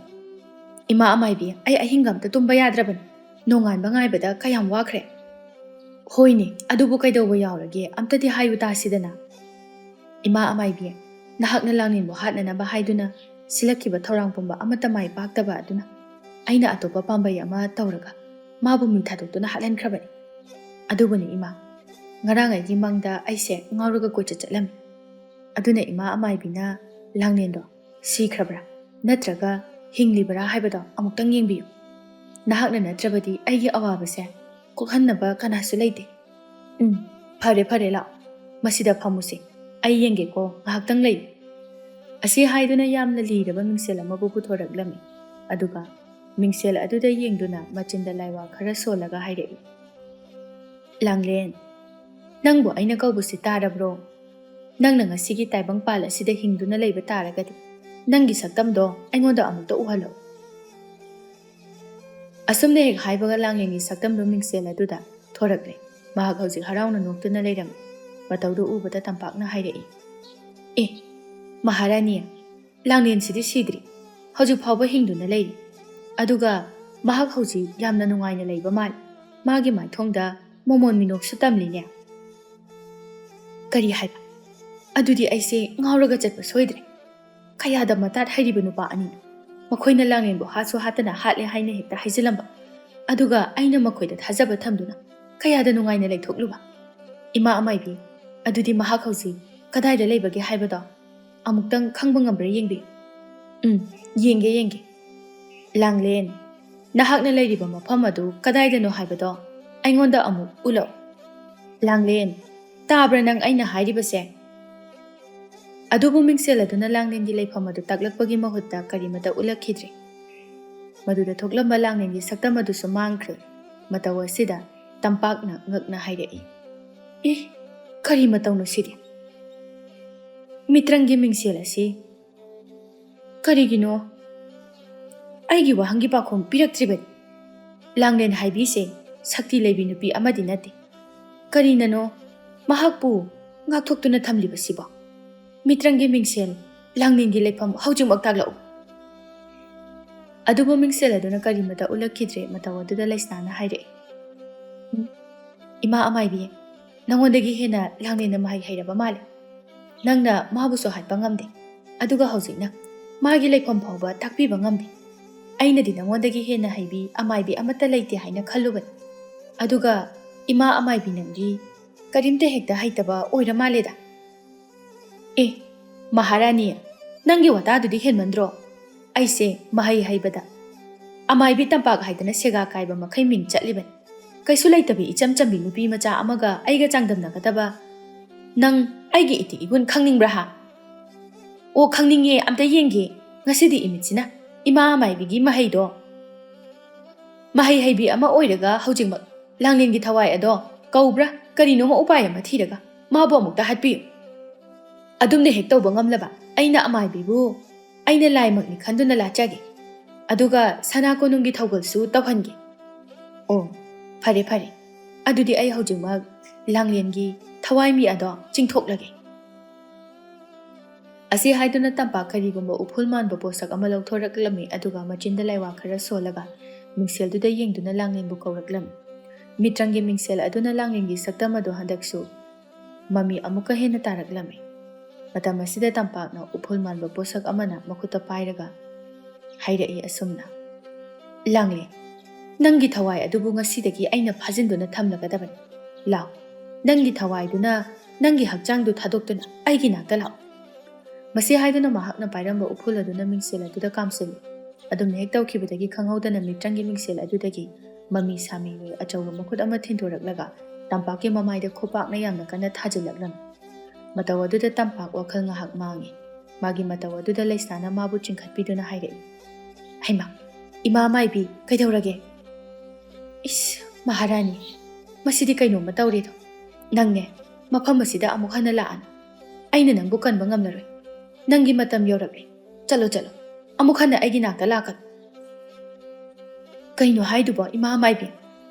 "ꯏꯃꯥ ꯑꯃꯥꯏꯕꯤ, ꯑꯩ ꯑꯍꯤꯡꯒ ꯑꯝꯇ ꯇꯨꯝꯕ ꯌꯥꯗ꯭ꯔꯕꯅꯤ꯫ ꯅꯣꯡꯉꯥꯟꯕ ꯉꯥꯏꯕꯗ ꯀꯌꯥꯝ ꯋꯥꯈ꯭ꯔꯦ꯫" "ꯍꯣꯏꯅꯦ, ꯑꯗꯨꯕꯨ ꯀꯩꯗꯧꯕ ꯌꯥꯎꯔꯒꯦ? ꯑꯝꯇꯗꯤ ꯍꯥꯏꯌꯨ ꯇꯥꯁꯤꯗꯅ꯫" "ꯏꯃꯥ ꯑꯃꯥꯏꯕꯤ, ꯅꯍꯥꯛꯅ ꯂꯥꯡꯂꯦꯟꯕꯨ ꯍꯥꯠꯅꯅꯕ ꯍꯥꯏꯗꯨꯅ ꯁꯤꯜꯂꯛꯈꯤꯕ ꯊꯧꯔꯥꯡ ꯄꯨꯝꯕ ꯑꯃꯠꯇ ꯃꯥꯏ ꯄꯥꯛꯇꯕ ꯑꯗꯨꯅ ꯑꯩꯅ ꯑꯇꯣꯞꯄ ꯄꯥꯝꯕꯩ ꯑꯃ ꯇꯧꯔꯒ ꯃꯥꯕꯨ ꯃꯤ ꯊꯥꯗꯣꯛꯇꯨꯅ ꯍꯥꯠꯍꯟꯈ꯭ꯔꯕꯅꯤ꯫ ꯑꯗꯨꯕꯨꯅꯤ ꯏꯃꯥ, ꯉꯔꯥꯡ ꯑꯩꯒꯤ ꯃꯪꯗ ꯑꯩꯁꯦ ꯉꯥꯎꯔꯒ ꯀꯣꯏꯆꯠ ꯆꯠꯂꯝꯃꯤ꯫ ꯑꯗꯨꯅ ꯏꯃꯥ ꯑꯃꯥꯏꯕꯤꯅ ꯂꯥꯡꯂꯦꯟꯗꯣ ꯁꯤꯈ꯭ꯔꯕ꯭ꯔꯥ ꯅꯠꯇ꯭ꯔꯒ ꯍꯤꯡꯂꯤꯕ꯭ꯔꯥ ꯍꯥꯏꯕꯗꯣ ꯑꯃꯨꯛꯇꯪ ꯌꯦꯡꯕꯤꯌꯨ꯫ ꯅꯍꯥꯛꯅ ꯅꯠꯇ꯭ꯔꯕꯗꯤ ꯑꯩꯒꯤ ꯑꯋꯥꯕꯁꯦ ꯀꯣꯛꯍꯟꯅꯕ ꯀꯅꯥꯁꯨ ꯂꯩꯇꯦ꯫" "ꯎꯝ, ꯐꯔꯦ, ꯐꯔꯦ, ꯂꯥꯛꯑꯣ꯫ ꯃꯁꯤꯗ ꯐꯝꯃꯨꯁꯦ꯫ ꯑꯩ ꯌꯦꯡꯒꯦꯀꯣ, ꯉꯥꯏꯍꯥꯛꯇꯪ ꯂꯩꯌꯨ꯫" ꯑꯁꯤ ꯍꯥꯏꯗꯨꯅ ꯌꯥꯝꯅ ꯂꯤꯔꯕ ꯃꯤꯡꯁꯦꯜ ꯑꯃꯕꯨ ꯄꯨꯊꯣꯔꯛꯂꯝꯃꯤ꯫ ꯑꯗꯨꯒ ꯃꯤꯡꯁꯦꯜ ꯑꯗꯨꯗ ꯌꯦꯡꯗꯨꯅ ꯃꯆꯤꯟꯗ ꯂꯥꯏꯋꯥ ꯈꯔ ꯁꯣꯜꯂꯒ ꯍꯥꯏꯔꯛꯏ, "ꯂꯥꯡꯂꯦꯟ, ꯅꯪꯕꯨ ꯑꯩꯅ ꯀꯧꯕꯁꯤ ꯇꯥꯔꯕ꯭ꯔꯣ? ꯅꯪꯅ ꯉꯁꯤꯒꯤ ꯇꯥꯏꯕꯪꯄꯥꯜ ꯑꯁꯤꯗ ꯍꯤꯡꯗꯨꯅ ꯂꯩꯕ ꯇꯥꯔꯒꯗꯤ, ꯅꯪꯒꯤ ꯁꯛꯇꯝꯗꯣ ꯑꯩꯉꯣꯟꯗ ꯑꯃꯨꯛꯇ ꯎꯍꯜꯂꯣ꯫ ꯑꯁꯨꯝꯅ ꯍꯦꯛ ꯍꯥꯏꯕꯒ ꯂꯥꯡꯂꯦꯟꯒꯤ ꯁꯛꯇꯝꯗꯨ ꯃꯤꯡꯁꯦꯜ ꯑꯗꯨꯗ ꯊꯣꯔꯛꯂꯦ꯫ ꯃꯍꯥꯛ ꯍꯧꯖꯤꯛ ꯍꯔꯥꯎꯅ ꯅꯣꯛꯇꯨꯅ ꯂꯩꯔꯝꯃꯤ꯫ ꯃꯇꯧꯗꯨ ꯎꯕꯗ ꯇꯝꯄꯥꯛꯅ ꯍꯥꯏꯔꯛꯏ, "ꯑꯦ, ꯃꯍꯥꯔꯥꯅꯤ, ꯂꯥꯡꯂꯦꯟꯁꯤꯗꯤ ꯁꯤꯗ꯭ꯔꯤ꯫ ꯍꯧꯖꯤꯛ ꯐꯥꯎꯕ ꯍꯤꯡꯗꯨꯅ ꯂꯩꯔꯤ꯫ ꯑꯗꯨꯒ ꯃꯍꯥꯛ ꯍꯧꯖꯤꯛ ꯌꯥꯝꯅ ꯅꯨꯡꯉꯥꯏꯅ ꯂꯩꯕ ꯃꯥꯜꯂꯤ꯫ ꯃꯥꯒꯤ ꯃꯥꯏꯊꯣꯡꯗ ꯃꯣꯃꯣꯟ ꯃꯤꯅꯣꯛꯁꯨ ꯇꯝꯂꯤꯅꯦ꯫" "ꯀꯔꯤ ꯍꯥꯏꯕ? ꯑꯗꯨꯗꯤ ꯑꯩꯁꯦ ꯉꯥꯎꯔꯒ ꯆꯠꯄ ꯁꯣꯏꯗ꯭ꯔꯦ꯫ ꯀꯌꯥꯗ ꯃꯇꯥꯠ ꯍꯩꯔꯤꯕ ꯅꯨꯄꯥ ꯑꯅꯤꯅꯣ! ꯃꯈꯣꯏꯅ ꯂꯥꯡꯂꯦꯟꯕꯨ ꯍꯥꯠꯁꯨ ꯍꯥꯠꯇꯅ ꯍꯥꯠꯂꯦ ꯍꯥꯏꯅ ꯍꯦꯛꯇ ꯍꯥꯏꯖꯤꯜꯂꯝꯕ, ꯑꯗꯨꯒ ꯑꯩꯅ ꯃꯈꯣꯏꯗ ꯊꯥꯖꯕ ꯊꯝꯗꯨꯅ ꯀꯌꯥꯗ ꯅꯨꯡꯉꯥꯏꯅ ꯂꯩꯊꯣꯛꯂꯨꯕ꯫ ꯏꯃꯥ ꯑꯃꯥꯏꯕꯤ, ꯑꯗꯨꯗꯤ ꯃꯍꯥꯛ ꯍꯧꯖꯤꯛ ꯀꯗꯥꯏꯗ ꯂꯩꯕꯒꯦ ꯍꯥꯏꯕꯗꯣ ꯑꯃꯨꯛꯇꯪ ꯈꯪꯕ ꯉꯝꯕ꯭ꯔꯥ ꯌꯦꯡꯕꯤꯌꯨ꯫" "ꯎꯝ, ꯌꯦꯡꯒꯦ, ꯌꯦꯡꯒꯦ꯫ ꯂꯥꯡꯂꯦꯟ, ꯅꯍꯥꯛꯅ ꯂꯩꯔꯤꯕ ꯃꯐꯝ ꯑꯗꯨ ꯀꯗꯥꯏꯗꯅꯣ ꯍꯥꯏꯕꯗꯣ ꯑꯩꯉꯣꯟꯗ ꯑꯃꯨꯛ ꯎꯠꯂꯛꯎ꯫ ꯂꯥꯡꯂꯦꯟ, ꯇꯥꯕ꯭ꯔꯥ ꯅꯪ ꯑꯩꯅ ꯍꯥꯏꯔꯤꯕꯁꯦ?" ꯑꯗꯨꯕꯨ ꯃꯤꯡꯁꯦꯜ ꯑꯗꯨꯅ ꯂꯥꯡꯂꯦꯟꯒꯤ ꯂꯩꯐꯝ ꯑꯗꯨ ꯇꯥꯛꯂꯛꯄꯒꯤ ꯃꯍꯨꯠꯇ ꯀꯔꯤꯃꯠꯇ ꯎꯠꯂꯛꯈꯤꯗ꯭ꯔꯦ꯫ ꯃꯗꯨꯗ ꯊꯣꯛꯂꯝꯕ ꯂꯥꯡꯂꯦꯟꯒꯤ ꯁꯛꯇꯝ ꯑꯗꯨꯁꯨ ꯃꯥꯡꯈ꯭ꯔꯦ꯫ ꯃꯇꯧ ꯑꯁꯤꯗ ꯇꯝꯄꯥꯛꯅ ꯉꯛꯅ ꯍꯥꯏꯔꯛꯏ, "ꯑꯦ, ꯀꯔꯤ ꯃꯇꯧꯅꯣ ꯁꯤꯗꯤ? ꯃꯤꯇ꯭ꯔꯪꯒꯤ ꯃꯤꯡꯁꯦꯜ ꯑꯁꯤ ꯀꯔꯤꯒꯤꯅꯣ ꯑꯩꯒꯤ ꯋꯥꯍꯪꯒꯤ ꯄꯥꯎꯈꯨꯝ ꯄꯤꯔꯛꯇ꯭ꯔꯤꯕꯅꯤ? ꯂꯥꯡꯂꯦꯟ ꯍꯥꯏꯕꯤꯁꯦ ꯁꯛꯇꯤ ꯂꯩꯕꯤ ꯅꯨꯄꯤ ꯑꯃꯗꯤ ꯅꯠꯇꯦ꯫ ꯀꯔꯤꯅꯅꯣ ꯃꯍꯥꯛꯄꯨ ꯉꯥꯛꯊꯣꯛꯇꯨꯅ ꯊꯝꯂꯤꯕꯁꯤꯕꯣ? ꯃꯤꯇ꯭ꯔꯪꯒꯤ ꯃꯤꯡꯁꯦꯜ, ꯂꯥꯡꯂꯦꯟꯒꯤ ꯂꯩꯐꯝ ꯍꯧꯖꯤꯛꯃꯛ ꯇꯥꯛꯂꯛꯎ꯫" ꯑꯗꯨꯕꯨ ꯃꯤꯡꯁꯦꯜ ꯑꯗꯨꯅ ꯀꯔꯤꯃꯠꯇ ꯎꯠꯂꯛꯈꯤꯗ꯭ꯔꯦ꯫ ꯃꯇꯧ ꯑꯗꯨꯗ ꯂꯩꯁꯅꯥꯅ ꯍꯥꯏꯔꯛꯏ, "ꯎꯝ, ꯏꯃꯥ ꯑꯃꯥꯏꯕꯤ, ꯅꯉꯣꯟꯗꯒꯤ ꯍꯦꯟꯅ ꯂꯥꯡꯂꯦꯟꯅ ꯃꯍꯩ ꯍꯩꯔꯕ ꯃꯥꯜꯂꯦ꯫ ꯅꯪꯅ ꯃꯥꯕꯨꯁꯨ ꯍꯥꯠꯄ ꯉꯝꯗꯦ, ꯑꯗꯨꯒ ꯍꯧꯖꯤꯛꯅ ꯃꯥꯒꯤ ꯂꯩꯐꯝ ꯐꯥꯎꯕ ꯇꯥꯛꯄꯤꯕ ꯉꯝꯗꯦ꯫ ꯑꯩꯅꯗꯤ ꯅꯉꯣꯟꯗꯒꯤ ꯍꯦꯟꯅ ꯍꯩꯕꯤ ꯑꯃꯥꯏꯕꯤ ꯑꯃꯠꯇ ꯂꯩꯇꯦ ꯍꯥꯏꯅ ꯈꯜꯂꯨꯕꯅꯤ꯫ ꯑꯗꯨꯒ ꯏꯃꯥ ꯑꯃꯥꯏꯕꯤ, ꯅꯪꯗꯤ ꯀꯔꯤꯝꯇ ꯍꯦꯛꯇ ꯍꯩꯇꯕ ꯑꯣꯏꯔ ꯃꯥꯜꯂꯦꯗ꯫" "ꯑꯦ, ꯃꯍꯥꯔꯥꯅꯤ, ꯅꯪꯒꯤ ꯋꯥꯇꯥꯗꯨꯗꯤ ꯍꯦꯟꯃꯟꯗ꯭ꯔꯣ? ꯑꯩꯁꯦ ꯃꯍꯩ ꯍꯩꯕꯗ ꯑꯃꯥꯏꯕꯤ ꯇꯝꯄꯥꯛ ꯍꯥꯏꯗꯅ ꯁꯦꯒꯥ ꯀꯥꯏꯕ ꯃꯈꯩ ꯃꯤꯡ ꯆꯠꯂꯤꯕꯅꯤ꯫ ꯀꯩꯁꯨ ꯂꯩꯇꯕꯤ ꯏꯆꯝ ꯆꯝꯕꯤ ꯅꯨꯄꯤ ꯃꯆꯥ ꯑꯃꯒ ꯑꯩꯒ ꯆꯥꯡꯗꯝꯅꯒꯗꯕ ꯅꯪ ꯑꯩꯒꯤ ꯏꯊꯤꯛ ꯏꯒꯨꯟ ꯈꯪꯅꯤꯡꯕ꯭ꯔꯥ ꯍꯥ?" "ꯑꯣ, ꯈꯪꯅꯤꯡꯉꯦ, ꯑꯝꯇ ꯌꯦꯡꯒꯦ꯫ ꯉꯁꯤꯗꯤ ꯏꯃꯤꯠꯁꯤꯅ ꯏꯃꯥ ꯑꯃꯥꯏꯕꯤꯒꯤ ꯃꯍꯩꯗꯣ, ꯃꯍꯩ ꯍꯩꯕꯤ ꯑꯃ ꯑꯣꯏꯔꯒ ꯍꯧꯖꯤꯛꯃꯛ ꯂꯥꯡꯂꯦꯟꯒꯤ ꯊꯋꯥꯏ ꯑꯗꯣ ꯀꯧꯕ꯭ꯔꯥ?" ꯀꯔꯤꯅꯣꯃ ꯎꯄꯥꯏ ꯑꯃ ꯊꯤꯔꯒ ꯃꯥꯕꯨ ꯑꯃꯨꯛꯇ ꯍꯥꯠꯄꯤꯌꯨ꯫ ꯑꯗꯨꯝꯅ ꯍꯦꯛ ꯇꯧꯕ ꯉꯝꯂꯕ ꯑꯩꯅ ꯑꯃꯥꯏꯕꯤꯕꯨ ꯑꯩꯅ ꯂꯥꯏꯃꯛꯅꯤ ꯈꯟꯗꯨꯅ ꯂꯥꯠꯆꯒꯦ꯫ ꯑꯗꯨꯒ ꯁꯅꯥ ꯀꯣꯅꯨꯡꯒꯤ ꯊꯧꯒꯜꯁꯨ ꯇꯧꯍꯟꯒꯦ꯫ ꯑꯣ, ꯐꯔꯦ ꯐꯔꯦ, ꯑꯗꯨꯗꯤ ꯑꯩ ꯍꯧꯖꯤꯛꯃꯛ ꯂꯥꯡꯂꯦꯟꯒꯤ ꯊꯋꯥꯏ ꯃꯤ ꯑꯗꯣ ꯆꯤꯡꯊꯣꯛꯂꯒꯦ꯫ ꯑꯁꯤ ꯍꯥꯏꯗꯨꯅ ꯇꯝꯄꯥꯛ ꯀꯔꯤꯒꯨꯝꯕ ꯎꯐꯨꯜ ꯃꯥꯟꯕ ꯄꯣꯠꯁꯛ ꯑꯃ ꯂꯧꯊꯣꯔꯛꯂꯝꯃꯤ, ꯑꯗꯨꯒ ꯃꯆꯤꯟꯗ ꯂꯥꯏꯋꯥ ꯈꯔ ꯁꯣꯜꯂꯒ ꯃꯤꯡꯁꯦꯜꯗꯨꯗ ꯌꯦꯡꯗꯨꯅ ꯂꯥꯡꯂꯦꯟꯕꯨ ꯀꯧꯔꯛꯂꯝꯃꯤ꯫ ꯃꯤꯇ꯭ꯔꯪꯒꯤ ꯃꯤꯡꯁꯦꯜ ꯑꯗꯨꯅ ꯂꯥꯡꯂꯦꯟꯒꯤ ꯁꯛꯇꯝ ꯑꯗꯨ ꯍꯟꯗꯛꯁꯨ ꯃꯃꯤ ꯑꯃꯨꯛꯀ ꯍꯦꯟꯅ ꯇꯥꯔꯛꯂꯝꯃꯤ꯫ ꯃꯇꯝ ꯑꯁꯤꯗ ꯇꯝꯄꯥꯛꯅ ꯎꯐꯨꯜ ꯃꯥꯟꯕ ꯄꯣꯠꯁꯛ ꯑꯃꯅ ꯃꯈꯨꯠꯇ ꯄꯥꯏꯔꯒ ꯍꯥꯏꯔꯛꯏ ꯑꯁꯨꯝꯅ, "ꯂꯥꯡꯂꯦꯟ, ꯅꯪꯒꯤ ꯊꯋꯥꯏ ꯑꯗꯨꯕꯨ ꯉꯁꯤꯗꯒꯤ ꯑꯩꯅ ꯐꯥꯖꯤꯟꯗꯨꯅ ꯊꯝꯂꯒꯗꯕꯅꯤ꯫ ꯂꯥꯎ, ꯅꯪꯒꯤ ꯊꯋꯥꯏꯗꯨꯅ ꯅꯪꯒꯤ ꯍꯛꯆꯥꯡꯗꯨ ꯊꯥꯗꯣꯛꯇꯨꯅ ꯑꯩꯒꯤ ꯅꯥꯛꯇ ꯂꯥꯛꯎ꯫" ꯃꯁꯤ ꯍꯥꯏꯗꯨꯅ ꯃꯍꯥꯛꯅ ꯄꯥꯏꯔꯝꯕ ꯎꯐꯨꯜ ꯑꯗꯨꯅ ꯃꯤꯡꯁꯦꯜ ꯑꯗꯨꯗ ꯀꯥꯝꯁꯤꯜꯂꯤ꯫ ꯑꯗꯨꯝꯅ ꯍꯦꯛ ꯇꯧꯈꯤꯕꯗꯒꯤ ꯈꯪꯍꯧꯗꯅ ꯃꯤꯇ꯭ꯔꯪꯒꯤ ꯃꯤꯡꯁꯦꯜ ꯑꯗꯨꯗꯒꯤ ꯃꯃꯤ ꯁꯥꯃꯤ ꯑꯣꯏ ꯑꯆꯧꯕ ꯃꯈꯨꯠ ꯑꯃ ꯊꯤꯟꯗꯣꯔꯛꯂꯒ ꯇꯝꯄꯥꯛꯀꯤ ꯃꯃꯥꯏꯗ ꯈꯨꯄꯥꯛꯅ ꯌꯥꯝꯅ ꯀꯟꯅ ꯊꯥꯖꯤꯜꯂꯛꯂꯝꯃꯤ꯫ ꯃꯇꯧ ꯑꯗꯨꯗ ꯇꯝꯄꯥꯛ ꯋꯥꯈꯜ ꯉꯥꯏꯍꯥꯛ ꯃꯥꯡꯉꯤ꯫ ꯃꯥꯒꯤ ꯃꯇꯧ ꯑꯗꯨꯗ ꯂꯩꯁꯅꯥꯅ ꯃꯥꯕꯨ ꯆꯤꯡꯈꯠꯄꯤꯗꯨꯅ ꯍꯥꯏꯔꯛꯏ, "ꯍꯩꯃꯥ, ꯏꯃꯥ ꯃꯥꯏꯕꯤ, ꯀꯩꯗꯧꯔꯒꯦ?" "ꯏꯁ, ꯃꯍꯥꯔꯥꯅꯤ, ꯃꯁꯤꯗꯤ ꯀꯩꯅꯣꯝꯃ ꯇꯧꯔꯦꯗꯣ꯫ ꯅꯪꯅꯦ, ꯃꯐꯝ ꯑꯁꯤꯗ ꯑꯃꯨꯛ ꯍꯟꯅ ꯂꯥꯛꯑꯅꯨ꯫ ꯑꯩꯅ ꯅꯪꯕꯨ ꯀꯟꯕ ꯉꯝꯂꯔꯣꯏ꯫ ꯅꯪꯒꯤ ꯃꯇꯝ ꯌꯧꯔꯛꯂꯦ꯫ ꯆꯠꯂꯣ, ꯆꯠꯂꯣ꯫ ꯑꯃꯨꯛ ꯍꯟꯅ ꯑꯩꯒꯤ ꯅꯥꯛꯇ ꯂꯥꯛꯀꯅꯨ꯫" "ꯀꯩꯅꯣ ꯍꯥꯏꯗꯨꯕꯣ, ꯏꯃꯥ ꯑꯃꯥꯏꯕꯤ?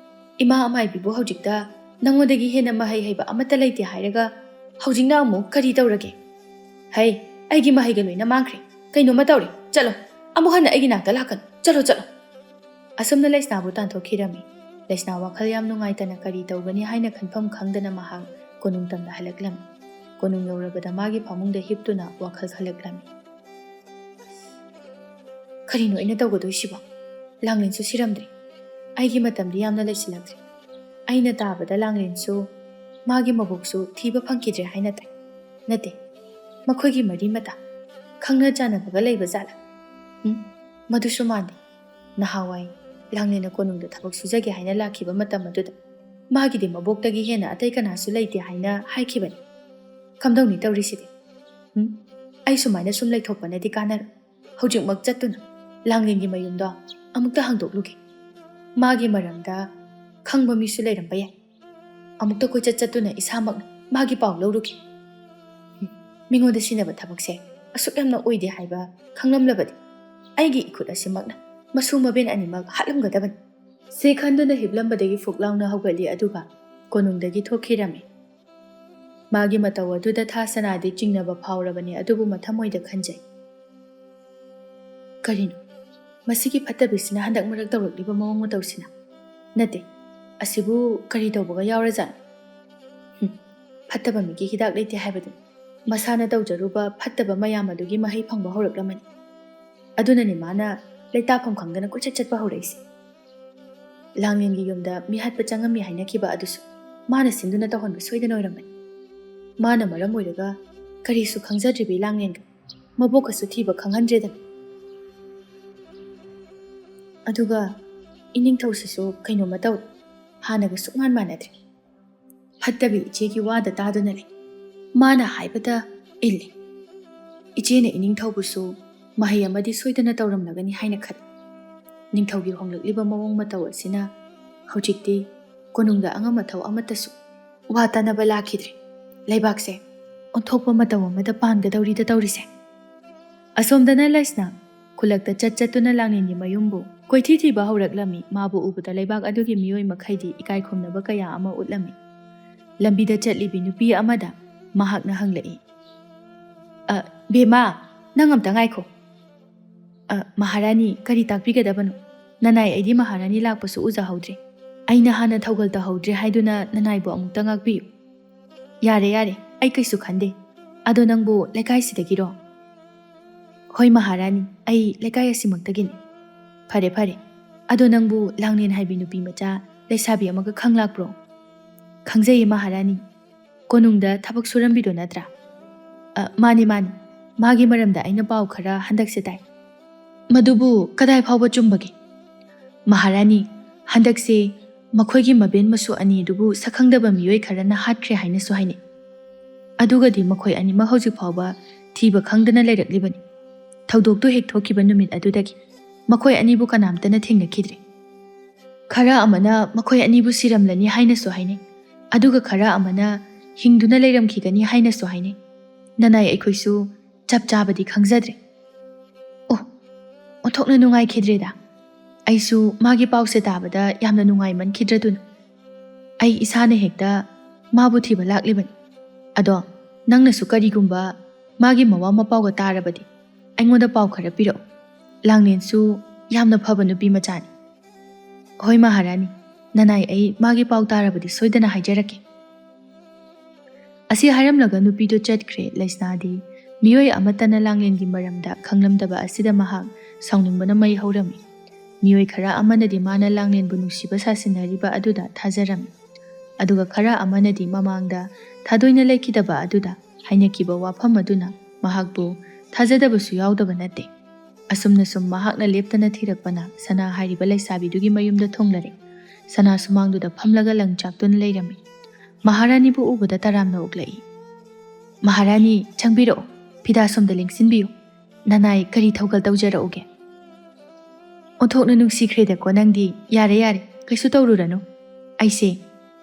ꯏꯃꯥ ꯑꯃꯥꯏꯕꯤꯕꯨ ꯍꯧꯖꯤꯛꯇ ꯅꯪꯉꯣꯟꯗꯒꯤ ꯍꯦꯟꯅ ꯃꯍꯩ ꯍꯩꯕ ꯑꯃꯠꯇ ꯂꯩꯇꯦ ꯍꯥꯏꯔꯒ ꯍꯧꯖꯤꯛꯅ ꯑꯃꯨꯛ ꯀꯔꯤ ꯇꯧꯔꯒꯦ? ꯍꯩ, ꯑꯩꯒꯤ ꯃꯍꯩꯒ ꯂꯣꯏꯅ ꯃꯥꯡꯈ꯭ꯔꯦ꯫ ꯀꯩꯅꯣꯝꯃ ꯇꯧꯔꯦ꯫ ꯆꯠꯂꯣ꯫ ꯑꯃꯨꯛ ꯍꯟꯅ ꯑꯩꯒꯤ ꯅꯥꯛꯇ ꯂꯥꯛꯀꯅꯨ꯫ ꯆꯠꯂꯣ, ꯆꯠꯂꯣ꯫" ꯑꯁꯨꯝꯅ ꯂꯩꯁꯅꯥꯕꯨ ꯇꯥꯟꯊꯣꯛꯈꯤꯔꯝꯃꯤ꯫ ꯂꯩꯁꯅꯥ ꯋꯥꯈꯜ ꯌꯥꯝ ꯅꯨꯡꯉꯥꯏꯇꯅ ꯀꯔꯤ ꯇꯧꯒꯅꯤ ꯍꯥꯏꯅ ꯈꯟꯐꯝ ꯈꯪꯗꯅ ꯃꯍꯥꯛ ꯀꯣꯅꯨꯡ ꯇꯝꯗ ꯍꯜꯂꯛꯂꯝꯃꯤ꯫ ꯀꯣꯅꯨꯡ ꯌꯧꯔꯕꯗ ꯃꯥꯒꯤ ꯐꯃꯨꯡꯗ ꯍꯤꯞꯇꯨꯅ ꯋꯥꯈꯜ ꯈꯜꯂꯛꯂꯝꯃꯤ꯫ "ꯀꯔꯤꯅꯣ ꯑꯩꯅ ꯇꯧꯒꯗꯣꯏꯁꯤꯕꯣ? ꯂꯥꯡꯂꯦꯟꯁꯨ ꯁꯤꯔꯝꯗ꯭ꯔꯦ꯫ ꯑꯩꯒꯤ ꯃꯇꯝꯗꯤ ꯌꯥꯝꯅ ꯂꯩꯁꯤꯜꯂꯛꯇ꯭ꯔꯦ꯫ ꯑꯩꯅ ꯇꯥꯕꯗ ꯂꯥꯡꯂꯦꯟꯁꯨ ꯃꯥꯒꯤ ꯃꯕꯣꯛꯁꯨ ꯊꯤꯕ ꯐꯪꯈꯤꯗ꯭ꯔꯦ ꯍꯥꯏꯅ ꯇꯥꯏ꯫ ꯅꯠꯇꯦ, ꯃꯈꯣꯏꯒꯤ ꯃꯔꯤ ꯃꯇꯥ ꯈꯪꯅ ꯆꯥꯟꯅꯕꯒ ꯂꯩꯕ ꯖꯥꯠꯂꯥ? ꯎꯝ, ꯃꯗꯨꯁꯨ ꯃꯥꯟꯗꯦ꯫ ꯅꯍꯥꯟꯋꯥꯏ ꯂꯥꯡꯂꯦꯟꯅ ꯀꯣꯅꯨꯡꯗ ꯊꯕꯛ ꯁꯨꯖꯒꯦ ꯍꯥꯏꯅ ꯂꯥꯛꯈꯤꯕ ꯃꯇꯝ ꯑꯗꯨꯗ ꯃꯥꯒꯤꯗꯤ ꯃꯕꯣꯛꯇꯒꯤ ꯍꯦꯟꯅ ꯑꯇꯩ ꯀꯅꯥꯁꯨ ꯂꯩꯇꯦ ꯍꯥꯏꯅ ꯍꯥꯏꯈꯤꯕꯅꯤ꯫ ꯀꯝꯗꯧꯅꯤ ꯇꯧꯔꯤꯁꯤꯗꯤ? ꯎꯝ? ꯑꯩ ꯁꯨꯃꯥꯏꯅ ꯁꯨꯝ ꯂꯩꯊꯣꯛꯄꯅꯗꯤ ꯀꯥꯟꯅꯔꯣꯏ꯫ ꯍꯧꯖꯤꯛꯃꯛ ꯆꯠꯇꯨꯅ ꯂꯥꯡꯂꯦꯟꯒꯤ ꯃꯌꯨꯝꯗꯣ ꯑꯃꯨꯛꯇ ꯍꯥꯡꯗꯣꯛꯂꯨꯒꯦ꯫ ꯃꯥꯒꯤ ꯃꯔꯝꯗ ꯈꯪꯕ ꯃꯤꯁꯨ ꯂꯩꯔꯝꯕ ꯌꯥꯏ꯫" ꯑꯃꯨꯛꯇ ꯀꯣꯏꯆꯠ ꯆꯠꯇꯨꯅ ꯏꯁꯥꯃꯛꯅ ꯃꯥꯒꯤ ꯄꯥꯎ ꯂꯧꯔꯨꯈꯤ꯫ ꯃꯤꯉꯣꯟꯗ ꯁꯤꯟꯅꯕ ꯊꯕꯛꯁꯦ ꯑꯁꯨꯛ ꯌꯥꯝꯅ ꯑꯣꯏꯗꯦ ꯍꯥꯏꯕ ꯈꯪꯂꯝꯂꯕꯗꯤ ꯑꯩꯒꯤ ꯏꯈꯨꯠ ꯑꯁꯤꯃꯛꯅ ꯃꯁꯨ ꯃꯕꯦꯟ ꯑꯅꯤꯃꯛ ꯍꯥꯠꯂꯝꯒꯗꯕꯅꯤ꯫ ꯁꯤ ꯈꯟꯗꯨꯅ ꯍꯤꯞꯂꯝꯕꯗꯒꯤ ꯐꯨꯛ ꯂꯥꯎꯅ ꯍꯧꯒꯠꯂꯤ, ꯑꯗꯨꯒ ꯀꯣꯅꯨꯡꯗꯒꯤ ꯊꯣꯛꯈꯤꯔꯝꯃꯤ꯫ ꯃꯥꯒꯤ ꯃꯇꯧ ꯑꯗꯨꯗ ꯊꯥ ꯁꯅꯥꯗꯤ ꯆꯤꯡꯅꯕ ꯐꯥꯎꯔꯕꯅꯤ, ꯑꯗꯨꯕꯨ ꯃꯊꯃꯣꯏꯗ ꯈꯟꯖꯩ, "ꯀꯔꯤꯅꯣ ꯃꯁꯤꯒꯤ ꯐꯠꯇꯕꯤꯁꯤꯅ ꯍꯟꯗꯛ ꯃꯔꯛ ꯇꯧꯔꯛꯂꯤꯕ ꯃꯑꯣꯡ ꯃꯇꯧꯁꯤꯅ? ꯅꯠꯇꯦ, ꯑꯁꯤꯕꯨ ꯀꯔꯤ ꯇꯧꯕꯒ ꯌꯥꯎꯔꯖꯥꯠꯅꯣ? ꯍꯨꯝ, ꯐꯠꯇꯕ ꯃꯤꯒꯤ ꯍꯤꯗꯥꯛ ꯂꯩꯇꯦ ꯍꯥꯏꯕꯗꯨꯅꯤ꯫ ꯃꯁꯥꯅ ꯇꯧꯖꯔꯨꯕ ꯐꯠꯇꯕ ꯃꯌꯥꯝ ꯑꯗꯨꯒꯤ ꯃꯍꯩ ꯐꯪꯕ ꯍꯧꯔꯛꯂꯝꯃꯅꯤ꯫ ꯑꯗꯨꯅꯅꯤ ꯃꯥꯅ ꯂꯩꯇꯥꯐꯝ ꯈꯪꯗꯅ ꯀꯣꯏꯆꯠ ꯆꯠꯄ ꯍꯧꯔꯛꯏꯁꯦ꯫ ꯂꯥꯡꯂꯦꯟꯒꯤ ꯌꯨꯝꯗ ꯃꯤꯍꯥꯠꯄ ꯆꯪꯉꯝꯃꯤ ꯍꯥꯏꯅꯈꯤꯕ ꯑꯗꯨꯁꯨ ꯃꯥꯅ ꯁꯤꯟꯗꯨꯅ ꯇꯧꯍꯟꯕ ꯁꯣꯏꯗꯅ ꯑꯣꯏꯔꯝꯃꯅꯤ꯫ ꯃꯥꯅ ꯃꯔꯝ ꯑꯣꯏꯔꯒ ꯀꯔꯤꯁꯨ ꯈꯪꯖꯗ꯭ꯔꯤꯕꯤ ꯂꯥꯡꯂꯦꯟꯒ ꯃꯕꯣꯛꯀꯁꯨ ꯊꯤꯕ ꯈꯪꯍꯟꯗ꯭ꯔꯦꯗꯅ꯫ ꯑꯗꯨꯒ ꯏꯅꯤꯡꯊꯧꯁꯤꯁꯨ ꯀꯩꯅꯣꯝꯃ ꯇꯧꯔꯦ, ꯍꯥꯟꯅꯒ ꯁꯨꯛꯃꯥꯟ ꯃꯥꯟꯅꯗ꯭ꯔꯦ꯫ ꯐꯠꯇꯕꯤ ꯏꯆꯦꯒꯤ ꯋꯥꯗ ꯇꯥꯗꯨꯅ ꯂꯩ꯫ ꯃꯥꯅ ꯍꯥꯏꯕꯗ ꯏꯜꯂꯤ꯫ ꯏꯆꯦꯅ ꯏꯅꯤꯡꯊꯧꯕꯨꯁꯨ ꯃꯍꯩ ꯑꯃꯗꯤ ꯁꯣꯏꯗꯅ ꯇꯧꯔꯝꯂꯒꯅꯤ ꯍꯥꯏꯅ ꯈꯜꯂꯤ꯫ ꯅꯤꯡꯊꯧꯒꯤ ꯍꯣꯡꯂꯛꯂꯤꯕ ꯃꯑꯣꯡ ꯃꯇꯧ ꯑꯁꯤꯅ ꯍꯧꯖꯤꯛꯇꯤ ꯀꯣꯅꯨꯡꯗ ꯑꯉꯝ ꯑꯊꯧ ꯑꯃꯠꯇꯁꯨ ꯋꯥ ꯇꯥꯅꯕ ꯂꯥꯛꯈꯤꯗ꯭ꯔꯦ꯫ ꯂꯩꯕꯥꯛꯁꯦ ꯑꯣꯟꯊꯣꯛꯄ ꯃꯇꯧ ꯑꯃꯗ ꯄꯥꯟꯒꯗꯧꯔꯤꯗ ꯇꯧꯔꯤꯁꯦ꯫ ꯑꯁꯣꯝꯗꯅ ꯂꯩꯁꯅꯥ ꯈꯨꯜꯂꯛꯇ ꯆꯠ ꯆꯠꯇꯨꯅ ꯂꯥꯡꯂꯦꯟꯒꯤ ꯃꯌꯨꯝꯕꯨ ꯀꯣꯏꯊꯤ ꯊꯤꯕ ꯍꯧꯔꯛꯂꯝꯃꯤ꯫ ꯃꯥꯕꯨ ꯎꯕꯗ ꯂꯩꯕꯥꯛ ꯑꯗꯨꯒꯤ ꯃꯤꯑꯣꯏ ꯃꯈꯩꯗꯤ ꯏꯀꯥꯏ ꯈꯨꯝꯅꯕ ꯀꯌꯥ ꯑꯃ ꯎꯠꯂꯝꯃꯤ꯫ ꯂꯝꯕꯤꯗ ꯆꯠꯂꯤꯕꯤ ꯅꯨꯄꯤ ꯑꯃꯗ ꯃꯍꯥꯛꯅ ꯍꯪꯂꯛꯏ, "ꯑ, ꯕꯦꯝꯃ, ꯅꯪ ꯑꯝꯇ ꯉꯥꯏꯈꯣ꯫" "ꯑ, ꯃꯍꯥꯔꯥꯅꯤ, ꯀꯔꯤ ꯇꯥꯛꯄꯤꯒꯗꯕꯅꯣ? ꯅꯅꯥꯏ ꯑꯩꯗꯤ ꯃꯍꯥꯔꯥꯅꯤ ꯂꯥꯛꯄꯁꯨ ꯎꯖꯍꯧꯗ꯭ꯔꯦ꯫ ꯑꯩꯅ ꯍꯥꯟꯅ ꯊꯧꯒꯜ ꯇꯧꯍꯧꯗ꯭ꯔꯦ ꯍꯥꯏꯗꯨꯅ ꯅꯅꯥꯏꯕꯨ ꯑꯃꯨꯛꯇ ꯉꯥꯛꯄꯤꯌꯨ꯫" "ꯌꯥꯔꯦ, ꯌꯥꯔꯦ, ꯑꯩ ꯀꯩꯁꯨ ꯈꯟꯗꯦ꯫ ꯑꯗꯣ ꯅꯪꯕꯨ ꯂꯩꯀꯥꯏꯁꯤꯗꯒꯤꯔꯣ?" "ꯍꯣꯏ ꯃꯍꯥꯔꯥꯅꯤ, ꯑꯩ ꯂꯩꯀꯥꯏ ꯑꯁꯤꯃꯛꯇꯒꯤꯅꯤ꯫" "ꯐꯔꯦ, ꯐꯔꯦ꯫ ꯑꯗꯣ ꯅꯪꯕꯨ ꯂꯥꯡꯂꯦꯟ ꯍꯥꯏꯕꯤ ꯅꯨꯄꯤ ꯃꯆꯥ ꯂꯩꯁꯥꯕꯤ ꯑꯃꯒ ꯈꯪꯂꯥꯛꯄ꯭ꯔꯣ?" "ꯈꯪꯖꯩꯌꯦ ꯃꯍꯥꯔꯥꯅꯤ꯫ ꯀꯣꯅꯨꯡꯗ ꯊꯕꯛ ꯁꯨꯔꯝꯕꯤꯗꯣ ꯅꯠꯇ꯭ꯔꯥ?" "ꯑ, ꯃꯥꯅꯤ, ꯃꯥꯅꯤ꯫ ꯃꯥꯒꯤ ꯃꯔꯝꯗ ꯑꯩꯅ ꯄꯥꯎ ꯈꯔ ꯍꯟꯗꯛꯁꯦ ꯇꯥꯏ꯫" "ꯃꯗꯨꯕꯨ ꯀꯗꯥꯏ ꯐꯥꯎꯕ ꯆꯨꯝꯕꯒꯦ?" "ꯃꯍꯥꯔꯥꯅꯤ, ꯍꯟꯗꯛꯁꯦ ꯃꯈꯣꯏꯒꯤ ꯃꯕꯦꯟ ꯃꯁꯨ ꯑꯅꯤ ꯑꯗꯨꯕꯨ ꯁꯛꯈꯪꯗꯕ ꯃꯤꯑꯣꯏ ꯈꯔꯅ ꯍꯥꯠꯈ꯭ꯔꯦ ꯍꯥꯏꯅꯁꯨ ꯍꯥꯏꯅꯩ꯫ ꯑꯗꯨꯒꯗꯤ ꯃꯈꯣꯏ ꯑꯅꯤꯃꯛ ꯍꯧꯖꯤꯛ ꯐꯥꯎꯕ ꯊꯤꯕ ꯈꯪꯗꯅ ꯂꯩꯔꯛꯂꯤꯕꯅꯤ꯫ ꯊꯧꯗꯣꯛꯇꯨ ꯍꯦꯛ ꯊꯣꯛꯈꯤꯕ ꯅꯨꯃꯤꯠ ꯑꯗꯨꯗꯒꯤ ꯃꯈꯣꯏ ꯑꯅꯤꯕꯨ ꯀꯅꯥꯝꯇꯅ ꯊꯦꯡꯅꯈꯤꯗ꯭ꯔꯦ꯫ ꯈꯔ ꯑꯃꯅ ꯃꯈꯣꯏ ꯑꯅꯤꯕꯨ ꯁꯤꯔꯝꯂꯅꯤ ꯍꯥꯏꯅꯁꯨ ꯍꯥꯏꯅꯩ꯫ ꯑꯗꯨꯒ ꯈꯔ ꯑꯃꯅ ꯍꯤꯡꯗꯨꯅ ꯂꯩꯔꯝꯈꯤꯒꯅꯤ ꯍꯥꯏꯅꯁꯨ ꯍꯥꯏꯅꯩ꯫ ꯅꯅꯥꯏ ꯑꯩꯈꯣꯏꯁꯨ ꯆꯞ ꯆꯥꯕꯗꯤ ꯈꯪꯖꯗ꯭ꯔꯦ꯫ ꯑꯣ, ꯑꯣꯟꯊꯣꯛꯅ ꯅꯨꯡꯉꯥꯏꯈꯤꯗ꯭ꯔꯦꯗ꯫ ꯑꯩꯁꯨ ꯃꯥꯒꯤ ꯄꯥꯎꯁꯦ ꯇꯥꯕꯗ ꯌꯥꯝꯅ ꯅꯨꯡꯉꯥꯏꯃꯟꯈꯤꯗ꯭ꯔꯗꯨꯅ꯫ ꯑꯩ ꯏꯁꯥꯅ ꯍꯦꯛꯇ ꯃꯥꯕꯨ ꯊꯤꯕ ꯂꯥꯛꯂꯤꯕꯅꯤ꯫ ꯑꯗꯣ ꯅꯪꯅꯁꯨ ꯀꯔꯤꯒꯨꯝꯕ ꯃꯥꯒꯤ ꯃꯋꯥ ꯃꯄꯥꯎꯒ ꯇꯥꯔꯕꯗꯤ ꯑꯩꯉꯣꯟꯗ ꯄꯥꯎ ꯈꯔ ꯄꯤꯔꯛꯎ꯫ ꯂꯥꯡꯂꯦꯟꯁꯨ ꯌꯥꯝꯅ ꯐꯕ ꯅꯨꯄꯤ ꯃꯆꯥꯅꯤ꯫ ꯍꯣꯏ ꯃꯍꯥꯔꯥꯅꯤ, ꯅꯅꯥꯏ ꯑꯩ ꯃꯥꯒꯤ ꯄꯥꯎ ꯇꯥꯔꯕꯗꯤ ꯁꯣꯏꯗꯅ ꯍꯥꯏꯖꯔꯛꯀꯦ꯫ ꯑꯁꯤ ꯍꯥꯏꯔꯝꯂꯒ ꯅꯨꯄꯤꯗꯨ ꯆꯠꯈ꯭ꯔꯦ꯫ ꯂꯩꯁꯅꯥꯗꯤ ꯃꯤꯑꯣꯏ ꯑꯃꯠꯇꯅ ꯂꯥꯡꯂꯦꯟꯒꯤ ꯃꯔꯝꯗ ꯈꯪꯂꯝꯗꯕ ꯑꯁꯤꯗ ꯃꯍꯥꯛ ꯁꯥꯎꯅꯤꯡꯕꯅ ꯃꯩ ꯍꯧꯔꯝꯃꯤ꯫ ꯃꯤꯑꯣꯏ ꯈꯔ ꯑꯃꯅꯗꯤ ꯃꯥꯅ ꯂꯥꯡꯂꯦꯟꯕꯨ ꯅꯨꯡꯁꯤꯕ ꯁꯥꯁꯤꯟꯅꯔꯤꯕ ꯑꯗꯨꯗ ꯊꯥꯖꯔꯝꯃꯤ, ꯑꯗꯨꯒ ꯈꯔ ꯑꯃꯅꯗꯤ ꯃꯃꯥꯡꯗ ꯊꯥꯗꯣꯏꯅ ꯂꯩꯈꯤꯗꯕ ꯑꯗꯨꯗ ꯍꯥꯏꯅꯈꯤꯕ ꯋꯥꯐꯝ ꯑꯗꯨꯅ ꯃꯍꯥꯛꯄꯨ ꯊꯥꯖꯗꯕꯁꯨ ꯌꯥꯎꯗꯕ ꯅꯠꯇꯦ꯫ ꯑꯁꯨꯝꯅ ꯁꯨꯝ ꯃꯍꯥꯛꯅ ꯂꯦꯞꯇꯅ ꯊꯤꯔꯛꯄꯅ ꯁꯅꯥ ꯍꯥꯏꯔꯤꯕ ꯂꯩꯁꯥꯕꯤꯗꯨꯒꯤ ꯃꯌꯨꯝꯗ ꯊꯨꯡꯂꯔꯦ꯫ ꯁꯅꯥ ꯁꯨꯃꯥꯡꯗꯨꯗ ꯐꯝꯂꯒ ꯂꯪ ꯆꯥꯛꯇꯨꯅ ꯂꯩꯔꯝꯃꯤ꯫ ꯃꯍꯥꯔꯥꯅꯤꯕꯨ ꯎꯕꯗ ꯇꯔꯥꯝꯅ ꯑꯣꯛꯂꯛꯏ꯫ "ꯃꯍꯥꯔꯥꯅꯤ, ꯆꯪꯕꯤꯔꯛꯎ꯫ ꯐꯤꯗꯥ ꯁꯣꯝꯗ ꯂꯦꯡꯁꯤꯟꯕꯤꯌꯨ꯫ ꯅꯅꯥꯏ ꯀꯔꯤ ꯊꯧꯒꯜ ꯇꯧꯖꯔꯛꯎꯒꯦ?" "ꯑꯣꯟꯊꯣꯛꯅ ꯅꯨꯡꯁꯤꯈ꯭ꯔꯦꯗꯀꯣ ꯅꯪꯗꯤ꯫ ꯌꯥꯔꯦ, ꯌꯥꯔꯦ, ꯀꯩꯁꯨ ꯇꯧꯔꯨꯔꯅꯨ꯫ ꯑꯩꯁꯦ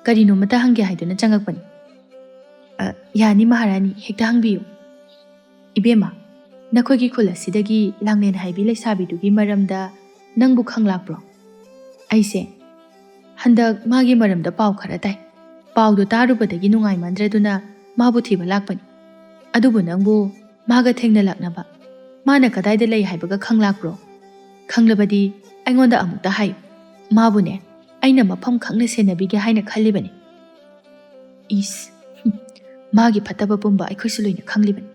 ꯀꯔꯤꯅꯣꯃꯇ ꯍꯪꯒꯦ ꯍꯥꯏꯗꯨꯅ ꯆꯪꯉꯛꯄꯅꯤ꯫" "ꯑ, ꯌꯥꯅꯤ ꯃꯍꯥꯔꯥꯅꯤ, ꯍꯦꯛꯇ ꯍꯪꯕꯤꯌꯨ꯫" "ꯏꯕꯦꯝꯃ, ꯅꯈꯣꯏꯒꯤ ꯈꯨꯜ ꯑꯁꯤꯗꯒꯤ ꯂꯥꯡꯂꯦꯟ ꯍꯥꯏꯕꯤ ꯂꯩꯁꯥꯕꯤꯗꯨꯒꯤ ꯃꯔꯝꯗ ꯅꯪꯕꯨ ꯈꯪꯂꯥꯛꯄ꯭ꯔꯣ?" "ꯑꯩꯁꯦ ꯍꯟꯗꯛ ꯃꯥꯒꯤ ꯃꯔꯝꯗ ꯄꯥꯎ ꯈꯔ ꯇꯥꯏ꯫ ꯄꯥꯎꯗꯨ ꯇꯥꯔꯨꯕꯗꯒꯤ ꯅꯨꯡꯉꯥꯏꯃꯟꯗ꯭ꯔꯗꯨꯅ ꯃꯥꯕꯨ ꯊꯤꯕ ꯂꯥꯛꯄꯅꯤ꯫ ꯑꯗꯨꯕꯨ ꯅꯪꯕꯨ ꯃꯥꯒ ꯊꯦꯡꯅꯂꯛꯅꯕ ꯃꯥꯅ ꯀꯗꯥꯏꯗ ꯂꯩ ꯍꯥꯏꯕꯒ ꯈꯪꯂꯥꯛꯄ꯭ꯔꯣ? ꯈꯪꯂꯕꯗꯤ ꯑꯩꯉꯣꯟꯗ ꯑꯃꯨꯛꯇ ꯍꯥꯏꯌꯨ꯫ ꯃꯥꯕꯨꯅꯦ, ꯑꯩꯅ ꯃꯐꯝ ꯈꯪꯅ ꯁꯦꯟꯅꯕꯤꯒꯦ ꯍꯥꯏꯅ ꯈꯜꯂꯤꯕꯅꯤ꯫" "ꯏꯁ, ꯍꯨꯝ, ꯃꯥꯒꯤ ꯐꯠꯇꯕ ꯄꯨꯝꯕ ꯑꯩꯈꯣꯏꯁꯨ ꯂꯣꯏꯅ ꯈꯪꯂꯤꯕꯅꯤ꯫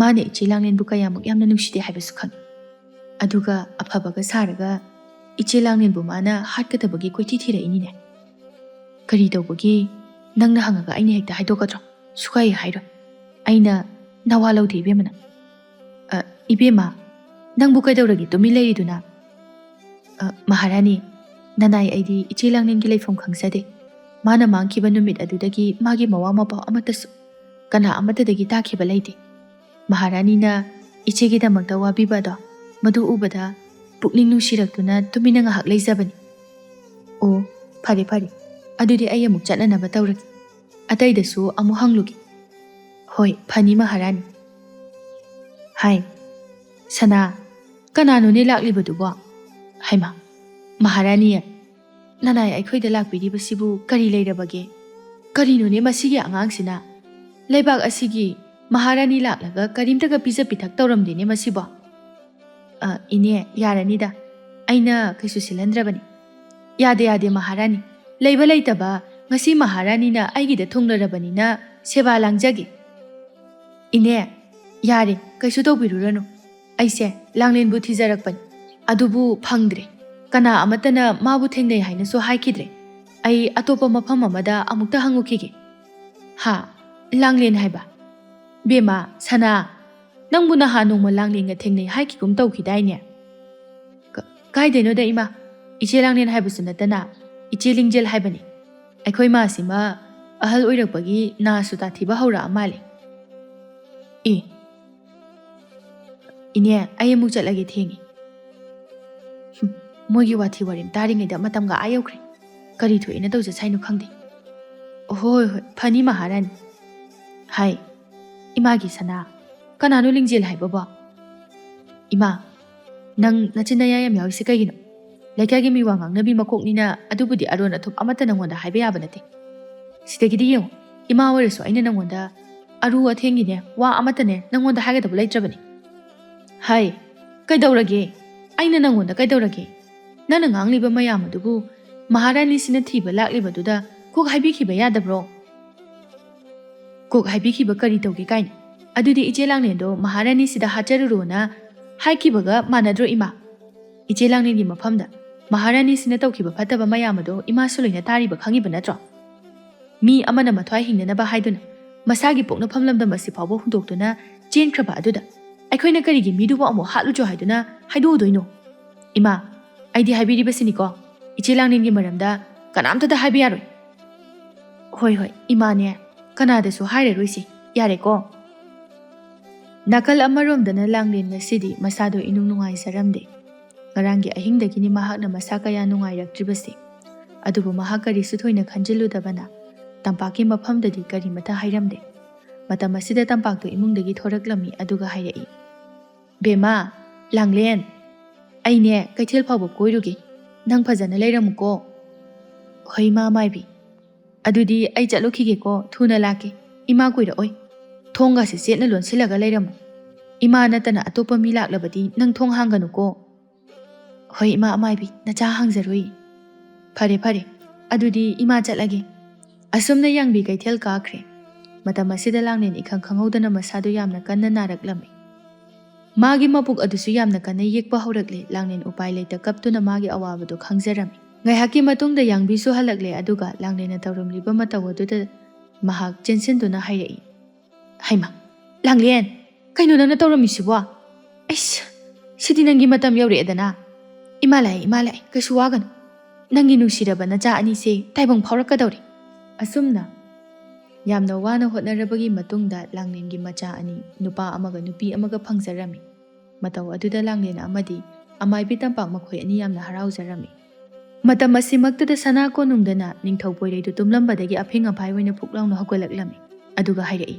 ꯃꯥꯅ ꯏꯆꯦ ꯂꯥꯡꯂꯦꯟꯕꯨ ꯀꯌꯥꯃꯨꯛ ꯌꯥꯝꯅ ꯅꯨꯡꯁꯤꯗꯦ ꯍꯥꯏꯕꯁꯨ ꯈꯪꯏ꯫ ꯑꯗꯨꯒ ꯑꯐꯕꯒ ꯁꯥꯔꯒ ꯏꯆꯦ ꯂꯥꯡꯂꯦꯟꯕꯨ ꯃꯥꯅ ꯍꯥꯠꯀꯗꯕꯒꯤ ꯀꯣꯏꯊꯤ ꯊꯤꯔꯛꯏꯅꯤꯅꯦ꯫ ꯀꯔꯤ ꯇꯧꯕꯒꯤ ꯅꯪꯅ ꯍꯪꯉꯒ ꯑꯩꯅ ꯍꯦꯛꯇ ꯍꯥꯏꯗꯣꯛꯀꯗ꯭ꯔꯣ? ꯁꯨꯛꯍꯥꯏ ꯍꯥꯏꯔꯣꯏ꯫ ꯑꯩꯅ ꯅꯋꯥ ꯂꯧꯗꯦ ꯏꯕꯦꯝꯃ ꯅꯪ꯫" "ꯑ, ꯏꯕꯦꯝꯃ, ꯅꯪꯕꯨ ꯀꯩꯗꯧꯔꯒꯦ ꯇꯨꯃꯤꯟ ꯂꯩꯔꯤꯗꯨꯅ?" "ꯑ, ꯃꯍꯥꯔꯥꯅꯤ, ꯅꯅꯥꯏ ꯑꯩꯗꯤ ꯏꯆꯦ ꯂꯥꯡꯂꯦꯟꯒꯤ ꯂꯩꯐꯝ ꯈꯪꯖꯗꯦ꯫ ꯃꯥꯅ ꯃꯥꯡꯈꯤꯕ ꯅꯨꯃꯤꯠ ꯑꯗꯨꯗꯒꯤ ꯃꯥꯒꯤ ꯃꯋꯥ ꯃꯄꯥꯎ ꯑꯃꯠꯇꯁꯨ ꯀꯅꯥ ꯑꯃꯠꯇꯗꯒꯤ ꯇꯥꯈꯤꯕ ꯂꯩꯇꯦ꯫ ꯃꯍꯥꯔꯥꯅꯤꯅ ꯏꯆꯦꯒꯤꯗꯃꯛꯇ ꯋꯥꯕꯤꯕ ꯑꯗꯣ ꯃꯗꯨ ꯎꯕꯗ ꯄꯨꯛꯅꯤꯡ ꯅꯨꯡꯁꯤꯔꯛꯇꯨꯅ ꯇꯨꯃꯤꯟꯅ ꯉꯥꯏꯍꯥꯛ ꯂꯩꯖꯕꯅꯤ꯫" "ꯑꯣ, ꯐꯔꯦ, ꯐꯔꯦ꯫ ꯑꯗꯨꯗꯤ ꯑꯩ ꯑꯃꯨꯛ ꯆꯠꯅꯅꯕ ꯇꯧꯔꯒꯦ꯫ ꯑꯇꯩꯗꯁꯨ ꯑꯃꯨꯛ ꯍꯪꯂꯨꯒꯦ꯫ ꯍꯣꯏ, ꯐꯅꯤ ꯃꯍꯥꯔꯥꯅꯤ꯫ ꯍꯥꯏ, ꯁꯅꯥ, ꯀꯅꯥꯅꯣꯅꯦ ꯂꯥꯛꯂꯤꯕꯗꯨꯕꯣ? ꯍꯩꯃꯥ, ꯃꯍꯥꯔꯥꯅꯤ, ꯅꯅꯥꯏ ꯑꯩꯈꯣꯏꯗ ꯂꯥꯛꯄꯤꯔꯤꯕꯁꯤꯕꯨ ꯀꯔꯤ ꯂꯩꯔꯕꯒꯦ? ꯀꯔꯤꯅꯣꯅꯦ ꯃꯁꯤꯒꯤ ꯑꯉꯥꯡꯁꯤꯅ? ꯂꯩꯕꯥꯛ ꯑꯁꯤꯒꯤ ꯃꯍꯥꯔꯥꯅꯤ ꯂꯥꯛꯂꯒ ꯀꯔꯤꯝꯇꯒ ꯄꯤꯖ ꯄꯤꯊꯛ ꯇꯧꯔꯝꯗꯦꯅꯦ ꯃꯁꯤꯕꯣ꯫ ꯑ, ꯏꯅꯦ, ꯌꯥꯔꯅꯤꯗ꯫ ꯑꯩꯅ ꯀꯩꯁꯨ ꯁꯤꯜꯍꯟꯗ꯭ꯔꯕꯅꯤ꯫ ꯌꯥꯗꯦ, ꯌꯥꯗꯦ, ꯃꯍꯥꯔꯥꯅꯤ꯫ ꯂꯩꯕ ꯂꯩꯇꯕ ꯉꯁꯤ ꯃꯍꯥꯔꯥꯅꯤꯅ ꯑꯩꯒꯤꯗ ꯊꯨꯡꯂꯔꯕꯅꯤꯅ ꯁꯦꯕꯥ ꯂꯥꯡꯖꯒꯦ꯫ ꯏꯅꯦ, ꯌꯥꯔꯦ, ꯀꯩꯁꯨ ꯇꯧꯕꯤꯔꯨꯔꯅꯨ꯫ ꯑꯩꯁꯦ ꯂꯥꯡꯂꯦꯟꯕꯨ ꯊꯤꯖꯔꯛꯄꯅꯤ꯫ ꯑꯗꯨꯕꯨ ꯐꯪꯗ꯭ꯔꯦ꯫ ꯀꯅꯥ ꯑꯃꯠꯇꯅ ꯃꯥꯕꯨ ꯊꯦꯡꯅꯩ ꯍꯥꯏꯅꯁꯨ ꯍꯥꯏꯈꯤꯗ꯭ꯔꯦ꯫ ꯑꯩ ꯑꯇꯣꯞꯄ ꯃꯐꯝ ꯑꯃꯗ ꯑꯃꯨꯛꯇ ꯍꯪꯉꯨꯈꯤꯒꯦ꯫ ꯍꯥ? ꯂꯥꯡꯂꯦꯟ ꯍꯥꯏꯕ? ꯕꯦꯝꯃ, ꯁꯅꯥ, ꯅꯪꯕꯨ ꯅꯍꯥꯟ ꯅꯣꯡꯃ ꯂꯥꯡꯂꯦꯟꯒ ꯊꯦꯡꯅꯩ ꯍꯥꯏꯈꯤꯒꯨꯝ ꯇꯧꯈꯤꯗꯥꯏꯅꯦ? ꯀ-, ꯀꯥꯏꯗꯩꯅꯣꯗ ꯏꯃꯥ? ꯏꯆꯦ ꯂꯥꯡꯂꯦꯟ ꯍꯥꯏꯕꯁꯨ ꯅꯠꯇꯅ ꯏꯆꯦ ꯂꯤꯡꯖꯦꯜ ꯍꯥꯏꯕꯅꯤ꯫ ꯑꯩꯈꯣꯏ ꯃꯥꯁꯤꯃ ꯑꯍꯜ ꯑꯣꯏꯔꯛꯄꯒꯤ ꯅꯥꯁꯨ ꯇꯥꯊꯤꯕ ꯍꯧꯔꯛꯑ ꯃꯥꯜꯂꯦ꯫ ꯑꯦ, ꯏꯅꯦ, ꯑꯩ ꯑꯃꯨꯛ ꯆꯠꯂꯒꯦ, ꯊꯦꯡꯉꯦ꯫ ꯍꯨꯝ, ꯃꯣꯏꯒꯤ ꯋꯥꯊꯤ ꯋꯥꯔꯦꯝ ꯇꯥꯔꯤꯉꯩꯗ ꯃꯇꯝꯒ ꯑꯥ ꯌꯧꯈ꯭ꯔꯦ꯫ ꯀꯔꯤ ꯊꯣꯛꯑꯦꯅ ꯇꯧꯖꯁ ꯍꯥꯏꯅꯣ ꯈꯪꯗꯦ꯫ ꯍꯣꯏ, ꯍꯣꯏ, ꯐꯅꯤ ꯃꯍꯥꯔꯥꯅꯤ꯫ ꯍꯥꯏ, ꯏꯃꯥꯒꯤ ꯁꯅꯥ, ꯀꯅꯥꯅꯣ ꯂꯤꯡꯖꯦꯜ ꯍꯥꯏꯕꯕꯣ? ꯏꯃꯥ, ꯅꯪ ꯅꯆꯤꯟ ꯅꯌꯥ ꯌꯥꯝ ꯌꯥꯎꯔꯤꯁꯦ ꯀꯩꯒꯤꯅꯣ? ꯂꯩꯀꯥꯏꯒꯤ ꯃꯤ ꯋꯥ ꯉꯥꯡꯅꯕꯤ ꯃꯀꯣꯛꯅꯤꯅ ꯑꯗꯨꯕꯨꯗꯤ ꯑꯔꯣꯟ ꯑꯊꯨꯞ ꯑꯃꯠꯇ ꯅꯪꯉꯣꯟꯗ ꯍꯥꯏꯕ ꯌꯥꯕ ꯅꯠꯇꯦ꯫ ꯁꯤꯗꯒꯤꯗꯤ ꯌꯦꯡꯉꯨ, ꯏꯃꯥ ꯑꯣꯏꯔꯁꯨ ꯑꯩꯅ ꯅꯪꯉꯣꯟꯗ ꯑꯔꯨ ꯑꯊꯦꯡꯒꯤꯅꯦ ꯋꯥ ꯑꯃꯠꯇꯅꯦ ꯅꯪꯉꯣꯟꯗ ꯍꯥꯏꯒꯗꯕ ꯂꯩꯇ꯭ꯔꯕꯅꯤ꯫ ꯍꯥꯏ, ꯀꯩꯗꯧꯔꯒꯦ? ꯑꯩꯅ ꯅꯪꯉꯣꯟꯗ ꯀꯩꯗꯧꯔꯒꯦ? ꯅꯪꯅ ꯉꯥꯡꯂꯤꯕ ꯃꯌꯥꯝ ꯑꯗꯨꯕꯨ ꯃꯍꯥꯔꯥꯅꯤꯁꯤꯅ ꯊꯤꯕ ꯂꯥꯛꯂꯤꯕꯗꯨꯗ ꯀꯣꯛ ꯍꯥꯏꯕꯤꯈꯤꯕ ꯌꯥꯗꯕ꯭ꯔꯣ? ꯀꯣꯛ ꯍꯥꯏꯕꯤꯈꯤꯕ ꯀꯔꯤ ꯇꯧꯒꯦ ꯀꯥꯏꯅ? ꯑꯗꯨꯗꯤ ꯏꯆꯦ ꯂꯥꯡꯂꯦꯟꯗꯣ ꯃꯍꯥꯔꯥꯅꯤꯁꯤꯗ ꯍꯥꯠꯆꯔꯨꯔꯣꯅ ꯍꯥꯏꯈꯤꯕꯒ ꯃꯥꯟꯅꯗ꯭ꯔꯣ ꯏꯃꯥ? ꯏꯆꯦ ꯂꯥꯡꯂꯦꯟꯒꯤ ꯃꯐꯝꯗ ꯃꯍꯥꯔꯥꯅꯤꯁꯤꯅ ꯇꯧꯈꯤꯕ ꯐꯠꯇꯕ ꯃꯌꯥꯝ ꯑꯗꯣ ꯏꯃꯥꯁꯨ ꯂꯣꯏꯅ ꯇꯥꯔꯤꯕ ꯈꯪꯉꯤꯕ ꯅꯠꯇ꯭ꯔꯣ? ꯃꯤ ꯑꯃꯅ ꯃꯊ꯭ꯋꯥꯏ ꯍꯤꯡꯅꯅꯕ ꯍꯥꯏꯗꯨꯅ ꯃꯁꯥꯒꯤ ꯄꯣꯛꯅꯐꯝ ꯂꯝꯗꯝ ꯑꯁꯤ ꯐꯥꯎꯕ ꯍꯨꯟꯗꯣꯛꯇꯨꯅ ꯆꯦꯟꯈ꯭ꯔꯕ ꯑꯗꯨꯗ ꯑꯩꯈꯣꯏꯅ ꯀꯔꯤꯒꯤ ꯃꯤꯗꯨꯕꯨ ꯑꯃꯨꯛ ꯍꯥꯠꯂꯨꯆꯣ ꯍꯥꯏꯗꯨꯅ ꯍꯥꯏꯗꯣꯛꯎꯗꯣꯏꯅꯣ? ꯏꯃꯥ, ꯑꯩꯗꯤ ꯍꯥꯏꯕꯤꯔꯤꯕꯁꯤꯅꯤꯀꯣ, ꯏꯆꯦ ꯂꯥꯡꯂꯦꯟꯒꯤ ꯃꯔꯝꯗ ꯀꯅꯥꯝꯇꯗ ꯍꯥꯏꯕ ꯌꯥꯔꯣꯏ꯫ ꯍꯣꯏ, ꯍꯣꯏ, ꯏꯃꯥꯅꯦ, ꯀꯅꯥꯗꯁꯨ ꯍꯥꯏꯔꯔꯣꯏꯁꯤ, ꯌꯥꯔꯦꯀꯣ? ꯅꯥꯀꯜ ꯑꯃꯔꯣꯝꯗꯅ ꯂꯥꯡꯂꯦꯟ ꯉꯁꯤꯗꯤ ꯃꯁꯥꯗꯣ ꯏꯅꯨꯡ ꯅꯨꯡꯉꯥꯏꯖꯔꯝꯗꯦ꯫ ꯉꯔꯥꯡꯒꯤ ꯑꯍꯤꯡꯗꯒꯤꯅꯤ ꯃꯍꯥꯛꯅ ꯃꯁꯥ ꯀꯌꯥ ꯅꯨꯡꯉꯥꯏꯔꯛꯇ꯭ꯔꯤꯕꯁꯦ꯫ ꯑꯗꯨꯕꯨ ꯃꯍꯥꯛ ꯀꯔꯤꯁꯨ ꯊꯣꯏꯅ ꯈꯟꯖꯤꯜꯂꯨꯗꯕꯅ ꯇꯝꯄꯥꯛꯀꯤ ꯃꯐꯝꯗꯗꯤ ꯀꯔꯤꯃꯇ ꯍꯥꯏꯔꯝꯗꯦ꯫ ꯃꯇꯝ ꯑꯁꯤꯗ ꯇꯝꯄꯥꯛꯇꯨ ꯏꯃꯨꯡꯗꯒꯤ ꯊꯣꯔꯛꯂꯝꯃꯤ ꯑꯗꯨꯒ ꯍꯥꯏꯔꯛꯏ, "ꯕꯦꯝꯃ, ꯂꯥꯡꯂꯦꯟ, ꯑꯩꯅꯦ ꯀꯩꯊꯦꯜ ꯐꯥꯎꯕ ꯀꯣꯏꯔꯨꯒꯦ꯫ ꯅꯪ ꯐꯖꯅ ꯂꯩꯔꯝꯃꯨꯀꯣ꯫" "ꯍꯣꯏ, ꯏꯃꯥ ꯃꯥꯏꯕꯤ꯫ ꯑꯗꯨꯗꯤ ꯑꯩ ꯆꯠꯂꯨꯈꯤꯒꯦꯀꯣ, ꯊꯨꯅ ꯂꯥꯛꯀꯦ꯫ ꯏꯃꯥ ꯀꯨꯏꯔꯛꯑꯣꯏ꯫ ꯊꯣꯡꯒꯁꯦ ꯆꯦꯠꯅ ꯂꯣꯟꯁꯤꯜꯂꯒ ꯂꯩꯔꯝꯃꯨ꯫ ꯏꯃꯥ ꯅꯠꯇꯅ ꯑꯇꯣꯞꯄ ꯃꯤ ꯂꯥꯛꯂꯕꯗꯤ ꯅꯪ ꯊꯣꯡ ꯍꯥꯡꯒꯅꯨꯀꯣ꯫" "ꯍꯣꯏ, ꯏꯃꯥ ꯑꯃꯥꯏꯕꯤ, ꯅꯆꯥ ꯍꯥꯡꯖꯔꯣꯏ꯫" "ꯐꯔꯦ, ꯐꯔꯦ꯫ ꯑꯗꯨꯗꯤ ꯏꯃꯥ ꯆꯠꯂꯒꯦ꯫" ꯑꯁꯨꯝꯅ ꯌꯥꯡꯕꯤ ꯀꯩꯊꯦꯜ ꯀꯥꯈ꯭ꯔꯦ꯫ ꯃꯇꯝ ꯑꯁꯤꯗ ꯂꯥꯡꯂꯦꯟ ꯏꯈꯪ ꯈꯪꯍꯧꯗꯅ ꯃꯁꯥꯗꯨ ꯌꯥꯝꯅ ꯀꯟꯅ ꯅꯥꯔꯛꯂꯝꯃꯤ꯫ ꯃꯥꯒꯤ ꯃꯕꯨꯛ ꯑꯗꯨꯁꯨ ꯌꯥꯝꯅ ꯀꯟꯅ ꯌꯦꯛꯄ ꯍꯧꯔꯛꯂꯦ꯫ ꯂꯥꯡꯂꯦꯟ ꯎꯄꯥꯏ ꯂꯩꯇ ꯀꯞꯇꯨꯅ ꯃꯥꯒꯤ ꯑꯋꯥꯕꯗꯨ ꯈꯪꯖꯔꯝꯃꯤ꯫ ꯉꯥꯏꯍꯥꯛꯀꯤ ꯃꯇꯨꯡꯗ ꯌꯥꯡꯕꯤꯁꯨ ꯍꯜꯂꯛꯂꯦ, ꯑꯗꯨꯒ ꯂꯥꯡꯂꯦꯟꯅ ꯇꯧꯔꯝꯂꯤꯕ ꯃꯇꯧ ꯑꯗꯨꯗ ꯃꯍꯥꯛ ꯆꯦꯟꯁꯤꯟꯗꯨꯅ ꯍꯥꯏꯔꯛꯏ, "ꯍꯩꯃꯥ, ꯂꯥꯡꯂꯦꯟ, ꯀꯩꯅꯣ ꯅꯪꯅ ꯇꯧꯔꯝꯃꯤꯁꯤꯕꯣ? ꯑꯩꯁ, ꯁꯤꯗꯤ ꯅꯪꯒꯤ ꯃꯇꯝ ꯌꯧꯔꯛꯑꯦꯗꯅ꯫ ꯏꯃꯥ ꯂꯥꯛꯑꯦ, ꯏꯃꯥ ꯂꯥꯛꯑꯦ, ꯀꯩꯁꯨ ꯋꯥꯒꯅꯨ꯫ ꯅꯪꯒꯤ ꯅꯨꯡꯁꯤꯔꯕ ꯅꯆꯥ ꯑꯅꯤꯁꯦ ꯇꯥꯏꯕꯪ ꯐꯥꯎꯔꯛꯀꯗꯧꯔꯦ꯫" ꯑꯁꯨꯝꯅ ꯌꯥꯝꯅ ꯋꯥꯅ ꯍꯣꯠꯅꯔꯕꯒꯤ ꯃꯇꯨꯡꯗ ꯂꯥꯡꯂꯦꯟꯒꯤ ꯃꯆꯥ ꯑꯅꯤ, ꯅꯨꯄꯥ ꯑꯃꯒ ꯅꯨꯄꯤ ꯑꯃꯒ ꯐꯪꯖꯔꯝꯃꯤ꯫ ꯃꯇꯧ ꯑꯗꯨꯗ ꯂꯥꯡꯂꯦꯟ ꯑꯃꯗꯤ ꯑꯃꯥꯏꯕꯤ ꯇꯝꯄꯥꯛ ꯃꯈꯣꯏ ꯑꯅꯤ ꯌꯥꯝꯅ ꯍꯔꯥꯎꯖꯔꯝꯃꯤ꯫ ꯃꯇꯝ ꯑꯁꯤꯃꯛꯇꯗ ꯁꯅꯥ ꯀꯣꯅꯨꯡꯗꯅ ꯅꯤꯡꯊꯧ ꯄꯣꯏꯔꯩꯗꯨ ꯇꯨꯝꯂꯝꯕꯗꯒꯤ ꯑꯐꯤꯡ ꯑꯐꯥꯏ ꯑꯣꯏꯅ ꯐꯨꯛ ꯂꯥꯎꯅ ꯍꯧꯒꯠꯂꯛꯂꯝꯃꯤ꯫ ꯑꯗꯨꯒ ꯍꯥꯏꯔꯛꯏ,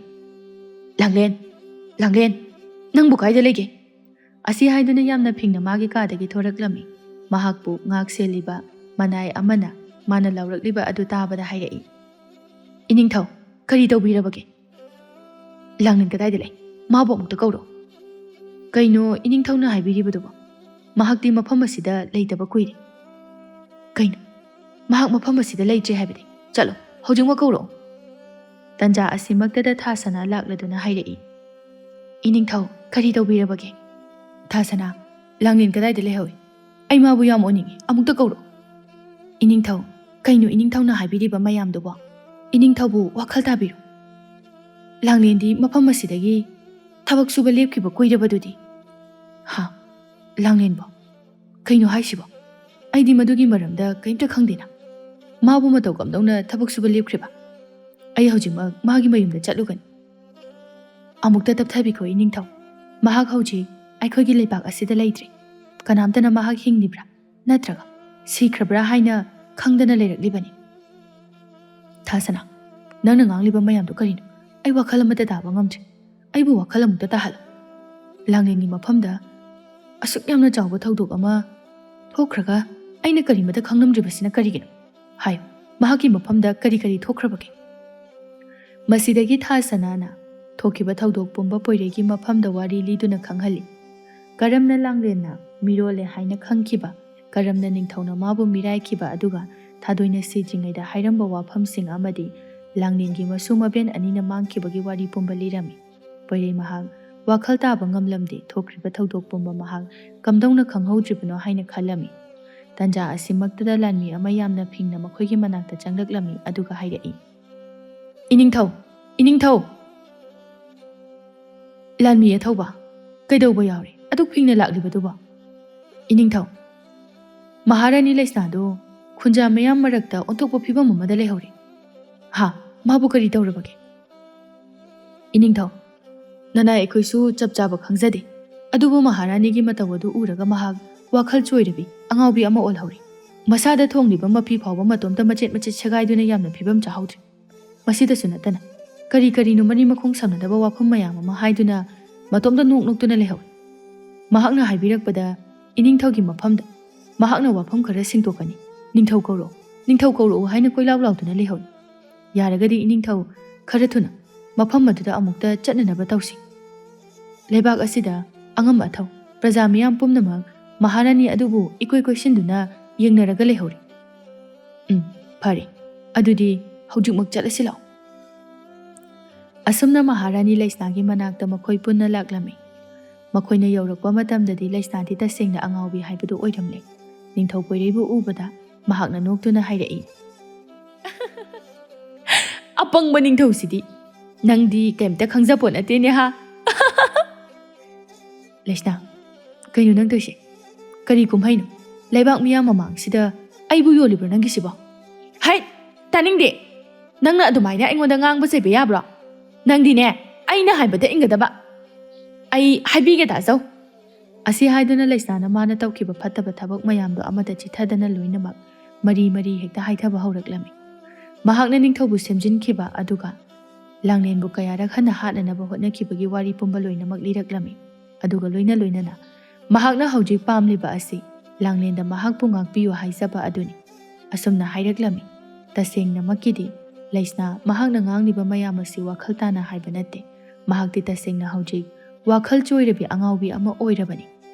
"ꯂꯥꯡꯂꯦꯟ, ꯂꯥꯡꯂꯦꯟ, ꯅꯪꯕꯨ ꯀꯥꯏꯗ ꯂꯩꯒꯦ?" ꯑꯁꯤ ꯍꯥꯏꯗꯨꯅ ꯌꯥꯝꯅ ꯐꯤꯡꯅ ꯃꯥꯒꯤ ꯀꯥꯗꯒꯤ ꯊꯣꯔꯛꯂꯝꯃꯤ꯫ ꯃꯍꯥꯛꯄꯨ ꯉꯥꯛ ꯁꯦꯜꯂꯤꯕ ꯃꯅꯥꯏ ꯑꯃꯅ ꯃꯥꯅ ꯂꯥꯎꯔꯛꯂꯤꯕ ꯑꯗꯨ ꯇꯥꯕꯗ ꯍꯥꯏꯔꯛꯏ, "ꯏꯅꯤꯡꯊꯧ, ꯀꯔꯤ ꯇꯧꯕꯤꯔꯕꯒꯦ?" "ꯂꯥꯡꯂꯦꯟ ꯀꯗꯥꯏꯗ ꯂꯩ? ꯃꯥꯕꯨ ꯑꯃꯨꯛꯇ ꯀꯧꯔꯣ꯫" "ꯀꯩꯅꯣ ꯏꯅꯤꯡꯊꯧꯅ ꯍꯥꯏꯕꯤꯔꯤꯕꯗꯨꯕꯣ? ꯃꯍꯥꯛꯇꯤ ꯃꯐꯝ ꯑꯁꯤꯗ ꯂꯩꯇꯕ ꯀꯨꯏꯔꯦ꯫" "ꯀꯩꯅꯣ? ꯃꯍꯥꯛ ꯃꯐꯝ ꯑꯁꯤꯗ ꯂꯩꯇ꯭ꯔꯦ ꯍꯥꯏꯕꯗꯤ? ꯆꯠꯂꯣ, ꯍꯧꯖꯤꯛꯃꯛ ꯀꯧꯔꯛꯑꯣ꯫" ꯇꯟꯖꯥ ꯑꯁꯤꯃꯛꯇꯗ ꯊꯥꯁꯅꯥ ꯂꯥꯛꯂꯗꯨꯅ ꯍꯥꯏꯔꯛꯏ, "ꯏꯅꯤꯡꯊꯧ, ꯀꯔꯤ ꯇꯧꯕꯤꯔꯕꯒꯦ?" "ꯊꯥꯁꯅꯥ, ꯂꯥꯡꯂꯦꯟ ꯀꯗꯥꯏꯗ ꯂꯩꯍꯧꯏ? ꯑꯩ ꯃꯥꯕꯨ ꯌꯥꯝ ꯎꯅꯤꯡꯏ, ꯑꯃꯨꯛꯇ ꯀꯧꯔꯛꯑꯣ꯫" "ꯏꯅꯤꯡꯊꯧ, ꯀꯩꯅꯣ ꯏꯅꯤꯡꯊꯧꯅ ꯍꯥꯏꯕꯤꯔꯤꯕ ꯃꯌꯥꯝꯗꯨꯕꯣ? ꯏꯅꯤꯡꯊꯧꯕꯨ ꯋꯥꯈꯜ ꯇꯥꯕꯤꯔꯣ꯫ ꯂꯥꯡꯂꯦꯟꯗꯤ ꯃꯐꯝ ꯑꯁꯤꯗꯒꯤ ꯊꯕꯛ ꯁꯨꯕ ꯂꯦꯞꯈꯤꯕ ꯀꯨꯏꯔꯕꯗꯨꯗꯤ꯫" "ꯍꯥ? ꯂꯥꯡꯂꯦꯟꯕꯣ? ꯀꯩꯅꯣ ꯍꯥꯏꯁꯤꯕꯣ? ꯑꯩꯗꯤ ꯃꯗꯨꯒꯤ ꯃꯔꯝꯗ ꯀꯔꯤꯝꯇ ꯈꯪꯗꯦꯅ꯫ ꯃꯥꯕꯨ ꯃꯇꯧ ꯀꯝꯗꯧꯅ ꯊꯕꯛ ꯁꯨꯕ ꯂꯦꯞꯈ꯭ꯔꯤꯕ? ꯑꯩ ꯍꯧꯖꯤꯛꯃꯛ ꯃꯥꯒꯤ ꯃꯌꯨꯝꯗ ꯆꯠꯂꯨꯒꯅꯤ꯫" "ꯑꯃꯨꯛꯇ ꯇꯞꯊꯕꯤꯈꯣ ꯏꯅꯤꯡꯊꯧ꯫ ꯃꯍꯥꯛ ꯍꯧꯖꯤꯛ ꯑꯩꯈꯣꯏꯒꯤ ꯂꯩꯕꯥꯛ ꯑꯁꯤꯗ ꯂꯩꯇ꯭ꯔꯦ꯫ ꯀꯅꯥꯝꯇꯅ ꯃꯍꯥꯛ ꯍꯤꯡꯂꯤꯕ꯭ꯔꯥ ꯅꯠꯇ꯭ꯔꯒ ꯁꯤꯈ꯭ꯔꯕ꯭ꯔꯥ ꯍꯥꯏꯅ ꯈꯪꯗꯅ ꯂꯩꯔꯛꯂꯤꯕꯅꯤ꯫ ꯊꯥꯁꯅꯥ, ꯅꯪꯅ ꯉꯥꯡꯂꯤꯕ ꯃꯌꯥꯝꯗꯣ ꯀꯔꯤꯅꯣ? ꯑꯩ ꯋꯥꯈꯜ ꯑꯃꯠꯇ ꯇꯥꯕ ꯉꯝꯗ꯭ꯔꯦ꯫ ꯑꯩꯕꯨ ꯋꯥꯈꯜ ꯑꯃꯨꯛꯇ ꯇꯥꯍꯜꯂꯨ꯫ ꯂꯥꯡꯂꯦꯟꯒꯤ ꯃꯐꯝꯗ ꯑꯁꯨꯛ ꯌꯥꯝꯅ ꯆꯥꯎꯕ ꯊꯧꯗꯣꯛ ꯑꯃ ꯊꯣꯛꯈ꯭ꯔꯒ ꯑꯩꯅ ꯀꯔꯤꯃꯠꯇ ꯈꯪꯂꯝꯗ꯭ꯔꯤꯕꯁꯤꯅ ꯀꯔꯤꯒꯤꯅꯣ? ꯍꯥꯏꯌꯨ, ꯃꯍꯥꯛꯀꯤ ꯃꯐꯝꯗ ꯀꯔꯤ ꯀꯔꯤ ꯊꯣꯛꯈ꯭ꯔꯕꯒꯦ? ꯃꯁꯤꯗꯒꯤ ꯊꯥꯁꯅꯥꯅ ꯊꯣꯛꯈꯤꯕ ꯊꯧꯗꯣꯛ ꯄꯨꯝꯕ ꯄꯣꯏꯔꯩꯒꯤ ꯃꯐꯝꯗ ꯋꯥꯔꯤ ꯂꯤꯗꯨꯅ ꯈꯪꯍꯜꯂꯤ꯫ ꯀꯔꯝꯅ ꯂꯥꯡꯂꯦꯟꯅ ꯃꯤꯔꯣꯜꯂꯦ ꯍꯥꯏꯅ ꯈꯪꯈꯤꯕ, ꯀꯔꯝꯅ ꯅꯤꯡꯊꯧꯅ ꯃꯥꯕꯨ ꯃꯤꯔꯥꯏꯈꯤꯕ, ꯑꯗꯨꯒ ꯊꯥꯗꯣꯏꯅ ꯁꯤꯗ꯭ꯔꯤꯉꯩꯗ ꯍꯥꯏꯔꯝꯕ ꯋꯥꯐꯝꯁꯤꯡ ꯑꯃꯗꯤ ꯂꯥꯡꯂꯦꯟꯒꯤ ꯃꯁꯨ ꯃꯕꯦꯟ ꯑꯅꯤꯅ ꯃꯥꯡꯈꯤꯕꯒꯤ ꯋꯥꯔꯤ ꯄꯨꯝꯕ ꯂꯤꯔꯝꯃꯤ꯫ ꯄꯣꯏꯔꯩ ꯃꯍꯥꯛ ꯋꯥꯈꯜ ꯇꯥꯕ ꯉꯝꯂꯝꯗꯦ꯫ ꯊꯣꯛꯈ꯭ꯔꯤꯕ ꯊꯧꯗꯣꯛ ꯄꯨꯝꯕ ꯃꯍꯥꯛ ꯀꯝꯗꯧꯅ ꯈꯪꯍꯧꯗ꯭ꯔꯤꯕꯅꯣ ꯍꯥꯏꯅ ꯈꯜꯂꯝꯃꯤ꯫ ꯇꯟꯖꯥ ꯑꯁꯤꯃꯛꯇꯗ ꯂꯥꯟꯃꯤ ꯑꯃ ꯌꯥꯝꯅ ꯐꯤꯡꯅ ꯃꯈꯣꯏꯒꯤ ꯃꯅꯥꯛꯇ ꯆꯪꯂꯛꯂꯝꯃꯤ, ꯑꯗꯨꯒ ꯍꯥꯏꯔꯛꯏ, "ꯏꯅꯤꯡꯊꯧ! ꯏꯅꯤꯡꯊꯧ!" "ꯂꯥꯟꯃꯤ ꯑꯊꯧꯕ, ꯀꯩꯗꯧꯕ ꯌꯥꯎꯔꯦ? ꯑꯗꯨꯛ ꯐꯤꯡꯅ ꯂꯥꯛꯂꯤꯕꯗꯨꯕꯣ?" "ꯏꯅꯤꯡꯊꯧ, ꯃꯍꯥꯔꯥꯅꯤ ꯂꯩꯁꯅꯥꯗꯨ ꯈꯨꯟꯖꯥ ꯃꯌꯥꯝ ꯃꯔꯛꯇ ꯑꯣꯟꯊꯣꯛꯄ ꯐꯤꯕꯝ ꯑꯃꯗ ꯂꯩꯍꯧꯔꯦ꯫" "ꯍꯥ? ꯃꯥꯕꯨ ꯀꯔꯤ ꯇꯧꯔꯕꯒꯦ?" "ꯏꯅꯤꯡꯊꯧ, ꯅꯅꯥꯏ ꯑꯩꯈꯣꯏꯁꯨ ꯆꯞ ꯆꯥꯕ ꯈꯪꯖꯗꯦ, ꯑꯗꯨꯕꯨ ꯃꯍꯥꯔꯥꯅꯤꯒꯤ ꯃꯇꯧ ꯑꯗꯨ ꯎꯔꯒ ꯃꯍꯥꯛ ꯋꯥꯈꯜ ꯆꯣꯏꯔꯕꯤ ꯑꯉꯥꯎꯕꯤ ꯑꯃ ꯑꯣꯜꯍꯧꯔꯦ꯫ ꯃꯁꯥꯗ ꯊꯣꯡꯂꯤꯕ ꯃꯐꯤ ꯐꯥꯎꯕ ꯃꯇꯣꯝꯇ ꯃꯆꯦꯠ ꯃꯆꯦꯠ ꯁꯦꯒꯥꯏꯗꯨꯅ ꯌꯥꯝꯅ ꯐꯤꯕꯝ ꯆꯥꯍꯧꯗ꯭ꯔꯦ꯫ ꯃꯁꯤꯗꯁꯨ ꯅꯠꯇꯅ ꯀꯔꯤ ꯀꯔꯤꯅꯣ ꯃꯔꯤ ꯃꯈꯣꯡ ꯁꯝꯅꯗꯕ ꯋꯥꯐꯝ ꯃꯌꯥꯝ ꯑꯃ ꯍꯥꯏꯗꯨꯅ ꯃꯇꯣꯝꯇ ꯅꯣꯛ ꯅꯣꯛꯇꯨꯅ ꯂꯩꯍꯧꯏ꯫ ꯃꯍꯥꯛꯅ ꯍꯥꯏꯕꯤꯔꯛꯄꯗ ꯏꯅꯤꯡꯊꯧꯒꯤ ꯃꯐꯝꯗ ꯃꯍꯥꯛꯅ ꯋꯥꯐꯝ ꯈꯔ ꯁꯦꯡꯗꯣꯛꯀꯅꯤ꯫ "ꯅꯤꯡꯊꯧ ꯀꯧꯔꯛꯑꯣ, ꯅꯤꯡꯊꯧ ꯀꯧꯔꯛꯑꯣ" ꯍꯥꯏꯅ ꯀꯣꯏꯂꯥꯎ ꯂꯥꯎꯗꯨꯅ ꯂꯩꯍꯧꯏ꯫ ꯌꯥꯔꯒꯗꯤ ꯏꯅꯤꯡꯊꯧ ꯈꯔ ꯊꯨꯅ ꯃꯐꯝ ꯑꯗꯨꯗ ꯑꯃꯨꯛꯇ ꯆꯠꯅꯅꯕ ꯇꯧꯁꯤ꯫ ꯂꯩꯕꯥꯛ ꯑꯁꯤꯗ ꯑꯉꯝ ꯑꯊꯧ, ꯄ꯭ꯔꯖꯥ ꯃꯤꯌꯥꯝ ꯄꯨꯝꯅꯃꯛ ꯃꯍꯥꯔꯥꯅꯤ ꯑꯗꯨꯕꯨ ꯏꯀꯣꯏ ꯀꯣꯏꯁꯤꯟꯗꯨꯅ ꯌꯦꯡꯅꯔꯒ ꯂꯩꯍꯧꯔꯤ꯫ "ꯎꯝ, ꯐꯔꯦ꯫ ꯑꯗꯨꯗꯤ ꯍꯧꯖꯤꯛꯃꯛ ꯆꯠꯂꯁꯤ ꯂꯥꯛꯑꯣ꯫" ꯑꯁꯨꯝꯅ ꯃꯍꯥꯔꯥꯅꯤ ꯂꯩꯁꯅꯥꯒꯤ ꯃꯅꯥꯛꯇ ꯃꯈꯣꯏ ꯄꯨꯟꯅ ꯂꯥꯛꯂꯝꯃꯤ꯫ ꯃꯈꯣꯏꯅ ꯌꯧꯔꯛꯄ ꯃꯇꯝꯗꯗꯤ ꯂꯩꯁꯅꯥꯗꯤ ꯇꯁꯦꯡꯅ ꯑꯉꯥꯎꯕꯤ ꯍꯥꯏꯕꯗꯨ ꯑꯣꯏꯔꯝꯂꯦ꯫ ꯅꯤꯡꯊꯧ ꯄꯣꯏꯔꯩꯕꯨ ꯎꯕꯗ ꯃꯍꯥꯛꯅ ꯅꯣꯛꯇꯨꯅ ꯍꯥꯏꯔꯛꯏ, "ꯑꯄꯪꯕ ꯅꯤꯡꯊꯧꯁꯤꯗꯤ! ꯅꯪꯗꯤ ꯀꯩꯝꯇ ꯈꯪꯖꯄꯣꯠ ꯅꯠꯇꯦꯅꯦ ꯍꯥ?" "ꯂꯩꯁꯅꯥ, ꯀꯩꯅꯣ ꯅꯪ ꯇꯧꯏꯁꯦ? ꯀꯔꯤ ꯀꯨꯝꯍꯩꯅꯣ? ꯂꯩꯕꯥꯛ ꯃꯤꯌꯥꯝ ꯃꯃꯥꯡꯁꯤꯗ ꯑꯩꯕꯨ ꯌꯣꯜꯂꯤꯕ꯭ꯔꯣ ꯅꯪꯒꯤꯁꯤꯕꯣ?" "ꯍꯩꯠ! ꯇꯥꯅꯤꯡꯗꯦ! ꯅꯪꯅ ꯑꯗꯨꯃꯥꯏꯅ ꯑꯩꯉꯣꯟꯗ ꯉꯥꯡꯕ ꯆꯩꯕ ꯌꯥꯕ꯭ꯔꯣ? ꯅꯪꯗꯤꯅꯦ, ꯑꯩꯅ ꯍꯥꯏꯕꯗ ꯏꯟꯒꯗꯕ꯫ ꯑꯩ ꯍꯥꯏꯕꯤꯒꯦ ꯇꯥꯖꯧ꯫" ꯑꯁꯤ ꯍꯥꯏꯗꯨꯅ ꯂꯩꯁꯅꯥꯅ ꯃꯥꯅ ꯇꯧꯈꯤꯕ ꯐꯠꯇꯕ ꯊꯕꯛ ꯃꯌꯥꯝꯗꯣ ꯑꯃꯠꯇ ꯆꯤꯠꯊꯗꯅ ꯂꯣꯏꯅꯃꯛ ꯃꯔꯤ ꯃꯔꯤ ꯍꯦꯛꯇ ꯍꯥꯏꯊꯕ ꯍꯧꯔꯛꯂꯝꯃꯤ꯫ ꯃꯍꯥꯛꯅ ꯅꯤꯡꯊꯧꯕꯨ ꯁꯦꯝꯖꯤꯟꯈꯤꯕ ꯑꯗꯨꯒ ꯂꯥꯡꯂꯦꯟꯕꯨ ꯀꯌꯥꯔꯛ ꯍꯟꯅ ꯍꯥꯠꯅꯅꯕ ꯍꯣꯠꯅꯈꯤꯕꯒꯤ ꯋꯥꯔꯤ ꯄꯨꯝꯕ ꯂꯣꯏꯅꯃꯛ ꯂꯤꯔꯛꯂꯝꯃꯤ꯫ ꯑꯗꯨꯒ ꯂꯣꯏꯅ ꯂꯣꯏꯅꯅ ꯃꯍꯥꯛꯅ ꯍꯧꯖꯤꯛ ꯄꯥꯝꯂꯤꯕ ꯑꯁꯤ ꯂꯥꯡꯂꯦꯟꯗ ꯃꯍꯥꯛꯄꯨ ꯉꯥꯛꯄꯤꯌꯨ ꯍꯥꯏꯖꯕ ꯑꯗꯨꯅꯤ꯫ ꯑꯁꯨꯝꯅ ꯍꯥꯏꯔꯛꯂꯝꯃꯤ꯫ ꯇꯁꯦꯡꯅꯃꯛꯀꯤꯗꯤ ꯂꯩꯁꯅꯥ ꯃꯍꯥꯛꯅ ꯉꯥꯡꯂꯤꯕ ꯃꯌꯥꯝ ꯑꯁꯤ ꯋꯥꯈꯜ ꯇꯥꯅ ꯍꯥꯏꯕ ꯅꯠꯇꯦ꯫ ꯃꯍꯥꯛꯇꯤ ꯇꯁꯦꯡꯅ ꯍꯧꯖꯤꯛ ꯋꯥꯈꯜ ꯆꯣꯏꯔꯕꯤ ꯑꯉꯥꯎꯕꯤ ꯑꯃ ꯑꯣꯏꯔꯕꯅꯤ꯫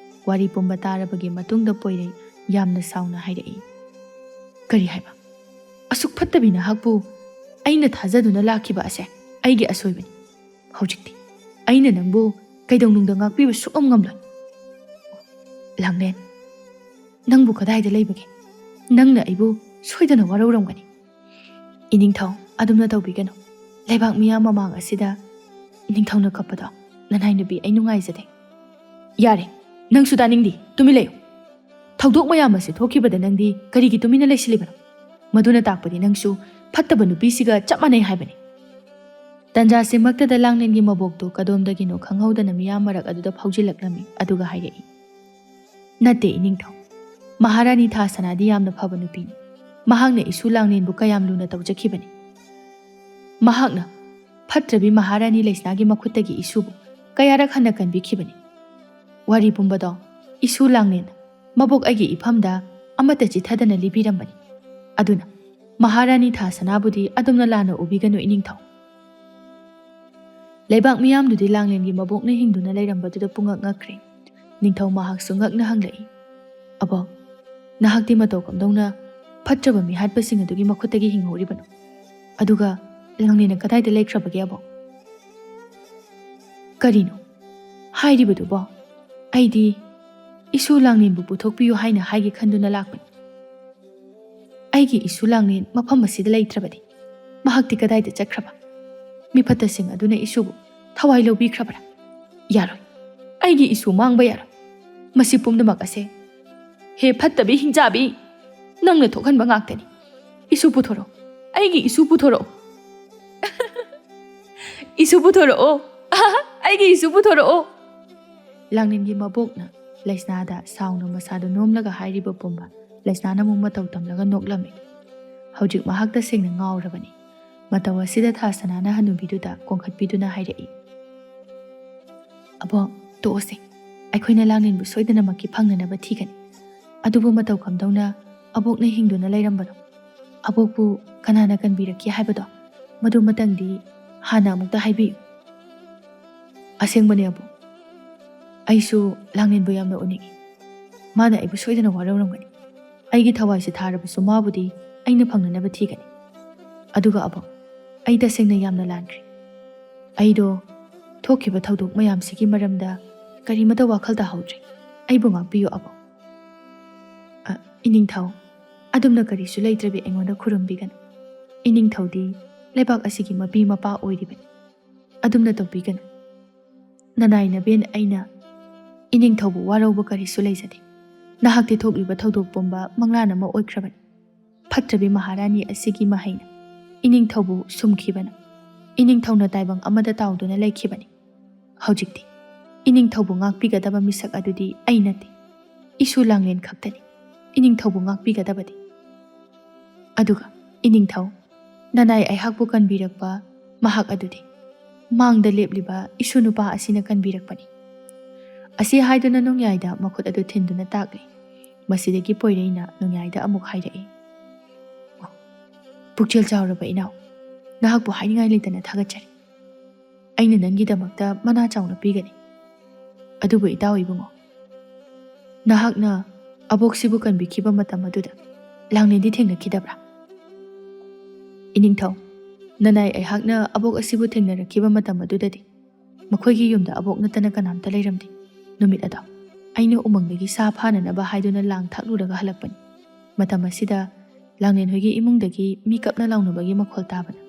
ꯋꯥꯔꯤ ꯄꯨꯝꯕ ꯇꯥꯔꯕꯒꯤ ꯃꯇꯨꯡꯗ ꯄꯣꯏꯔꯩ ꯌꯥꯝꯅ ꯁꯥꯎꯅ ꯍꯥꯏꯔꯛꯏ꯫ "ꯀꯔꯤ ꯍꯥꯏꯕ? ꯑꯁꯨꯛ ꯐꯠꯇꯕꯤ ꯅꯍꯥꯛꯄꯨ ꯑꯩꯅ ꯊꯥꯖꯗꯨꯅ ꯂꯥꯛꯈꯤꯕ ꯑꯁꯦ ꯑꯩꯒꯤ ꯑꯁꯣꯏꯕꯅꯤ꯫ ꯍꯧꯖꯤꯛꯇꯤ ꯑꯩꯅ ꯅꯪꯕꯨ ꯀꯩꯗꯧꯅꯨꯡꯗ ꯉꯥꯛꯄꯤꯕ ꯁꯨꯛꯉꯝ ꯉꯝꯂꯣꯏ꯫ ꯂꯥꯡꯂꯦꯟ, ꯅꯪꯕꯨ ꯀꯗꯥꯏꯗ ꯂꯩꯕꯒꯦ? ꯅꯪꯅ ꯑꯩꯕꯨ ꯁꯣꯏꯗꯅ ꯋꯥꯔꯧꯔꯝꯒꯅꯤ꯫" "ꯏꯅꯤꯡꯊꯧ, ꯑꯗꯨꯝꯅ ꯇꯧꯕꯤꯒꯅꯨ꯫ ꯂꯩꯕꯥꯛ ꯃꯤꯌꯥꯝ ꯃꯃꯥꯡ ꯑꯁꯤꯗ ꯅꯤꯡꯊꯧꯅ ꯀꯞꯄꯗꯣ ꯅꯅꯥꯏ ꯅꯨꯄꯤ ꯑꯩ ꯅꯨꯡꯉꯥꯏꯖꯗꯦ꯫" "ꯌꯥꯔꯦ, ꯅꯪꯁꯨ ꯇꯥꯅꯤꯡꯗꯦ, ꯇꯨꯃꯤꯟ ꯂꯩꯌꯨ꯫ ꯊꯧꯗꯣꯛ ꯃꯌꯥꯝ ꯑꯁꯤ ꯊꯣꯛꯈꯤꯕꯗ ꯅꯪꯗꯤ ꯀꯔꯤꯒꯤ ꯇꯨꯃꯤꯟꯅ ꯂꯩꯁꯤꯜꯂꯤꯕꯅꯣ? ꯃꯗꯨꯅ ꯇꯥꯛꯄꯗꯤ ꯅꯪꯁꯨ ꯐꯠꯇꯕ ꯅꯨꯄꯤꯁꯤꯒ ꯆꯞ ꯃꯥꯟꯅꯩ ꯍꯥꯏꯕꯅꯤ꯫" ꯇꯟꯖꯥꯁꯤꯃꯛꯇꯗ ꯂꯥꯡꯂꯦꯟꯒꯤ ꯃꯕꯣꯛꯇꯨ ꯀꯗꯣꯝꯗꯒꯤꯅꯣ ꯈꯪꯍꯧꯗꯅ ꯃꯤꯌꯥꯝ ꯃꯔꯛ ꯑꯗꯨꯗ ꯐꯥꯎꯖꯤꯜꯂꯛꯂꯝꯃꯤ꯫ ꯑꯗꯨꯒ ꯍꯥꯏꯔꯛꯏ, "ꯅꯠꯇꯦ ꯏꯅꯤꯡꯊꯧ, ꯃꯍꯥꯔꯥꯅꯤ ꯊꯥ ꯁꯅꯥꯗꯤ ꯌꯥꯝꯅ ꯐꯕ ꯅꯨꯄꯤꯅꯤ꯫ ꯃꯍꯥꯛꯅ ꯏꯁꯨ ꯂꯥꯡꯂꯦꯟꯕꯨ ꯀꯌꯥꯝ ꯂꯨꯅ ꯇꯧꯖꯈꯤꯕꯅꯤ꯫ ꯃꯍꯥꯛꯅ ꯐꯠꯇ꯭ꯔꯕꯤ ꯃꯍꯥꯔꯥꯅꯤ ꯂꯩꯁꯅꯥꯒꯤ ꯃꯈꯨꯠꯇꯒꯤ ꯏꯁꯨꯕꯨ ꯀꯌꯥꯔꯛ ꯍꯟꯅ ꯀꯟꯕꯤꯈꯤꯕꯅꯤ꯫ ꯋꯥꯔꯤ ꯄꯨꯝꯕꯗꯣ ꯏꯁꯨ ꯂꯥꯡꯂꯦꯟ ꯃꯕꯣꯛ ꯑꯩꯒꯤ ꯏꯐꯝꯗ ꯑꯃꯠꯇ ꯆꯤꯊꯗꯅ ꯂꯤꯕꯤꯔꯝꯕꯅꯤ꯫ ꯑꯗꯨꯅ ꯃꯍꯥꯔꯥꯅꯤ ꯊꯥ ꯁꯅꯥꯕꯨꯗꯤ ꯑꯗꯨꯝꯅ ꯂꯥꯟꯅ ꯎꯕꯤꯒꯅꯨ ꯏꯅꯤꯡꯊꯧ꯫" ꯂꯩꯕꯥꯛ ꯃꯤꯌꯥꯝꯗꯨꯗꯤ ꯂꯥꯡꯂꯦꯟꯒꯤ ꯃꯕꯣꯛꯅ ꯍꯤꯡꯗꯨꯅ ꯂꯩꯔꯝꯕꯗꯨꯗ ꯄꯨꯡꯉꯛ ꯉꯛꯈ꯭ꯔꯦ꯫ ꯅꯤꯡꯊꯧ ꯃꯍꯥꯛꯁꯨ ꯉꯛꯅ ꯍꯪꯂꯛꯏ, "ꯑꯕꯣꯛ, ꯅꯍꯥꯛꯇꯤ ꯃꯇꯧ ꯀꯝꯗꯧꯅ ꯐꯠꯇ꯭ꯔꯕ ꯃꯤꯍꯥꯠꯄꯁꯤꯡ ꯑꯗꯨꯒꯤ ꯃꯈꯨꯠꯇꯒꯤ ꯍꯤꯡꯍꯧꯔꯤꯕꯅꯣ? ꯑꯗꯨꯒ ꯂꯥꯡꯂꯦꯟꯅ ꯀꯗꯥꯏꯗ ꯂꯩꯈ꯭ꯔꯕꯒꯦ ꯑꯕꯣꯛ?" "ꯀꯔꯤꯅꯣ ꯍꯥꯏꯔꯤꯕꯗꯨꯕꯣ? ꯑꯩꯗꯤ ꯏꯁꯨ ꯂꯥꯡꯂꯦꯟꯕꯨ ꯄꯨꯊꯣꯛꯄꯤꯌꯨ ꯍꯥꯏꯅ ꯍꯥꯏꯒꯦ ꯈꯟꯗꯨꯅ ꯂꯥꯛꯄꯅꯤ꯫ ꯑꯩꯒꯤ ꯏꯁꯨ ꯂꯥꯡꯂꯦꯟ ꯃꯐꯝ ꯑꯁꯤꯗ ꯂꯩꯇ꯭ꯔꯕꯗꯤ ꯃꯍꯥꯛꯇꯤ ꯀꯗꯥꯏꯗ ꯆꯠꯈ꯭ꯔꯕ? ꯃꯤꯐꯠꯇꯁꯤꯡ ꯑꯗꯨꯅ ꯏꯁꯨꯕꯨ ꯊꯋꯥꯏ ꯂꯧꯕꯤꯈ꯭ꯔꯕ꯭ꯔꯥ? ꯌꯥꯔꯣꯏ, ꯑꯩꯒꯤ ꯏꯁꯨ ꯃꯥꯡꯕ ꯌꯥꯔꯣꯏ꯫ ꯃꯁꯤ ꯄꯨꯝꯅꯃꯛ ꯑꯁꯦ ꯍꯦ ꯐꯠꯇꯕꯤ ꯍꯤꯡꯆꯥꯕꯤ, ꯅꯪꯅ ꯊꯣꯛꯍꯟꯕ ꯉꯥꯛꯇꯅꯤ꯫ ꯏꯁꯨ ꯄꯨꯊꯣꯔꯛꯑꯣ, ꯑꯩꯒꯤ ꯏꯁꯨ ꯄꯨꯊꯣꯔꯛꯑꯣ꯫" "ꯏꯁꯨ ꯄꯨꯊꯣꯔꯛꯑꯣ, ꯑꯩꯒꯤ ꯏꯁꯨ ꯄꯨꯊꯣꯔꯛꯑꯣ꯫" ꯂꯥꯡꯂꯦꯟꯒꯤ ꯃꯕꯣꯛꯅ ꯂꯩꯁꯅꯥꯗ ꯁꯥꯎꯅ ꯃꯁꯥꯗꯨ ꯅꯣꯝꯂꯒ ꯍꯥꯏꯔꯤꯕ ꯄꯨꯝꯕ ꯂꯩꯁꯅꯥꯅ ꯑꯃꯨꯛ ꯃꯇꯧ ꯇꯝꯂꯒ ꯅꯣꯛꯂꯝꯃꯤ꯫ ꯍꯧꯖꯤꯛ ꯃꯍꯥꯛ ꯇꯁꯦꯡꯅ ꯉꯥꯎꯔꯕꯅꯤ꯫ ꯃꯇꯧ ꯑꯁꯤꯗ ꯊꯥꯁꯅꯥꯅ ꯍꯅꯨꯕꯤꯗꯨꯗ ꯀꯣꯟꯈꯠꯄꯤꯗꯨꯅ ꯍꯥꯏꯔꯛꯏ, "ꯑꯕꯣꯛ, ꯇꯣꯛꯑꯁꯦ꯫ ꯑꯩꯈꯣꯏꯅ ꯂꯥꯡꯂꯦꯟꯕꯨ ꯁꯣꯏꯗꯅꯃꯛꯀꯤ ꯐꯪꯅꯅꯕ ꯊꯤꯒꯅꯤ꯫ ꯑꯗꯨꯕꯨ ꯃꯇꯧ ꯀꯝꯗꯧꯅ ꯑꯕꯣꯛꯅ ꯍꯤꯡꯗꯨꯅ ꯂꯩꯔꯝꯕꯅꯣ? ꯑꯕꯣꯛꯄꯨ ꯀꯅꯥꯅ ꯀꯟꯕꯤꯔꯛꯈꯤ ꯍꯥꯏꯕꯗꯣ, ꯃꯗꯨ ꯃꯇꯪꯗꯤ ꯍꯥꯟꯅ ꯑꯃꯨꯛꯇ ꯍꯥꯏꯕꯤꯌꯨ꯫" "ꯑꯁꯦꯡꯕꯅꯦ ꯑꯕꯣꯛ, ꯑꯩꯁꯨ ꯂꯥꯡꯂꯦꯟꯕꯨ ꯌꯥꯝꯅ ꯎꯅꯤꯡꯏ꯫ ꯃꯥꯅ ꯑꯩꯕꯨ ꯁꯣꯏꯗꯅ ꯋꯥꯔꯧꯔꯝꯒꯅꯤ꯫ ꯑꯩꯒꯤ ꯊꯋꯥꯏꯁꯦ ꯊꯥꯔꯕꯁꯨ ꯃꯥꯕꯨꯗꯤ ꯑꯩꯅ ꯐꯪꯅꯅꯕ ꯊꯤꯒꯅꯤ꯫ ꯑꯗꯨꯒ ꯑꯕꯣꯛ, ꯑꯩ ꯇꯁꯦꯡꯅ ꯌꯥꯝꯅ ꯂꯥꯟꯈ꯭ꯔꯦ꯫ ꯑꯩꯗꯣ ꯊꯣꯛꯈꯤꯕ ꯊꯧꯗꯣꯛ ꯃꯌꯥꯝꯁꯤꯒꯤ ꯃꯔꯝꯗ ꯀꯔꯤꯃꯇ ꯋꯥꯈꯜ ꯇꯥꯍꯧꯗ꯭ꯔꯦ꯫ ꯑꯩꯕꯨ ꯉꯥꯛꯄꯤꯌꯨ ꯑꯕꯣꯛ꯫" "ꯑ, ꯏꯅꯤꯡꯊꯧ, ꯑꯗꯨꯝꯅ ꯀꯔꯤꯁꯨ ꯂꯩꯇ꯭ꯔꯕꯤ ꯑꯩꯉꯣꯟꯗ ꯈꯨꯔꯨꯝꯕꯤꯒꯅꯨ꯫ ꯏꯅꯤꯡꯊꯧꯗꯤ ꯂꯩꯕꯥꯛ ꯑꯁꯤꯒꯤ ꯃꯄꯤ ꯃꯄꯥ ꯑꯣꯏꯔꯤꯕꯅꯤ꯫ ꯑꯗꯨꯝꯅ ꯇꯧꯕꯤꯒꯅꯨ꯫ ꯅꯅꯥꯏ ꯅꯕꯦꯟ ꯑꯩꯅ ꯏꯅꯤꯡꯊꯧꯕꯨ ꯋꯥꯔꯧꯕ ꯀꯔꯤꯁꯨ ꯂꯩꯖꯗꯦ꯫ ꯅꯍꯥꯛꯇꯤ ꯊꯣꯛꯂꯤꯕ ꯊꯧꯗꯣꯛ ꯄꯨꯝꯕ ꯃꯪꯂꯥꯟ ꯑꯃ ꯑꯣꯏꯈ꯭ꯔꯕꯅꯤ꯫ ꯐꯠꯇ꯭ꯔꯕꯤ ꯃꯍꯥꯔꯥꯅꯤ ꯑꯁꯤꯒꯤ ꯃꯍꯩꯅ ꯏꯅꯤꯡꯊꯧꯕꯨ ꯁꯨꯝꯈꯤꯕꯅ ꯏꯅꯤꯡꯊꯧꯅ ꯇꯥꯏꯕꯪ ꯑꯃꯗ ꯇꯥꯎꯗꯨꯅ ꯂꯩꯈꯤꯕꯅꯤ꯫ ꯍꯧꯖꯤꯛꯇꯤ ꯏꯅꯤꯡꯊꯧꯕꯨ ꯉꯥꯛꯄꯤꯒꯗꯕ ꯃꯤꯁꯛ ꯑꯗꯨꯗꯤ ꯑꯩ ꯅꯠꯇꯦ, ꯏꯁꯨ ꯂꯥꯡꯂꯦꯟ ꯈꯛꯇꯅꯤ ꯏꯅꯤꯡꯊꯧꯕꯨ ꯉꯥꯛꯄꯤꯒꯗꯕꯗꯤ꯫ ꯑꯗꯨꯒ ꯏꯅꯤꯡꯊꯧ, ꯅꯅꯥꯏ ꯑꯩꯍꯥꯛꯄꯨ ꯀꯟꯕꯤꯔꯛꯄ ꯃꯍꯥꯛ ꯑꯗꯨꯗꯤ ꯃꯥꯡꯗ ꯂꯦꯞꯂꯤꯕ ꯏꯁꯨ ꯅꯨꯄꯥ ꯑꯁꯤꯅ ꯀꯟꯕꯤꯔꯛꯄꯅꯤ꯫" ꯑꯁꯤ ꯍꯥꯏꯗꯨꯅ ꯅꯣꯡꯌꯥꯏꯗ ꯃꯈꯨꯠ ꯑꯗꯨ ꯊꯤꯟꯗꯨꯅ ꯇꯥꯛꯂꯤ꯫ ꯃꯁꯤꯗꯒꯤ ꯄꯣꯏꯔꯩꯅ ꯅꯣꯡꯌꯥꯏꯗ ꯑꯃꯨꯛ ꯍꯥꯏꯔꯛꯏ, "ꯑꯣ, ꯄꯨꯛꯆꯦꯜ ꯆꯥꯎꯔꯕ ꯏꯅꯥꯎ, ꯅꯍꯥꯛꯄꯨ ꯍꯥꯏꯅꯤꯡꯉꯥꯏ ꯂꯩꯇꯅ ꯊꯥꯒꯠꯆꯔꯤ꯫ ꯑꯩꯅ ꯅꯪꯒꯤꯗꯃꯛꯇ ꯃꯅꯥ ꯆꯥꯎꯅ ꯄꯤꯒꯅꯤ꯫ ꯑꯗꯨꯕꯨ ꯏꯇꯥꯎ ꯏꯕꯨꯡꯉꯣ, ꯅꯍꯥꯛꯅ ꯑꯕꯣꯛꯁꯤꯕꯨ ꯀꯟꯕꯤꯈꯤꯕ ꯃꯇꯝ ꯑꯗꯨꯗ ꯂꯥꯡꯂꯦꯟꯗꯤ ꯊꯦꯡꯅꯈꯤꯗꯕ꯭ꯔꯥ?" "ꯏꯅꯤꯡꯊꯧ, ꯅꯅꯥꯏ ꯑꯩꯍꯥꯛꯅ ꯑꯕꯣꯛ ꯑꯁꯤꯕꯨ ꯊꯦꯡꯅꯔꯛꯈꯤꯕ ꯃꯇꯝ ꯑꯗꯨꯗꯗꯤ ꯃꯈꯣꯏꯒꯤ ꯌꯨꯝꯗ ꯑꯕꯣꯛ ꯅꯠꯇꯅ ꯀꯅꯥꯝꯇ ꯂꯩꯔꯝꯗꯦ꯫ ꯅꯨꯃꯤꯠ ꯑꯗꯣ ꯑꯩꯅ ꯎꯃꯪꯗꯒꯤ ꯁꯥ ꯐꯥꯅꯅꯕ ꯍꯥꯏꯗꯨꯅ ꯂꯥꯡ ꯊꯥꯛꯂꯨꯔꯒ ꯍꯜꯂꯛꯄꯅꯤ꯫ ꯃꯇꯝ ꯑꯁꯤꯗ ꯂꯥꯡꯂꯦꯟ ꯍꯣꯏꯒꯤ ꯏꯃꯨꯡꯗꯒꯤ ꯃꯤ ꯀꯞꯅ ꯂꯥꯎꯅꯕꯒꯤ ꯃꯈꯣꯜ ꯇꯥꯕꯅ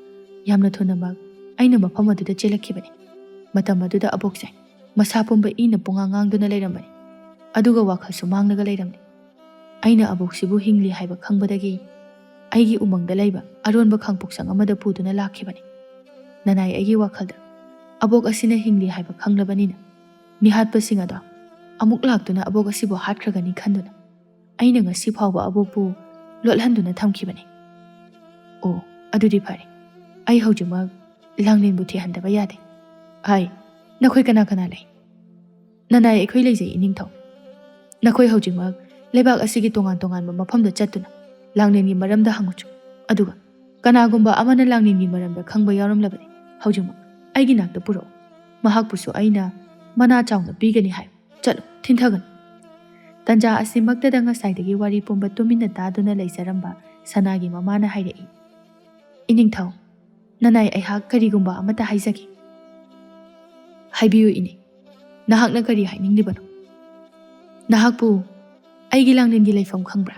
ꯌꯥꯝꯅ ꯊꯨꯅꯃꯛ ꯑꯩꯅ ꯃꯐꯝ ꯑꯗꯨꯗ ꯆꯦꯜꯂꯛꯈꯤꯕꯅꯤ꯫ ꯃꯇꯝ ꯑꯗꯨꯗ ꯑꯕꯣꯛꯁꯦ ꯃꯁꯥ ꯄꯨꯝꯕ ꯏꯅ ꯄꯨꯡꯉꯥꯡ ꯉꯥꯡꯗꯨꯅ ꯂꯩꯔꯝꯕꯅꯤ꯫ ꯑꯗꯨꯒ ꯋꯥꯈꯜꯁꯨ ꯃꯥꯡꯂꯒ ꯂꯩꯔꯝꯂꯦ꯫ ꯑꯩꯅ ꯑꯕꯣꯛꯁꯤꯕꯨ ꯍꯤꯡꯂꯤ ꯍꯥꯏꯕ ꯈꯪꯕꯗꯒꯤ ꯑꯩꯒꯤ ꯎꯃꯪꯗ ꯂꯩꯕ ꯑꯔꯣꯟꯕ ꯈꯥꯡꯄꯣꯛꯁꯪ ꯑꯃꯗ ꯄꯨꯗꯨꯅ ꯂꯥꯛꯈꯤꯕꯅꯤ꯫ ꯅꯅꯥꯏ ꯑꯩꯒꯤ ꯋꯥꯈꯜꯗ ꯑꯕꯣꯛ ꯑꯁꯤꯅ ꯍꯤꯡꯂꯤ ꯍꯥꯏꯕ ꯈꯪꯂꯕꯅꯤꯅ ꯃꯤꯍꯥꯠꯄꯁꯤꯡ ꯑꯗꯣ ꯑꯃꯨꯛ ꯂꯥꯛꯇꯨꯅ ꯑꯕꯣꯛ ꯑꯁꯤꯕꯨ ꯍꯥꯠꯈ꯭ꯔꯒꯅꯤ ꯈꯟꯗꯨꯅ ꯑꯩꯅ ꯉꯁꯤ ꯐꯥꯎꯕ ꯑꯕꯣꯛꯄꯨ ꯂꯣꯠꯍꯟꯗꯨꯅ ꯊꯝꯈꯤꯕꯅꯤ꯫ ꯑꯣ, ꯑꯗꯨꯗꯤ ꯐꯔꯦ꯫ ꯑꯩ ꯍꯧꯖꯤꯛꯃꯛ ꯂꯥꯡꯂꯦꯟꯕꯨ ꯊꯤꯍꯟꯗꯕ ꯌꯥꯗꯦ꯫ ꯍꯥꯏ, ꯅꯈꯣꯏ ꯀꯅꯥ ꯀꯅꯥ ꯂꯩ? ꯅꯅꯥꯏ ꯑꯩꯈꯣꯏ ꯂꯩꯖꯩ, ꯏꯅꯤꯡꯊꯧ꯫ ꯅꯈꯣꯏ ꯍꯧꯖꯤꯛꯃꯛ ꯂꯩꯕꯥꯛ ꯑꯁꯤꯒꯤ ꯇꯣꯉꯥꯟ ꯇꯣꯉꯥꯟꯕ ꯃꯐꯝꯗ ꯆꯠꯇꯨꯅ ꯂꯥꯡꯂꯦꯟꯒꯤ ꯃꯔꯝꯗ ꯍꯪꯉꯨꯆꯣ꯫ ꯑꯗꯨꯒ ꯀꯅꯥꯒꯨꯝꯕ ꯑꯃꯅ ꯂꯥꯡꯂꯦꯟꯒꯤ ꯃꯔꯝꯗ ꯈꯪꯕ ꯌꯥꯎꯔꯝꯂꯕꯗꯤ ꯍꯧꯖꯤꯛꯃꯛ ꯑꯩꯒꯤ ꯅꯥꯛꯇ ꯄꯨꯔꯛꯎ꯫ ꯃꯍꯥꯛꯄꯨꯁꯨ ꯑꯩꯅ ꯃꯅꯥ ꯆꯥꯎꯅ ꯄꯤꯒꯅꯤ ꯍꯥꯏꯌꯨ꯫ ꯆꯠꯂꯨ, ꯊꯤꯟꯊꯒꯅꯨ꯫ ꯇꯟꯖꯥ ꯑꯁꯤꯃꯛꯇꯗ ꯉꯁꯥꯏꯗꯒꯤ ꯋꯥꯔꯤ ꯄꯨꯝꯕ ꯇꯨꯃꯤꯟꯅ ꯇꯥꯗꯨꯅ ꯂꯩꯖꯔꯝꯕ ꯁꯅꯥꯒꯤ ꯃꯃꯥꯅ ꯍꯥꯏꯔꯛꯏ, "ꯏꯅꯤꯡꯊꯧ, ꯅꯅꯥꯏ ꯑꯩꯍꯥꯛ ꯀꯔꯤꯒꯨꯝꯕ ꯑꯃꯠꯇ ꯍꯥꯏꯖꯒꯦ꯫" "ꯍꯥꯏꯕꯤꯌꯨ ꯏꯅꯦ, ꯅꯍꯥꯛꯅ ꯀꯔꯤ ꯍꯥꯏꯅꯤꯡꯂꯤꯕꯅꯣ? ꯅꯍꯥꯛꯄꯨ ꯑꯩꯒꯤ ꯂꯥꯡꯂꯦꯟꯒꯤ ꯂꯩꯐꯝ ꯈꯪꯕ꯭ꯔꯥ?"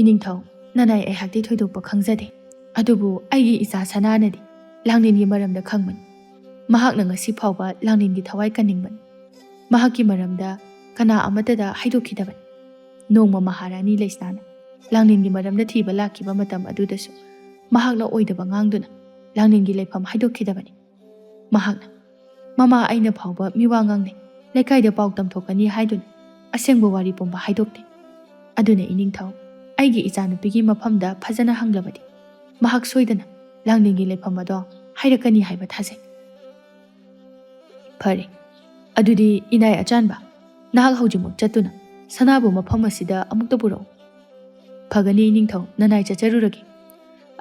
"ꯏꯅꯤꯡꯊꯧ, ꯅꯅꯥꯏ ꯑꯩꯍꯥꯛꯇꯤ ꯊꯣꯏꯗꯣꯛꯄ ꯈꯪꯖꯗꯦ, ꯑꯗꯨꯕꯨ ꯑꯩꯒꯤ ꯏꯆꯥ ꯁꯅꯥꯅꯗꯤ ꯂꯥꯡꯂꯦꯟꯒꯤ ꯃꯔꯝꯗ ꯈꯪꯕꯅꯤ꯫ ꯃꯍꯥꯛꯅ ꯉꯁꯤ ꯐꯥꯎꯕ ꯂꯥꯡꯂꯦꯟꯒꯤ ꯊꯋꯥꯏ ꯀꯟꯅꯤꯡꯕꯅꯤ꯫ ꯃꯍꯥꯛꯀꯤ ꯃꯔꯝꯗ ꯀꯅꯥ ꯑꯃꯠꯇꯗ ꯍꯥꯏꯗꯣꯛꯈꯤꯗꯕꯅꯤ꯫ ꯅꯣꯡꯃ ꯃꯍꯥꯔꯥꯅꯤ ꯂꯩꯁꯅꯥꯅ ꯂꯥꯡꯂꯦꯟꯒꯤ ꯃꯔꯝꯗ ꯊꯤꯕ ꯂꯥꯛꯈꯤꯕ ꯃꯇꯝ ꯑꯗꯨꯗꯁꯨ ꯃꯍꯥꯛꯅ ꯑꯣꯏꯗꯕ ꯉꯥꯡꯗꯨꯅ ꯂꯥꯡꯂꯦꯟꯒꯤ ꯂꯩꯐꯝ ꯍꯥꯏꯗꯣꯛꯈꯤꯗꯕꯅꯤ꯫ ꯃꯍꯥꯛꯅ ꯃꯃꯥ ꯑꯩꯅ ꯐꯥꯎꯕ ꯃꯤꯋꯥ ꯉꯥꯡꯅꯩ, ꯂꯩꯀꯥꯏꯗ ꯄꯥꯎ ꯇꯝꯊꯣꯛꯀꯅꯤ ꯍꯥꯏꯗꯨꯅ ꯑꯁꯦꯡꯕ ꯋꯥꯔꯤ ꯄꯨꯝꯕ ꯍꯥꯏꯗꯣꯛꯇꯦ꯫ ꯑꯗꯨꯅ ꯏꯅꯤꯡꯊꯧ, ꯑꯩꯒꯤ ꯏꯆꯥꯅꯨꯄꯤꯒꯤ ꯃꯐꯝꯗ ꯐꯖꯅ ꯍꯪꯂꯕꯗꯤ ꯃꯍꯥꯛ ꯁꯣꯏꯗꯅ ꯂꯥꯡꯂꯦꯟꯒꯤ ꯂꯩꯐꯝ ꯑꯗꯣ ꯍꯥꯏꯔꯛꯀꯅꯤ ꯍꯥꯏꯕ ꯊꯥꯖꯩ꯫" "ꯐꯔꯦ, ꯑꯗꯨꯗꯤ ꯏꯅꯥꯏ ꯑꯆꯥꯟꯕ, ꯅꯍꯥꯛ ꯍꯧꯖꯤꯛꯃꯛ ꯆꯠꯇꯨꯅ ꯁꯅꯥꯕꯨ ꯃꯐꯝ ꯑꯁꯤꯗ ꯑꯃꯨꯛꯇ ꯄꯨꯔꯛꯎ꯫" "ꯐꯒꯅꯤ ꯏꯅꯤꯡꯊꯧ, ꯅꯅꯥꯏ ꯆꯠꯆꯔꯨꯔꯒꯦ꯫"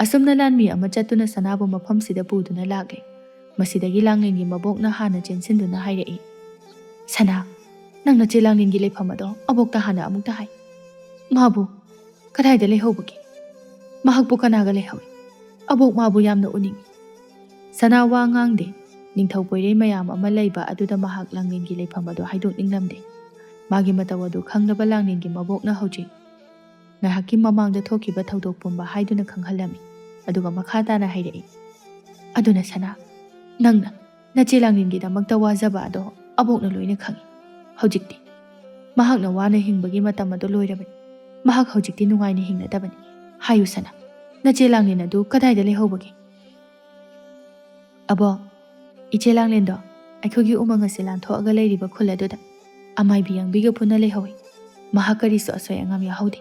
ꯑꯁꯨꯝꯅ ꯂꯥꯟꯃꯤ ꯑꯃ ꯆꯠꯇꯨꯅ ꯁꯅꯥꯕꯨ ꯃꯐꯝꯁꯤꯗ ꯄꯨꯗꯨꯅ ꯂꯥꯛꯂꯦ꯫ ꯃꯁꯤꯗꯒꯤ ꯂꯥꯡꯂꯦꯟꯒꯤ ꯃꯕꯣꯛꯅ ꯍꯥꯟꯅ ꯆꯦꯟꯁꯤꯟꯗꯨꯅ ꯍꯥꯏꯔꯛꯏ, "ꯁꯅꯥ, ꯅꯪ ꯅꯆꯦ ꯂꯥꯡꯂꯦꯟꯒꯤ ꯂꯩꯐꯝ ꯑꯗꯣ ꯑꯕꯣꯛꯇ ꯍꯥꯟꯅ ꯑꯃꯨꯛꯇ ꯍꯥꯏ꯫ ꯃꯥꯕꯨ ꯀꯗꯥꯏꯗ ꯂꯩꯍꯧꯕꯒꯦ? ꯃꯍꯥꯛꯄꯨ ꯀꯅꯥꯒ ꯂꯩꯍꯧꯏ? ꯑꯕꯣꯛ ꯃꯥꯕꯨ ꯌꯥꯝꯅ ꯎꯅꯤꯡꯏ꯫" ꯁꯅꯥ ꯋꯥ ꯉꯥꯡꯗꯦ꯫ ꯅꯤꯡꯊꯧ ꯄꯣꯏꯔꯩ ꯃꯌꯥꯝ ꯑꯃ ꯂꯩꯕ ꯑꯗꯨꯗ ꯃꯍꯥꯛ ꯂꯥꯡꯂꯦꯟꯒꯤ ꯂꯩꯐꯝ ꯑꯗꯨ ꯍꯥꯏꯗꯣꯛꯅꯤꯡꯂꯝꯗꯦ꯫ ꯃꯥꯒꯤ ꯃꯇꯧ ꯑꯗꯨ ꯈꯪꯂꯕ ꯂꯥꯡꯂꯦꯟꯒꯤ ꯃꯕꯣꯛꯅ ꯍꯧꯖꯤꯛ ꯉꯥꯏꯍꯥꯛꯀꯤ ꯃꯃꯥꯡꯗ ꯊꯣꯛꯈꯤꯕ ꯊꯧꯗꯣꯛ ꯄꯨꯝꯕ ꯍꯥꯏꯗꯨꯅ ꯈꯪꯍꯜꯂꯝꯃꯤ꯫ ꯑꯗꯨꯒ ꯃꯈꯥ ꯇꯥꯅ ꯍꯥꯏꯔꯛꯏ, "ꯑꯗꯨꯅ ꯁꯅꯥ, ꯅꯪꯅ ꯅꯆꯦ ꯂꯥꯡꯂꯦꯟꯒꯤꯗꯃꯛꯇ ꯋꯥꯖꯕ ꯑꯗꯣ ꯑꯕꯣꯛꯅ ꯂꯣꯏꯅ ꯈꯪꯏ꯫ ꯍꯧꯖꯤꯛꯇꯤ ꯃꯍꯥꯛꯅ ꯋꯥꯅ ꯍꯤꯡꯕꯒꯤ ꯃꯇꯝ ꯑꯗꯨ ꯂꯣꯏꯔꯕꯅꯤ꯫ ꯃꯍꯥꯛ ꯍꯧꯖꯤꯛꯇꯤ ꯅꯨꯡꯉꯥꯏꯅ ꯍꯤꯡꯅꯗꯕꯅꯤ꯫ ꯍꯥꯏꯌꯨ ꯁꯅꯥ, ꯅꯆꯦ ꯂꯥꯡꯂꯦꯟ ꯑꯗꯨ ꯀꯗꯥꯏꯗ ꯂꯩꯍꯧꯕꯒꯦ?" "ꯑꯕꯣꯛ, ꯏꯆꯦ ꯂꯥꯡꯂꯦꯟꯗꯣ ꯑꯩꯈꯣꯏꯒꯤ ꯎꯃꯪ ꯑꯁꯤ ꯂꯥꯟꯊꯣꯛꯑꯒ ꯂꯩꯔꯤꯕ ꯈꯨꯜ ꯑꯗꯨꯗ ꯑꯃꯥꯏꯕꯤ ꯌꯥꯡꯕꯤꯒ ꯄꯨꯟꯅ ꯂꯩꯍꯧꯏ꯫ ꯃꯍꯥꯛ ꯀꯔꯤꯁꯨ ꯑꯁꯣꯏ ꯑꯉꯥꯝ ꯌꯥꯎꯍꯧꯗꯦ꯫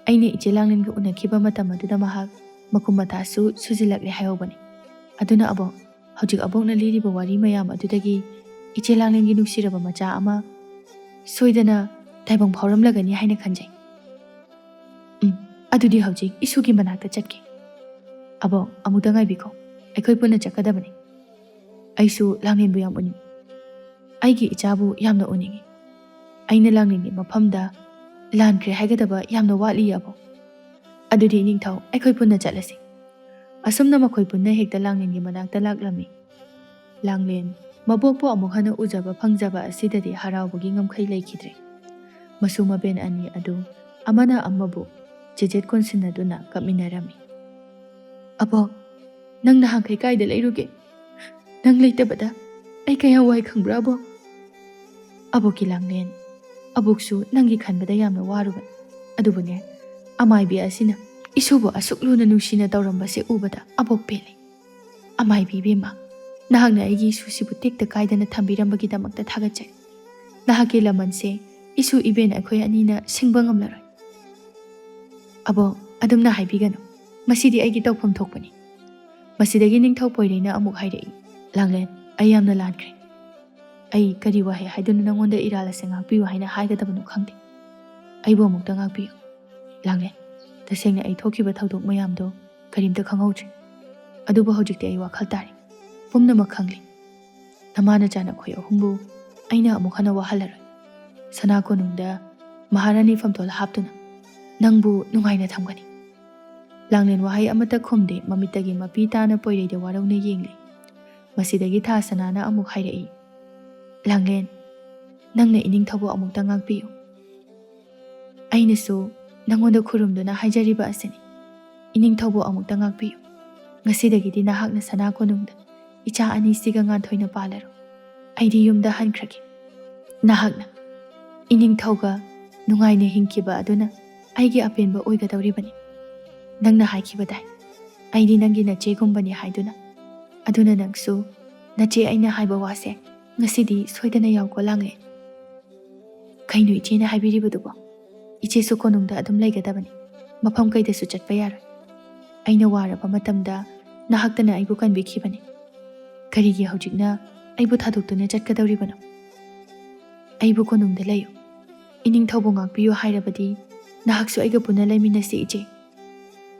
ꯑꯩꯅ ꯏꯆꯦ ꯂꯥꯡꯂꯦꯟꯒ ꯎꯅꯈꯤꯕ ꯃꯇꯝ ꯑꯗꯨꯗ ꯃꯍꯥꯛ ꯃꯈꯨꯝ ꯃꯇꯥꯁꯨ ꯁꯨꯖꯤꯜꯂꯛꯂꯦ ꯍꯥꯏꯍꯧꯕꯅꯤ꯫ ꯑꯗꯨꯅ ꯑꯕꯣꯛ, ꯍꯧꯖꯤꯛ ꯑꯕꯣꯛꯅ ꯂꯤꯔꯤꯕ ꯋꯥꯔꯤ ꯃꯌꯥꯝ ꯑꯗꯨꯗꯒꯤ ꯏꯆꯦ ꯂꯥꯡꯂꯦꯟꯒꯤ ꯅꯨꯡꯁꯤꯔꯕ ꯃꯆꯥ ꯑꯃ ꯁꯣꯏꯗꯅ ꯇꯥꯏꯕꯪ ꯐꯥꯎꯔꯝꯂꯒꯅꯤ ꯍꯥꯏꯅ ꯈꯟꯖꯩ꯫ ꯎꯝ, ꯑꯗꯨꯗꯤ ꯍꯧꯖꯤꯛ ꯏꯁꯨꯒꯤ ꯃꯅꯥꯛꯇ ꯆꯠꯀꯦ꯫ ꯑꯕꯣꯛ, ꯑꯃꯨꯛꯇ ꯉꯥꯏꯕꯤꯈꯣ, ꯑꯩꯈꯣꯏ ꯄꯨꯟꯅ ꯆꯠꯀꯗꯕꯅꯤ꯫ ꯑꯩꯁꯨ ꯂꯥꯡꯂꯦꯟꯕꯨ ꯌꯥꯝ ꯎꯅꯤꯡꯏ꯫ ꯑꯩꯒꯤ ꯏꯆꯥꯕꯨ ꯌꯥꯝꯅ ꯎꯅꯤꯡꯏ꯫ ꯑꯩꯅ ꯂꯥꯡꯂꯦꯟꯒꯤ ꯃꯐꯝꯗ ꯂꯥꯟꯈ꯭ꯔꯦ ꯍꯥꯏꯒꯗꯕ ꯌꯥꯝꯅ ꯋꯥꯠꯂꯤ ꯑꯕꯣꯛ꯫ ꯑꯗꯨꯗꯤ ꯏꯅꯤꯡꯊꯧ, ꯑꯩꯈꯣꯏ ꯄꯨꯟꯅ ꯆꯠꯂꯁꯤ꯫ ꯑꯁꯨꯝꯅ ꯃꯈꯣꯏ ꯄꯨꯟꯅ ꯍꯦꯛꯇ ꯂꯥꯡꯂꯦꯟꯒꯤ ꯃꯅꯥꯛꯇ ꯂꯥꯛꯂꯝꯃꯤ꯫ ꯂꯥꯡꯂꯦꯟ ꯃꯕꯣꯛꯄꯨ ꯑꯃꯨꯛ ꯍꯟꯅ ꯎꯖꯕ ꯐꯪꯖꯕ ꯑꯁꯤꯗꯗꯤ ꯍꯔꯥꯎꯕꯒꯤ ꯉꯝꯈꯩ ꯂꯩꯈꯤꯗ꯭ꯔꯦ꯫ ꯃꯁꯨ ꯃꯕꯦꯟ ꯑꯅꯤ ꯑꯗꯨ ꯑꯃꯅ ꯑꯃꯕꯨ ꯆꯦꯖꯦꯠ ꯀꯣꯟꯁꯤꯟꯅꯗꯨꯅ ꯀꯞꯃꯤꯟꯅꯔꯝꯃꯤ꯫ "ꯑꯕꯣꯛ, ꯅꯪ ꯅꯍꯥꯟꯈꯩ ꯀꯥꯏꯗ ꯂꯩꯔꯨꯒꯦ? ꯅꯪ ꯂꯩꯇꯕꯗ ꯑꯩ ꯀꯌꯥ ꯋꯥꯏ ꯈꯪꯕ꯭ꯔꯥ ꯑꯕꯣꯛ?" "ꯑꯕꯣꯛꯀꯤ ꯂꯥꯡꯂꯦꯟ, ꯑꯕꯣꯛꯁꯨ ꯅꯪꯒꯤ ꯈꯟꯕꯗ ꯌꯥꯝꯅ ꯋꯥꯔꯨꯕꯅꯤ꯫ ꯑꯗꯨꯕꯨꯅꯦ, ꯑꯃꯥꯏꯕꯤ ꯑꯁꯤꯅ ꯏꯁꯨꯕꯨ ꯑꯁꯨꯛ ꯂꯨꯅ ꯅꯨꯡꯁꯤꯅ ꯇꯧꯔꯝꯕꯁꯦ ꯎꯕꯗ ꯑꯕꯣꯛ ꯄꯦꯜꯂꯦ꯫ ꯑꯃꯥꯏꯕꯤ ꯏꯕꯦꯝꯃ, ꯅꯍꯥꯛꯅ ꯑꯩꯒꯤ ꯏꯁꯨꯁꯤꯕꯨ ꯇꯦꯛꯇ ꯀꯥꯏꯗꯅ ꯊꯝꯕꯤꯔꯝꯕꯒꯤꯗꯃꯛꯇ ꯊꯥꯒꯠꯆꯔꯤ꯫ ꯅꯍꯥꯛꯀꯤ ꯂꯃꯟꯁꯦ ꯏꯁꯨ ꯏꯕꯦꯟ ꯑꯩꯈꯣꯏ ꯑꯅꯤꯅ ꯁꯤꯡꯕ ꯉꯝꯂꯔꯣꯏ꯫" "ꯑꯕꯣꯛ, ꯑꯗꯨꯝꯅ ꯍꯥꯏꯕꯤꯒꯅꯨ꯫ ꯃꯁꯤꯗꯤ ꯑꯩꯒꯤ ꯇꯧꯐꯝ ꯊꯣꯛꯄꯅꯤ꯫" ꯃꯁꯤꯗꯒꯤ ꯅꯤꯡꯊꯧ ꯄꯣꯏꯔꯩꯅ ꯑꯃꯨꯛ ꯍꯥꯏꯔꯛꯏ, "ꯂꯥꯡꯂꯦꯟ, ꯑꯩ ꯌꯥꯝꯅ ꯂꯥꯟꯈ꯭ꯔꯦ꯫ ꯑꯩ ꯀꯔꯤ ꯋꯥꯍꯩ ꯍꯥꯏꯗꯨꯅ ꯅꯉꯣꯟꯗ ꯏꯔꯥꯜ ꯑꯁꯦ ꯉꯥꯛꯄꯤꯌꯨ ꯍꯥꯏꯅ ꯍꯥꯏꯒꯗꯕꯅꯣ ꯈꯪꯗꯦ꯫ ꯑꯩꯕꯨ ꯑꯃꯨꯛꯇ ꯉꯥꯛꯄꯤꯌꯨ꯫ ꯂꯥꯡꯂꯦꯟ, ꯇꯁꯦꯡꯅ ꯑꯩ ꯊꯣꯛꯈꯤꯕ ꯊꯧꯗꯣꯛ ꯃꯌꯥꯝꯗꯣ ꯀꯔꯤꯝꯇ ꯈꯪꯍꯧꯗ꯭ꯔꯦ꯫ ꯑꯗꯨꯕꯨ ꯍꯧꯖꯤꯛꯇꯤ ꯑꯩ ꯋꯥꯈꯜ ꯇꯥꯔꯦ꯫ ꯄꯨꯝꯅꯃꯛ ꯈꯪꯂꯦ꯫ ꯅꯃꯥ ꯅꯆꯥ ꯅꯈꯣꯏ ꯑꯍꯨꯝꯕꯨ ꯑꯩꯅ ꯑꯃꯨꯛ ꯍꯟꯅ ꯋꯥꯍꯜꯂꯔꯣꯏ꯫ ꯁꯅꯥ ꯀꯣꯅꯨꯡꯗ ꯃꯍꯥꯔꯥꯅꯤ ꯐꯝꯇꯣꯜ ꯍꯥꯞꯇꯨꯅ ꯅꯪꯕꯨ ꯅꯨꯡꯉꯥꯏꯅ ꯊꯝꯒꯅꯤ꯫" ꯂꯥꯡꯂꯦꯟ ꯋꯥꯍꯩ ꯑꯃꯠꯇ ꯈꯨꯝꯗꯦ, ꯃꯃꯤꯠꯇꯒꯤ ꯃꯄꯤ ꯇꯥꯅ ꯄꯣꯏꯔꯩꯗ ꯋꯥꯔꯧꯅ ꯌꯦꯡꯂꯤ꯫ ꯃꯁꯤꯗꯒꯤ ꯊꯥ ꯁꯅꯥꯅ ꯑꯃꯨꯛ ꯍꯥꯏꯔꯛꯏ, "ꯂꯥꯡꯂꯦꯟ, ꯅꯪꯅ ꯏꯅꯤꯡꯊꯧꯕꯨ ꯑꯃꯨꯛꯇ ꯉꯥꯛꯄꯤꯌꯨ꯫ ꯑꯩꯅꯁꯨ ꯅꯉꯣꯟꯗ ꯈꯨꯔꯨꯝꯗꯨꯅ ꯍꯥꯏꯖꯔꯤꯕ ꯑꯁꯤꯅꯤ, ꯏꯅꯤꯡꯊꯧꯕꯨ ꯑꯃꯨꯛꯇ ꯉꯥꯛꯄꯤꯌꯨ꯫ ꯉꯁꯤꯗꯒꯤꯗꯤ ꯅꯍꯥꯛꯅ ꯁꯅꯥ ꯀꯣꯅꯨꯡꯗ ꯏꯆꯥ ꯑꯅꯤꯁꯤꯒ ꯉꯥꯟꯊꯣꯏꯅ ꯄꯥꯜꯂꯔꯣ꯫ ꯑꯩꯗꯤ ꯌꯨꯝꯗ ꯍꯟꯈ꯭ꯔꯒꯦ꯫ ꯅꯍꯥꯛꯅ ꯏꯅꯤꯡꯊꯧꯒ ꯅꯨꯡꯉꯥꯏꯅ ꯍꯤꯡꯈꯤꯕ ꯑꯗꯨꯅ ꯑꯩꯒꯤ ꯑꯄꯦꯟꯕ ꯑꯣꯏꯒꯗꯧꯔꯤꯕꯅꯤ꯫ ꯅꯪꯅ ꯍꯥꯏꯈꯤꯕ ꯇꯥꯏ, ꯑꯩꯗꯤ ꯅꯪꯒꯤ ꯅꯆꯦꯒꯨꯝꯕꯅꯤ ꯍꯥꯏꯗꯨꯅ꯫ ꯑꯗꯨꯅ ꯅꯪꯁꯨ ꯅꯆꯦ ꯑꯩꯅ ꯍꯥꯏꯕ ꯋꯥꯁꯦ ꯉꯁꯤꯗꯤ ꯁꯣꯏꯗꯅ ꯌꯥꯎꯀꯣ ꯂꯥꯡꯂꯦꯟ꯫" "ꯀꯩꯅꯣ ꯏꯆꯦꯅ ꯍꯥꯏꯕꯤꯔꯤꯕꯗꯨꯕꯣ? ꯏꯆꯦꯁꯨ ꯀꯣꯅꯨꯡꯗ ꯑꯗꯨꯝ ꯂꯩꯒꯗꯕꯅꯤ꯫ ꯃꯐꯝ ꯀꯩꯗꯁꯨ ꯆꯠꯄ ꯌꯥꯔꯣꯏ꯫ ꯑꯩꯅ ꯋꯥꯔꯕ ꯃꯇꯝꯗ ꯅꯍꯥꯛꯇꯅ ꯑꯩꯕꯨ ꯀꯟꯕꯤꯈꯤꯕꯅꯤ꯫ ꯀꯔꯤꯒꯤ ꯍꯧꯖꯤꯛꯅ ꯑꯩꯕꯨ ꯊꯥꯗꯣꯛꯇꯨꯅ ꯆꯠꯀꯗꯧꯔꯤꯕꯅꯣ? ꯑꯩꯕꯨ ꯀꯣꯅꯨꯡꯗ ꯂꯩꯌꯨ, ꯏꯅꯤꯡꯊꯧꯕꯨ ꯉꯥꯛꯄꯤꯌꯨ ꯍꯥꯏꯔꯕꯗꯤ ꯅꯍꯥꯛꯁꯨ ꯑꯩꯒ ꯄꯨꯟꯅ ꯂꯩꯃꯤꯟꯅꯁꯤ ꯏꯆꯦ꯫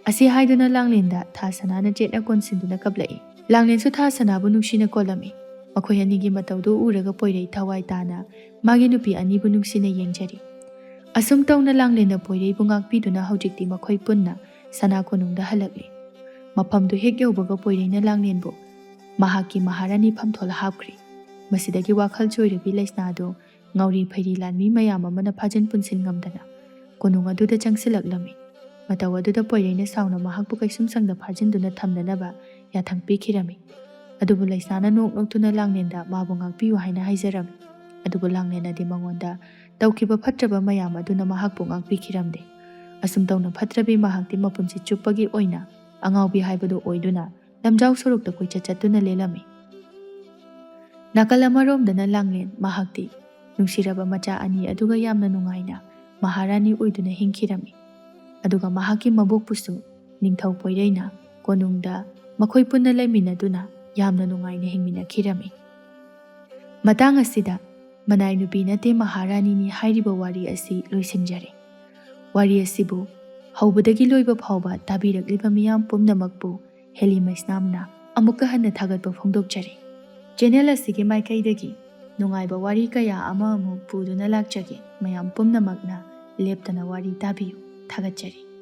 ꯑꯁꯤ ꯍꯥꯏꯗꯨꯅ ꯂꯥꯡꯂꯦꯟꯗ ꯊꯥ ꯁꯅꯥꯅ ꯆꯦꯠꯅ ꯀꯣꯟꯁꯤꯟꯗꯨꯅ ꯀꯞꯂꯛꯏ꯫ ꯂꯥꯡꯂꯦꯟꯁꯨ ꯊꯥ ꯁꯅꯥꯕꯨ ꯅꯨꯡꯁꯤꯅ ꯀꯣꯜꯂꯝꯃꯤ꯫ ꯃꯈꯣꯏ ꯑꯅꯤꯒꯤ ꯃꯇꯧꯗꯨ ꯎꯔꯒ ꯄꯣꯏꯔꯩ ꯊꯋꯥꯏ ꯇꯥꯅ ꯃꯥꯒꯤ ꯅꯨꯄꯤ ꯑꯅꯤꯕꯨ ꯅꯨꯡꯁꯤꯅ ꯌꯦꯡꯖꯔꯤ꯫ ꯑꯁꯨꯝ ꯇꯧꯅ ꯂꯥꯡꯂꯦꯟꯅ ꯄꯣꯏꯔꯩꯕꯨ ꯉꯥꯛꯄꯤꯗꯨꯅ ꯍꯧꯖꯤꯛꯇꯤ ꯃꯈꯣꯏ ꯄꯨꯟꯅ ꯁꯅꯥ ꯀꯣꯅꯨꯡꯗ ꯍꯜꯂꯛꯂꯤ꯫ ꯃꯐꯝꯗꯨ ꯍꯦꯛ ꯌꯧꯕꯒ ꯄꯣꯏꯔꯩꯅ ꯂꯥꯡꯂꯦꯟꯕꯨ ꯃꯍꯥꯛꯀꯤ ꯃꯍꯥꯔꯥꯅꯤ ꯐꯝꯊꯣꯜ ꯍꯥꯞꯈ꯭ꯔꯤ꯫ ꯃꯁꯤꯗꯒꯤ ꯋꯥꯈꯜ ꯆꯣꯏꯔꯕꯤ ꯂꯩꯁꯅꯥꯗꯨ ꯉꯥꯎꯔꯤ ꯐꯩꯔꯤ ꯂꯥꯟꯃꯤ ꯃꯌꯥꯝ ꯑꯃꯅ ꯐꯥꯖꯤꯟ ꯄꯨꯟꯁꯤꯟ ꯉꯝꯗꯅ ꯀꯣꯅꯨꯡ ꯑꯗꯨꯗ ꯆꯪꯁꯤꯜꯂꯛꯂꯝꯃꯤ꯫ ꯃꯇꯧ ꯑꯗꯨꯗ ꯄꯣꯏꯔꯩꯅ ꯁꯥꯎꯅ ꯃꯍꯥꯛꯄꯨ ꯀꯩꯁꯨꯝꯁꯪꯗ ꯐꯥꯖꯤꯟꯗꯨꯅ ꯊꯝꯅꯅꯕ ꯌꯥꯊꯪ ꯄꯤꯈꯤꯔꯝꯃꯤ꯫ ꯑꯗꯨꯕꯨ ꯂꯩꯁꯅꯥꯅ ꯅꯣꯛ ꯅꯣꯛꯇꯨꯅ ꯂꯥꯡꯂꯦꯟꯗ ꯃꯥꯕꯨ ꯉꯥꯛꯄꯤꯌꯨ ꯍꯥꯏꯅ ꯍꯥꯏꯖꯔꯝꯃꯤ꯫ ꯑꯗꯨꯕꯨ ꯂꯥꯡꯂꯦꯟꯅꯗꯤ ꯃꯉꯣꯟꯗ ꯇꯧꯈꯤꯕ ꯐꯠꯇ꯭ꯔꯕ ꯃꯌꯥꯝ ꯑꯗꯨꯅ ꯃꯍꯥꯛꯄꯨ ꯉꯥꯛꯄꯤꯈꯤꯔꯝꯗꯦ꯫ ꯑꯁꯨꯝ ꯇꯧꯅ ꯐꯠꯇ꯭ꯔꯕꯤ ꯃꯍꯥꯛꯇꯤ ꯃꯄꯨꯟꯁꯤ ꯆꯨꯞꯄꯒꯤ ꯑꯣꯏꯅ ꯑꯉꯥꯎꯕꯤ ꯍꯥꯏꯕꯗꯨ ꯑꯣꯏꯗꯨꯅ ꯂꯝꯖꯥꯎ ꯁꯣꯔꯣꯛꯇ ꯀꯣꯏꯆꯠ ꯆꯠꯇꯨꯅ ꯂꯦꯜꯂꯝꯃꯤ꯫ ꯅꯥꯀꯜ ꯑꯃꯔꯣꯝꯗꯅ ꯂꯥꯡꯂꯦꯟ ꯃꯍꯥꯛꯇꯤ ꯅꯨꯡꯁꯤꯔꯕ ꯃꯆꯥ ꯑꯅꯤ ꯑꯗꯨꯒ ꯌꯥꯝꯅ ꯅꯨꯡꯉꯥꯏꯅ ꯃꯍꯥꯔꯥꯅꯤ ꯑꯣꯏꯗꯨꯅ ꯍꯤꯡꯈꯤꯔꯝꯃꯤ꯫ ꯑꯗꯨꯒ ꯃꯍꯥꯛꯀꯤ ꯃꯕꯣꯛꯄꯨꯁꯨ ꯅꯤꯡꯊꯧ ꯄꯣꯏꯔꯩꯅ ꯀꯣꯅꯨꯡꯗ ꯃꯈꯣꯏ ꯄꯨꯟꯅ ꯂꯩꯃꯤꯟꯅꯗꯨꯅ ꯌꯥꯝꯅ ꯅꯨꯡꯉꯥꯏꯅ ꯍꯤꯡꯃꯤꯟꯅꯈꯤꯔꯝꯃꯤ꯫ ꯃꯇꯥꯡ ꯑꯁꯤꯗ ꯃꯅꯥꯏ ꯅꯨꯄꯤ ꯅꯠꯇꯦ ꯃꯍꯥꯔꯥꯅꯤꯅꯤ ꯍꯥꯏꯔꯤꯕ ꯋꯥꯔꯤ ꯑꯁꯤ ꯂꯣꯏꯁꯤꯟꯖꯔꯦ꯫ ꯋꯥꯔꯤ ꯑꯁꯤꯕꯨ ꯍꯧꯕꯗꯒꯤ ꯂꯣꯏꯕ ꯐꯥꯎꯕ ꯇꯥꯕꯤꯔꯛꯂꯤꯕ ꯃꯤꯌꯥꯝ ꯄꯨꯝꯅꯃꯛꯄꯨ ꯍꯦꯂꯤ ꯃꯩꯁꯅꯥꯝꯅ ꯑꯃꯨꯛꯀ ꯍꯟꯅ ꯊꯥꯒꯠꯄ ꯐꯣꯡꯗꯣꯛꯆꯔꯤ꯫ ꯆꯦꯅꯦꯜ ꯑꯁꯤꯒꯤ ꯃꯥꯏꯀꯩꯗꯒꯤ ꯅꯨꯡꯉꯥꯏꯕ ꯋꯥꯔꯤ ꯀꯌꯥ ꯑꯃ ꯑꯃꯨꯛ ꯄꯨꯗꯨꯅ ꯂꯥꯛꯆꯒꯦ꯫ ꯃꯌꯥꯝ ꯄꯨꯝꯅꯃꯛꯅ ꯂꯦꯞꯇꯅ ꯋꯥꯔꯤ ꯇꯥꯕꯤꯌꯨ꯫ ꯊꯥꯒꯠꯆꯔꯤ꯫